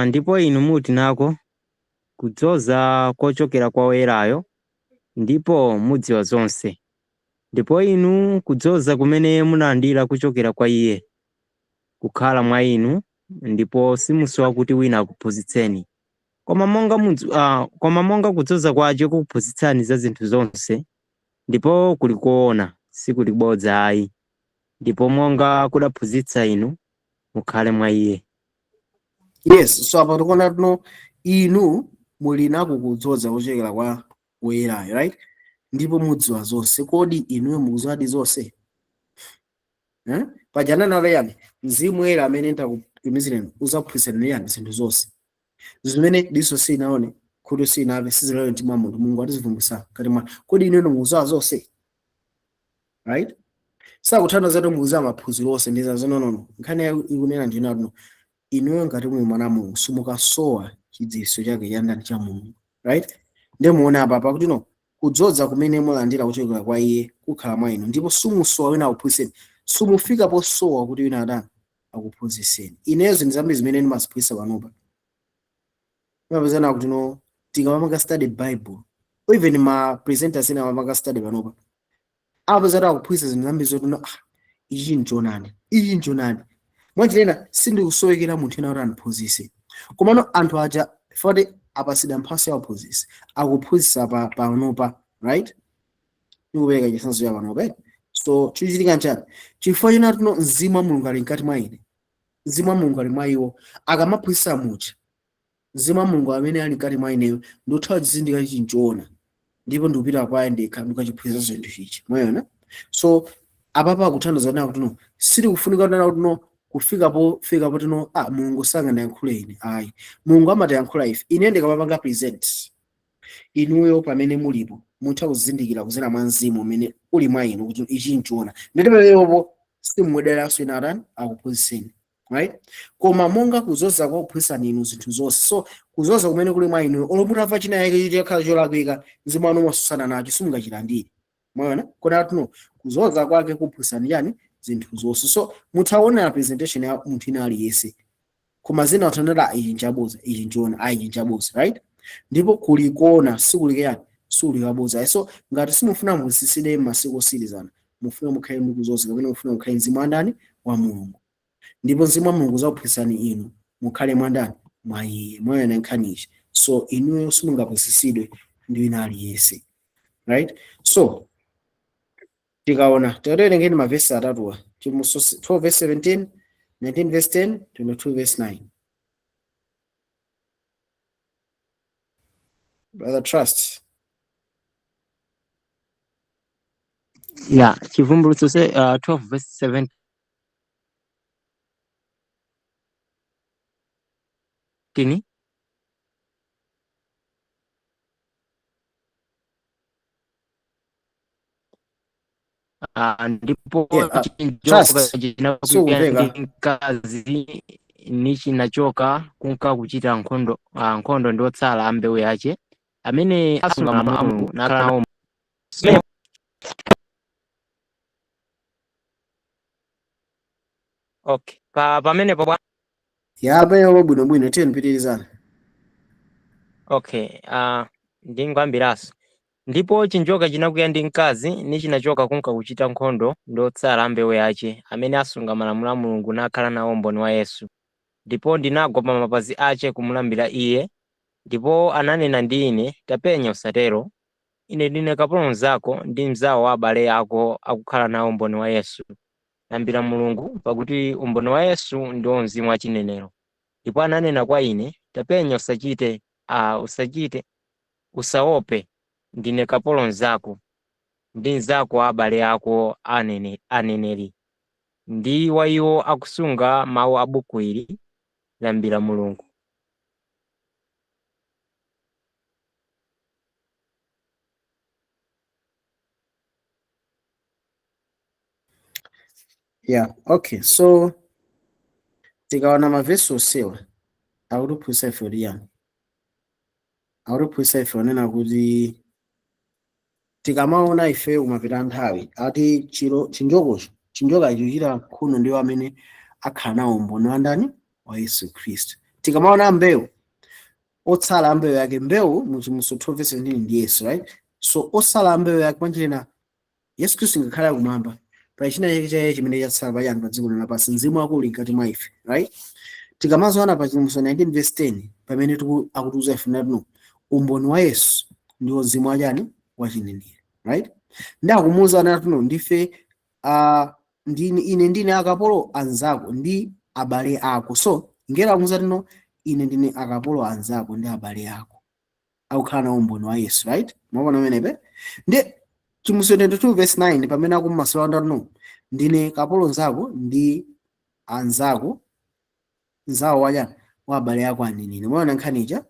Ndipo inu muti nako kudzoza kochokera kwa woyerayo, ndipo mudziwa zonse. Ndipo inu kudzoza kumene munalandira kuchokera kwa iye kukhala mwa inu, ndipo simusowa kuti wina akuphunzitseni. Koma monga kudzoza kwace kukuphunzitsani za zinthu zonse, ndipo kuli koona, sikuli bodza ayi. Ndipo monga kudaphunzitsa inu, mukhale mwa iye. Yes, so apa tikuona tuno inu muli nako kudzoza kuchokera kwa woyerayo, right? Ndipo mudziwa zonse. Kodi inuyo mukudziwadi zonse, eh? Paja ananena yani? Mzimu Woyera amene ndakutumizireni uzakuphunzitsani yani? Zinthu zonse zimene diso sinaone, khutu sinamve, sizinalowe mtima wa munthu, Mulungu atizivumbulutsa kati mwa. Kodi inuyo mukudziwa zonse, right? Sakuthandiza kuti mukudziwa maphunziro onse ndi zazo, no, no, no. Nkhani ikunena ndina tuno inuyo ngati muli mwana wa Mulungu simukasowa chidziwitso chake cha ndani? Cha Mulungu, right? Ndiye muone apa pakuti no, kudzoza kumene mulandira kuchokera kwa iye kukhala mwa inu, ndipo simusowa wina akuphunzitseni. Simufika posowa kuti wina adani akuphunzitseni. Ineyo zinthu zambiri zimene ndimaziphunzitsa panopa, imapezana kuti no, tikamapanga study Bible, even ma presenters ena amapanga study panopa, amapeza kuti akuphunzitsa zinthu zambiri zoti no, ah, ichi nchonani, ichi nchonani. Mwanjirena sindikusowekera munthu ena kuti andiphunzitse. Komano anthu aja foti apasidwa mphatso ya uphunzitsi, akuphunzitsa pa panopa, right? Ndikupereka chitsanzo cha panopa, eh? So chichitika nchani? Chifukwa china tuno mzimu wa Mulungu ali mkati mwa ine, mzimu wa Mulungu ali mwa iwo, akamaphunzitsa mucha, mzimu wa Mulungu amene ali mkati mwa ineyo ndikuthawa chizindikiro ichi nchoona, ndipo ndikupita kwa ndekha ndikachiphunzitsa chinthu chichi. Mwaona? So apapa akuthandiza nawo kuti no, sitikufunika kunena kuti no, kufika po fika po tino, ah, Mulungu sangandiyankhule ine ayi. Mulungu amatiyankhula ife. Ine ndikamapanga present, inuyo pamene mulipo mutha kuzindikira kudzera mwa mzimu umene uli mwa inu kuti ichi nchoona, nditi pamenepo simumwederanso ina atani akuphunzitseni, right? Koma monga kudzoza kwa kuphunzitsani inu zinthu zonse. So kudzoza kumene kuli mwa inu, olo mutamva china yake chikhala cholakwika, mzimu wanu umasusana nacho, simungachilandire. Mwaona? Kona tuno kudzoza kwake kuphunzitsani chani? Zinthu zonse. So muthaonera presentation ya munthu ina aliyense, koma zina uthanera ichi nchaboza, ichi nchoona, ayi, ichi nchaboza, right? Ndipo kulikona sikulikeyani, sikulikabodza. So ngati simufuna muphunzitsidwe masiku osirizana, mufuna mukhale ndi kudzoza kapena mufuna mukhale mzimu wa ndani? Wa Mulungu. Ndipo mzimu wa Mulungu uzakuphunzitsani inu, mukhale mwa ndani? Mwa iye. Mwaona nkhani ichi? So inuyo simungaphunzitsidwe ndi wina aliyense, right? So tikaona, tikawerengeni mavesi atatuwa: Chivumbulutso 12 verse 17, 19 verse 10, 22 verse 9. Brother Trust. Yeah, Chivumbulutso 12 verse 17. Ndipo Yeah, chinjoka Trust. chinakwiya Sikumveka. ndi mkazi nichinachoka kunka kuchita nkhondo ndi otsala a mbewu yache amene asunga malamulo a Mulungu nakhala nawo. Okay, pamenepo bwana. Ya, pamenepo bwinobwino, tiye pitirizani. Okay, ndingoyambiranso. Ndipo chinjoka chinakwiya ndi mkazi, nichinachoka kunka kuchita nkhondo ndi otsala a mbewu yache, amene asunga malamulo a Mulungu nakhala nawo umboni wa Yesu. Ndipo ndinagwa pa mapazi ache kumulambira iye. Ndipo ananena ndi ine, Tapenya, usatero. Ine ndine kapolo mnzako ndi mnzawo wa abale ako akukhala nawo umboni wa Yesu. Lambira Mulungu, pakuti umboni wa Yesu ndiwo mzimu wa chinenero. Ndipo ananena kwa ine, Tapenya usachite, usachite, usaope, ndine kapolo mnzako ndi mnzako wa abale ako aneneri, ndi wa iwo akusunga mawu a buku ili. Lambira Mulungu. Yeah, okay. So tikaona mavesi onsewa akutiphunzitsa ife kuti yani, akutiphunzitsa ife onena kuti tikamaona ife kumapita nthawi ati chiro chinjokocho chinjoka icho chita nkhono ndiwo amene akhala nawo umboni wa ndani? Wa Yesu Khristu. Tikamaona mbewu, otsala mbewu yake, mbewu muchivumbulutso 12 verse 17 ndi Yesu, right? So otsala mbewu yake mwanjira Yesu Khristu ngakhale akumwamba pali china chake chaye chimene chatsala pachani pa dziko lapansi, mzimu wake uli mkati mwa ife, right? Tikamazoona pa Chivumbulutso 19 verse 10 pamene akutiuza ife nati umboni wa Yesu ndiwo mzimu wachani? Wachinenero, right? Ndi akumuwuza nati ndife ndine ine ndine akapolo anzako ndi abale ako. So ngelo akumuwuza tino ine ndine akapolo anzako ndi abale ako akukhala nawo umboni wa Yesu, right? Mwaona pamenepe? Ndi Chivumbulutso 22 verse 9 pamene akumasula ndano ndine kapolo nzako ndi anzako nzawo wachani wa abale ako aneneri. Mwaona nkhani ija?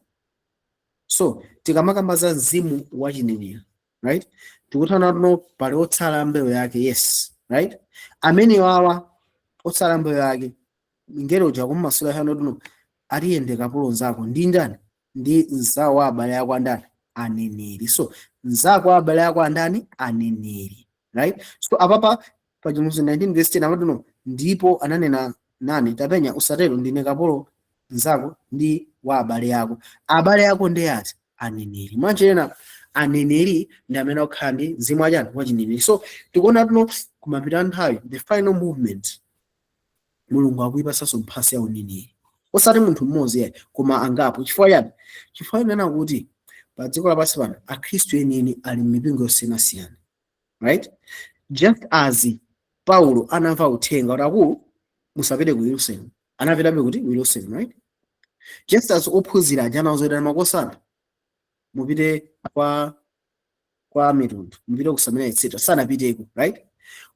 So tikamakamba za mzimu wachinenero, right? Tikuthana tuno pali otsala mbewu yake, yes, right? Amene wawa otsala mbewu yake ngelo uja kummasula hano tuno atiyende kapolo nzako ndi ndani? Ndi nzawo wa abale ako andani? Aneneri. So nzako wa abale ako andani? Aneneri, right? So apapa pa Chivumbulutso 19 verse 10 amati no ndipo ananena nane, tapenya usatero, ndine kapolo nzako ndi wa abale ako. Abale ako ndi ati? Aneneri. Mwanjira aneneri ndi amene akukhala ndi mzimu wachani? Wachineneri. So tikuona tuno kumapita nthawi the final movement Mulungu akuipasanso mphatso ya uneneri, osati munthu mmodzi yayi koma angapo. Chifukwa chani? Chifukwa chinena kuti pa dziko lapansi pano akhristu enieni ali m'mipingo yosiyanasiyana, right? Just as Paulo anamva uthenga kuti akulu musapite ku Yerusalemu, anapitabe kuti ku Yerusalemu, right? Just as ophunzira aja anawuzidwa makosana mupite kwa mitundu, mupite ku Samariya etc, sanapiteko, right?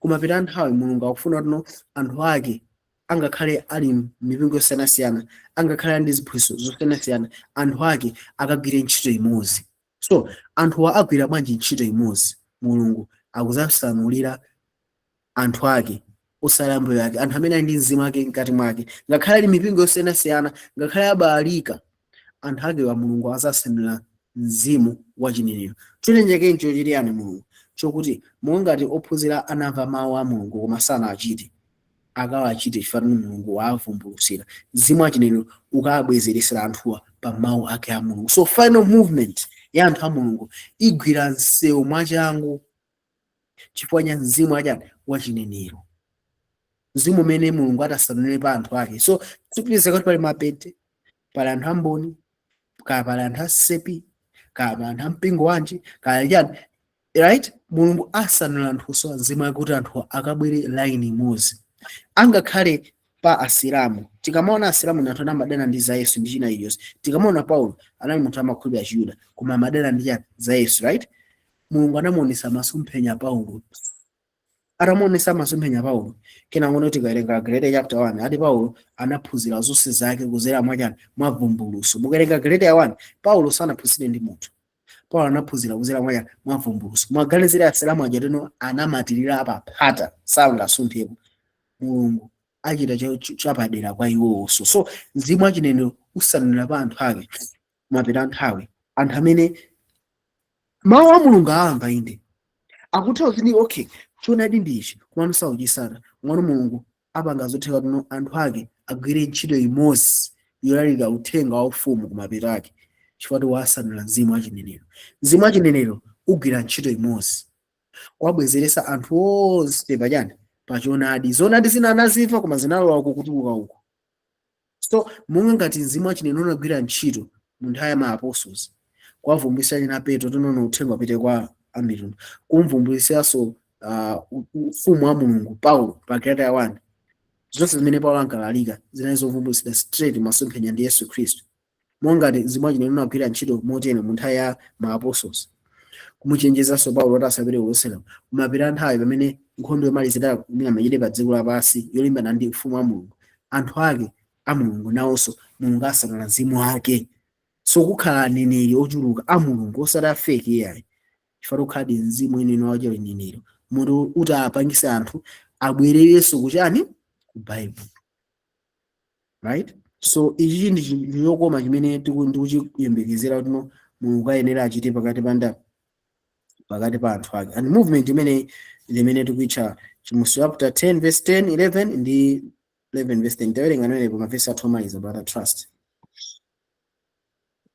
Kumapita nthawi Mulungu akufuna tuno anthu ake angakhale ali mipingo yosiyanasiyana, angakhale ali ndi ziphunzitso zosiyanasiyana, anthu ake akagwire ntchito imodzi. So anthuwa agwira bwanji ntchito imodzi? Mulungu akuzasanulira anthu ake osala mbewu yake, anthu amene ali ndi mzimu wake mkati mwake, ngakhale ali mipingo yosiyanasiyana, ngakhale abalalika, anthu ake wa Mulungu azasanulira mzimu wachinenero. Cholenjeke nchochitiyani Mulungu chokuti mongati ophunzira anamva mawu a Mulungu koma sanachite, akawachite chifukwa Mulungu wavumbulutsira mzimu wachinenero ukabwezeresera anthuwa pa mawu ake a Mulungu. So final movement ya anthu a Mulungu igwira msewu mwachangu chifukwa cha mzimu wachani? Wachinenero, mzimu umene Mulungu atasanulire pa anthu ake. So tipeza kuti pali mapente, pali anthu amboni, kaya pali anthu asepi, kaya pali anthu ampingo wanji, kaya chani, right? Mulungu asanula anthuso mzimu wake kuti anthu akabwere line imodzi. Angakhale pa asilamu, tikamaona asilamu ndi anthu amadana ndi za Yesu ndi china iliyonse. Tikamaona Paulo anali munthu amakhulupirira Chiyuda koma amadana ndi chani? Za Yesu, right? Mulungu anamuonesa masomphenya Paulo. Atamuonesa masomphenya Paulo, kenako tikawerenga Galatiya chapter 1 ati Paulo anaphunzira zonse zake kuzera mwachani? Mwa vumbuluso. Mukawerenga Galatiya 1, Paulo sanaphunzire ndi munthu, Paulo anaphunzira kuzera mwachani? Mwa vumbuluso. Mwaganizira asilamu aja teno anamatirira apaphata sangasumphepo, Mulungu achita chapadera kwa iwowonso. So mzimu wachinenero usanulira pa anthu ake mapita nthawi, anthu amene mawu a Mulungu aamva, inde akutha kuti okay choonadi ndi ichi, komano sauchisata. Komano Mulungu apanga zotheka tuno anthu ake agwire ntchito imodzi yolalika uthenga wa ufumu kumapeto ake, chifukwa ti wasanula mzimu wachinenero. Mzimu wachinenero ugwira ntchito imodzi wabwezeresa anthu onse pachani? Pachoonadi. Zoonadi zina anazimva koma zinalowa uku kutuluka uku. So monga ngati mzimu wachinenero unagwira ntchito mu nthawi ya ma apostles, Kuwavumbulisa ina Petro tinono uthenga upite kwa amitundu, kumvumbulisanso ufumu wa Mulungu Paulo pa Galatiya 1. Zonse zimene Paulo ankalalika zinali zovumbulitsidwa straight masomphenya ndi Yesu Khristu, mongati zimwe unagwira ntchito motero mu nthawi ya ma apostles, kumuchenjezanso Paulo kuti asapite ku Yerusalemu. Kumapita nthawi pamene nkhondo yomalizira imene pa dziko lapansi yolimbana ndi ufumu wa Mulungu, anthu ake a Mulungu nawonso Mulungu asanala mzimu wake, so kukhala aneneri ochuluka a Mulungu, osati a fake iyayi, chifukwa kukhala ndi mzimu weneni wache uneneri muti uti apangise anthu abwererenso kuchani? Ku Bible, right? So ichi ndi chinthu chokoma chimene ndikuchiyembekezera kuti no Mulungu ayenera achite pakati pa nda pakati pa anthu ake. And movement imene imene tikuitcha Chivumbulutso chapter 10 verse 10, 11 ndi 11 verse 10. Tawerenga pamenepo mavesi athu omaliza, Brother Trust.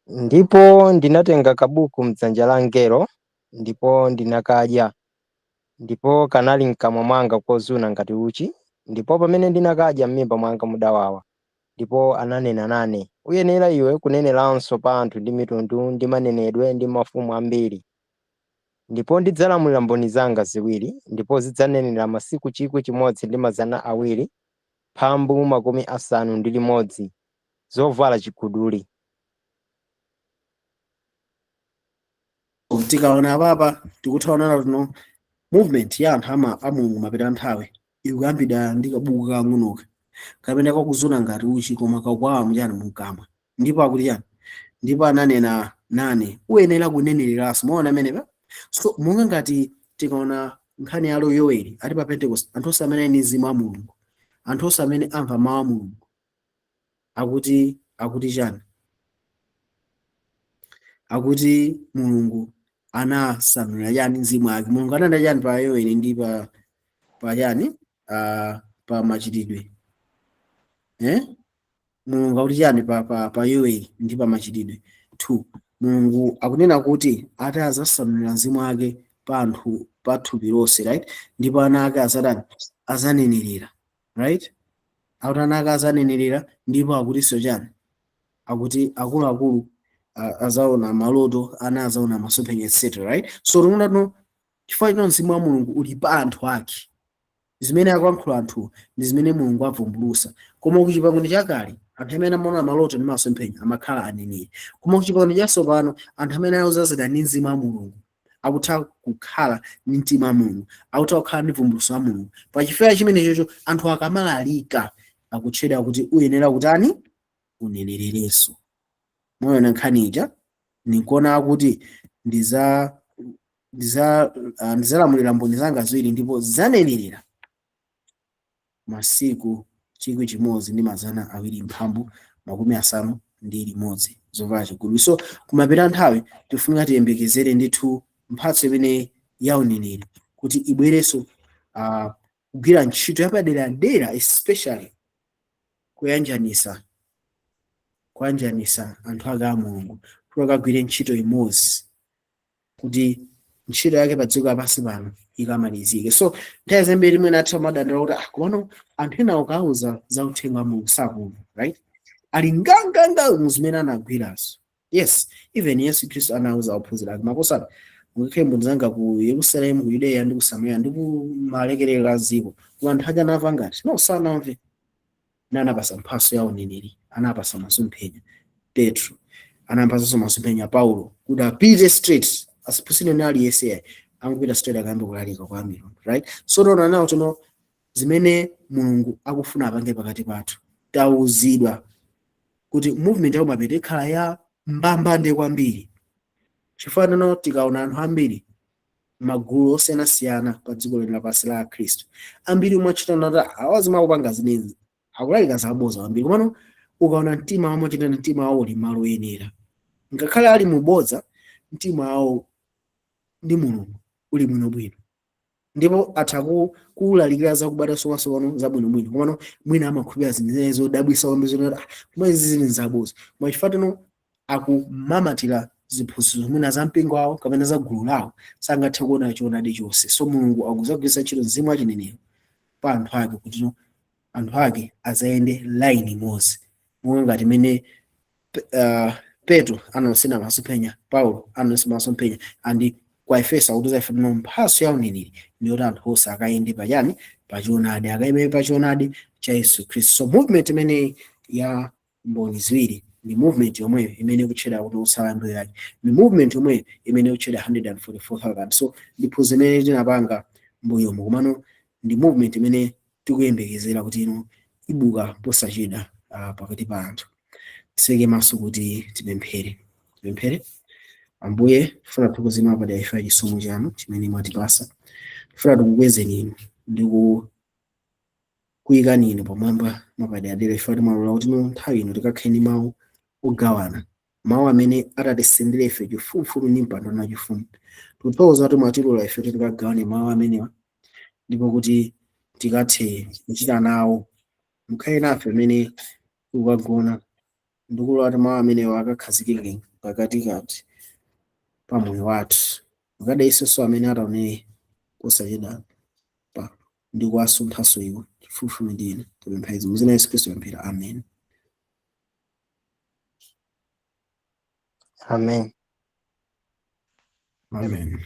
Ndipo ndinatenga kabuku mdzanja la mngelo, ndipo ndinakadya, ndipo kanali mkamwa mwanga kozuna ngati uchi, ndipo pamene ndinakadya m'mimba mwanga mudawawa. Ndipo ananena nane, uyenera iwe kuneneranso pa anthu ndi mitundu ndi manenedwe ndi mafumu ambiri. Ndipo ndidzalamulira mboni zanga ziwiri, ndipo zidzanenera masiku 1261 zovala chiguduli. Tikaona apapa tikuthaonana tuno movement ya anthu ama a Mulungu mapita nthawi ikuyambidwa ndi kabuku kang'onoka kapena kakuzuna ngati uchi, koma kakwawa muchani? Mkamwa. Ndipo akuti chani? Ndipo ananena nane, uyenera kunenereranso. Maona amenepa? So monga ngati tikaona nkhani ya Yoweli ati pa Pentecost, anthu onse amene ali ndi mzimu wa Mulungu, anthu onse amene amva mawu a Mulungu, akuti chani? Akuti Mulungu anasanulira chani? Mzimu ake. Mulungu ananena chani pa Yoweli ndi pa chani, pa Machitidwe, eh? Mulungu akuti chani pa Yoweli ndi pa Machitidwe 2? Mulungu akunena kuti ati azasanulira mzimu ake pa anthu, pa thupi lonse, right? Ndipo ana ake azatani? Azanenerera, right? Akuti ana ake azanenerera. Ndipo akutinso chani? Akuti akuluakulu azaona maloto, ana azaona masomphenya, etc, right? So tikuona no chifukwa chino mzimu wa Mulungu uli pa anthu ake, zimene akuyankhula anthu ndi zimene Mulungu avumbulusa. Koma ku Chipangano Chakale anthu amene amaona maloto ndi masomphenya amakhala aneneri, koma ku Chipangano Chatsopano anthu amene akudzazidwa ndi mzimu wa Mulungu akutha kukhala ndi mtima wa Mulungu, akutha kukhala ndi vumbuluso la Mulungu. Pachifukwa chimenechocho anthu akamalalika akutchedwa kuti uyenera kutani? Unenererenso. Moyona nkhani ija nikuona akuti ndizalamulira mboni zanga ziwiri ndipo zanenerera masiku 1261 zovala chiguduli. So kumapita nthawi tifunika tiyembekezere ndithu mphatso imene ya uneneri kuti ibwerenso kugwira ntchito yapaderadera, especially kuyanjanisa anthu ake a Mulungu kuti akagwire ntchito imodzi, kuti ntchito yake pa dziko lapansi pano ikamalizike. So nthawi zambiri imene atha madandaula kuti ah, komano anthu ena ukauza za uthenga wa Mulungu sakumva, right? Ali nganganga mu zimene anagwirazo. Yes, even Yesu Khristu anauza ophunzira ake, makosana, mukakhale mboni zanga ku Yerusalemu, ku Yudeya ndi ku Samariya ndi ku malekerero a dziko. Koma anthu ake anamva ngati? No, sanamve. Na anapasa mphatso ya uneneri, anapasa masomphenya Petro, anapasanso masomphenya Paulo kuti apite straight, asiphunzire ndi aliyense, angupita straight akayambe kulalika kwa amitundu, right? So tona nawo tino zimene Mulungu akufuna apange pakati pathu. Tauzidwa kuti movement ya kumapeto ikhala ya mbambande kwambiri, chifukwa nono tikaona anthu ambiri, magulu osiyanasiyana pa dziko lino lapansi la Khristu ambiri omwe achita nati awazima kupanga zinezi, akulalika zaboza kwambiri. Komano ukaona mtima wawo achita, mtima wawo uli malo oyenera. Ngakhale ali mubodza, mtima wawo ndi Mulungu uli bwinobwino, ndipo atha kulalikira zakubadwa somasono zabwinobwino. Komano mwina amakhulupirira zinthu zodabwisa kwambiri zonati ah, koma izi zili nzaboza. Koma chifukwa tino akumamatira ziphunzitso mwina za mpingo wawo kapena za gulu lawo, sangathe kuona choonadi chonse. So Mulungu akuzagwiritsa ntchito mzimu wachinenero pa anthu ake kuti no anthu ake azayende line imodzi, monga ngati imene Petro anaonetsa masomphenya, Paulo anaonetsa masomphenya, and kwa Efeso akutiuza ife tino mphatso ya uneneri ndiyoti anthu onse akayende pachani? Pachionadi, akayime pachionadi cha Yesu Khristu. So movement imene ya mboni ziwiri ndi movement yomweyo imene ikutchedwa kuti otsala mbewu yake, ndi movement yomweyo imene ikutchedwa 144,000. So ndi phunziro imene tinapanga mbuyomo, komano ndi movement imene tikuyembekezera kuti ino ibuka posachedwa pakati pa anthu. Titseke maso kuti tipemphere. Tipemphere. Ambuye, tifuna tikuthokozeni mwapadera ife chisomo chanu chimene mwatipasa. Tifuna tikukwezeni inu ndi kuyikani inu pamwamba mwapaderadera ife timalola kuti no nthawi ino tikakhale ndi mawu ogawana, mawu amene atatisendere ife chifupifupi ndi mpando na chifumu. Tikuthokoza kuti mwatilola ife kuti tikagawane mawu amenewa ndipo kuti tikathe kuchita nawo. Mukhale nafe amene tikukagona, ndikulola kuti mawu amenewa akakhazikike pakatikati pa moyo wathu. Mukadalitsenso amene ataonere posachedwa pa ndi kuwasunthanso iwo chifupifupi ndi ine. Tipempha izi mu dzina la Yesu Khristu pemphera, amen. Amen. Amen.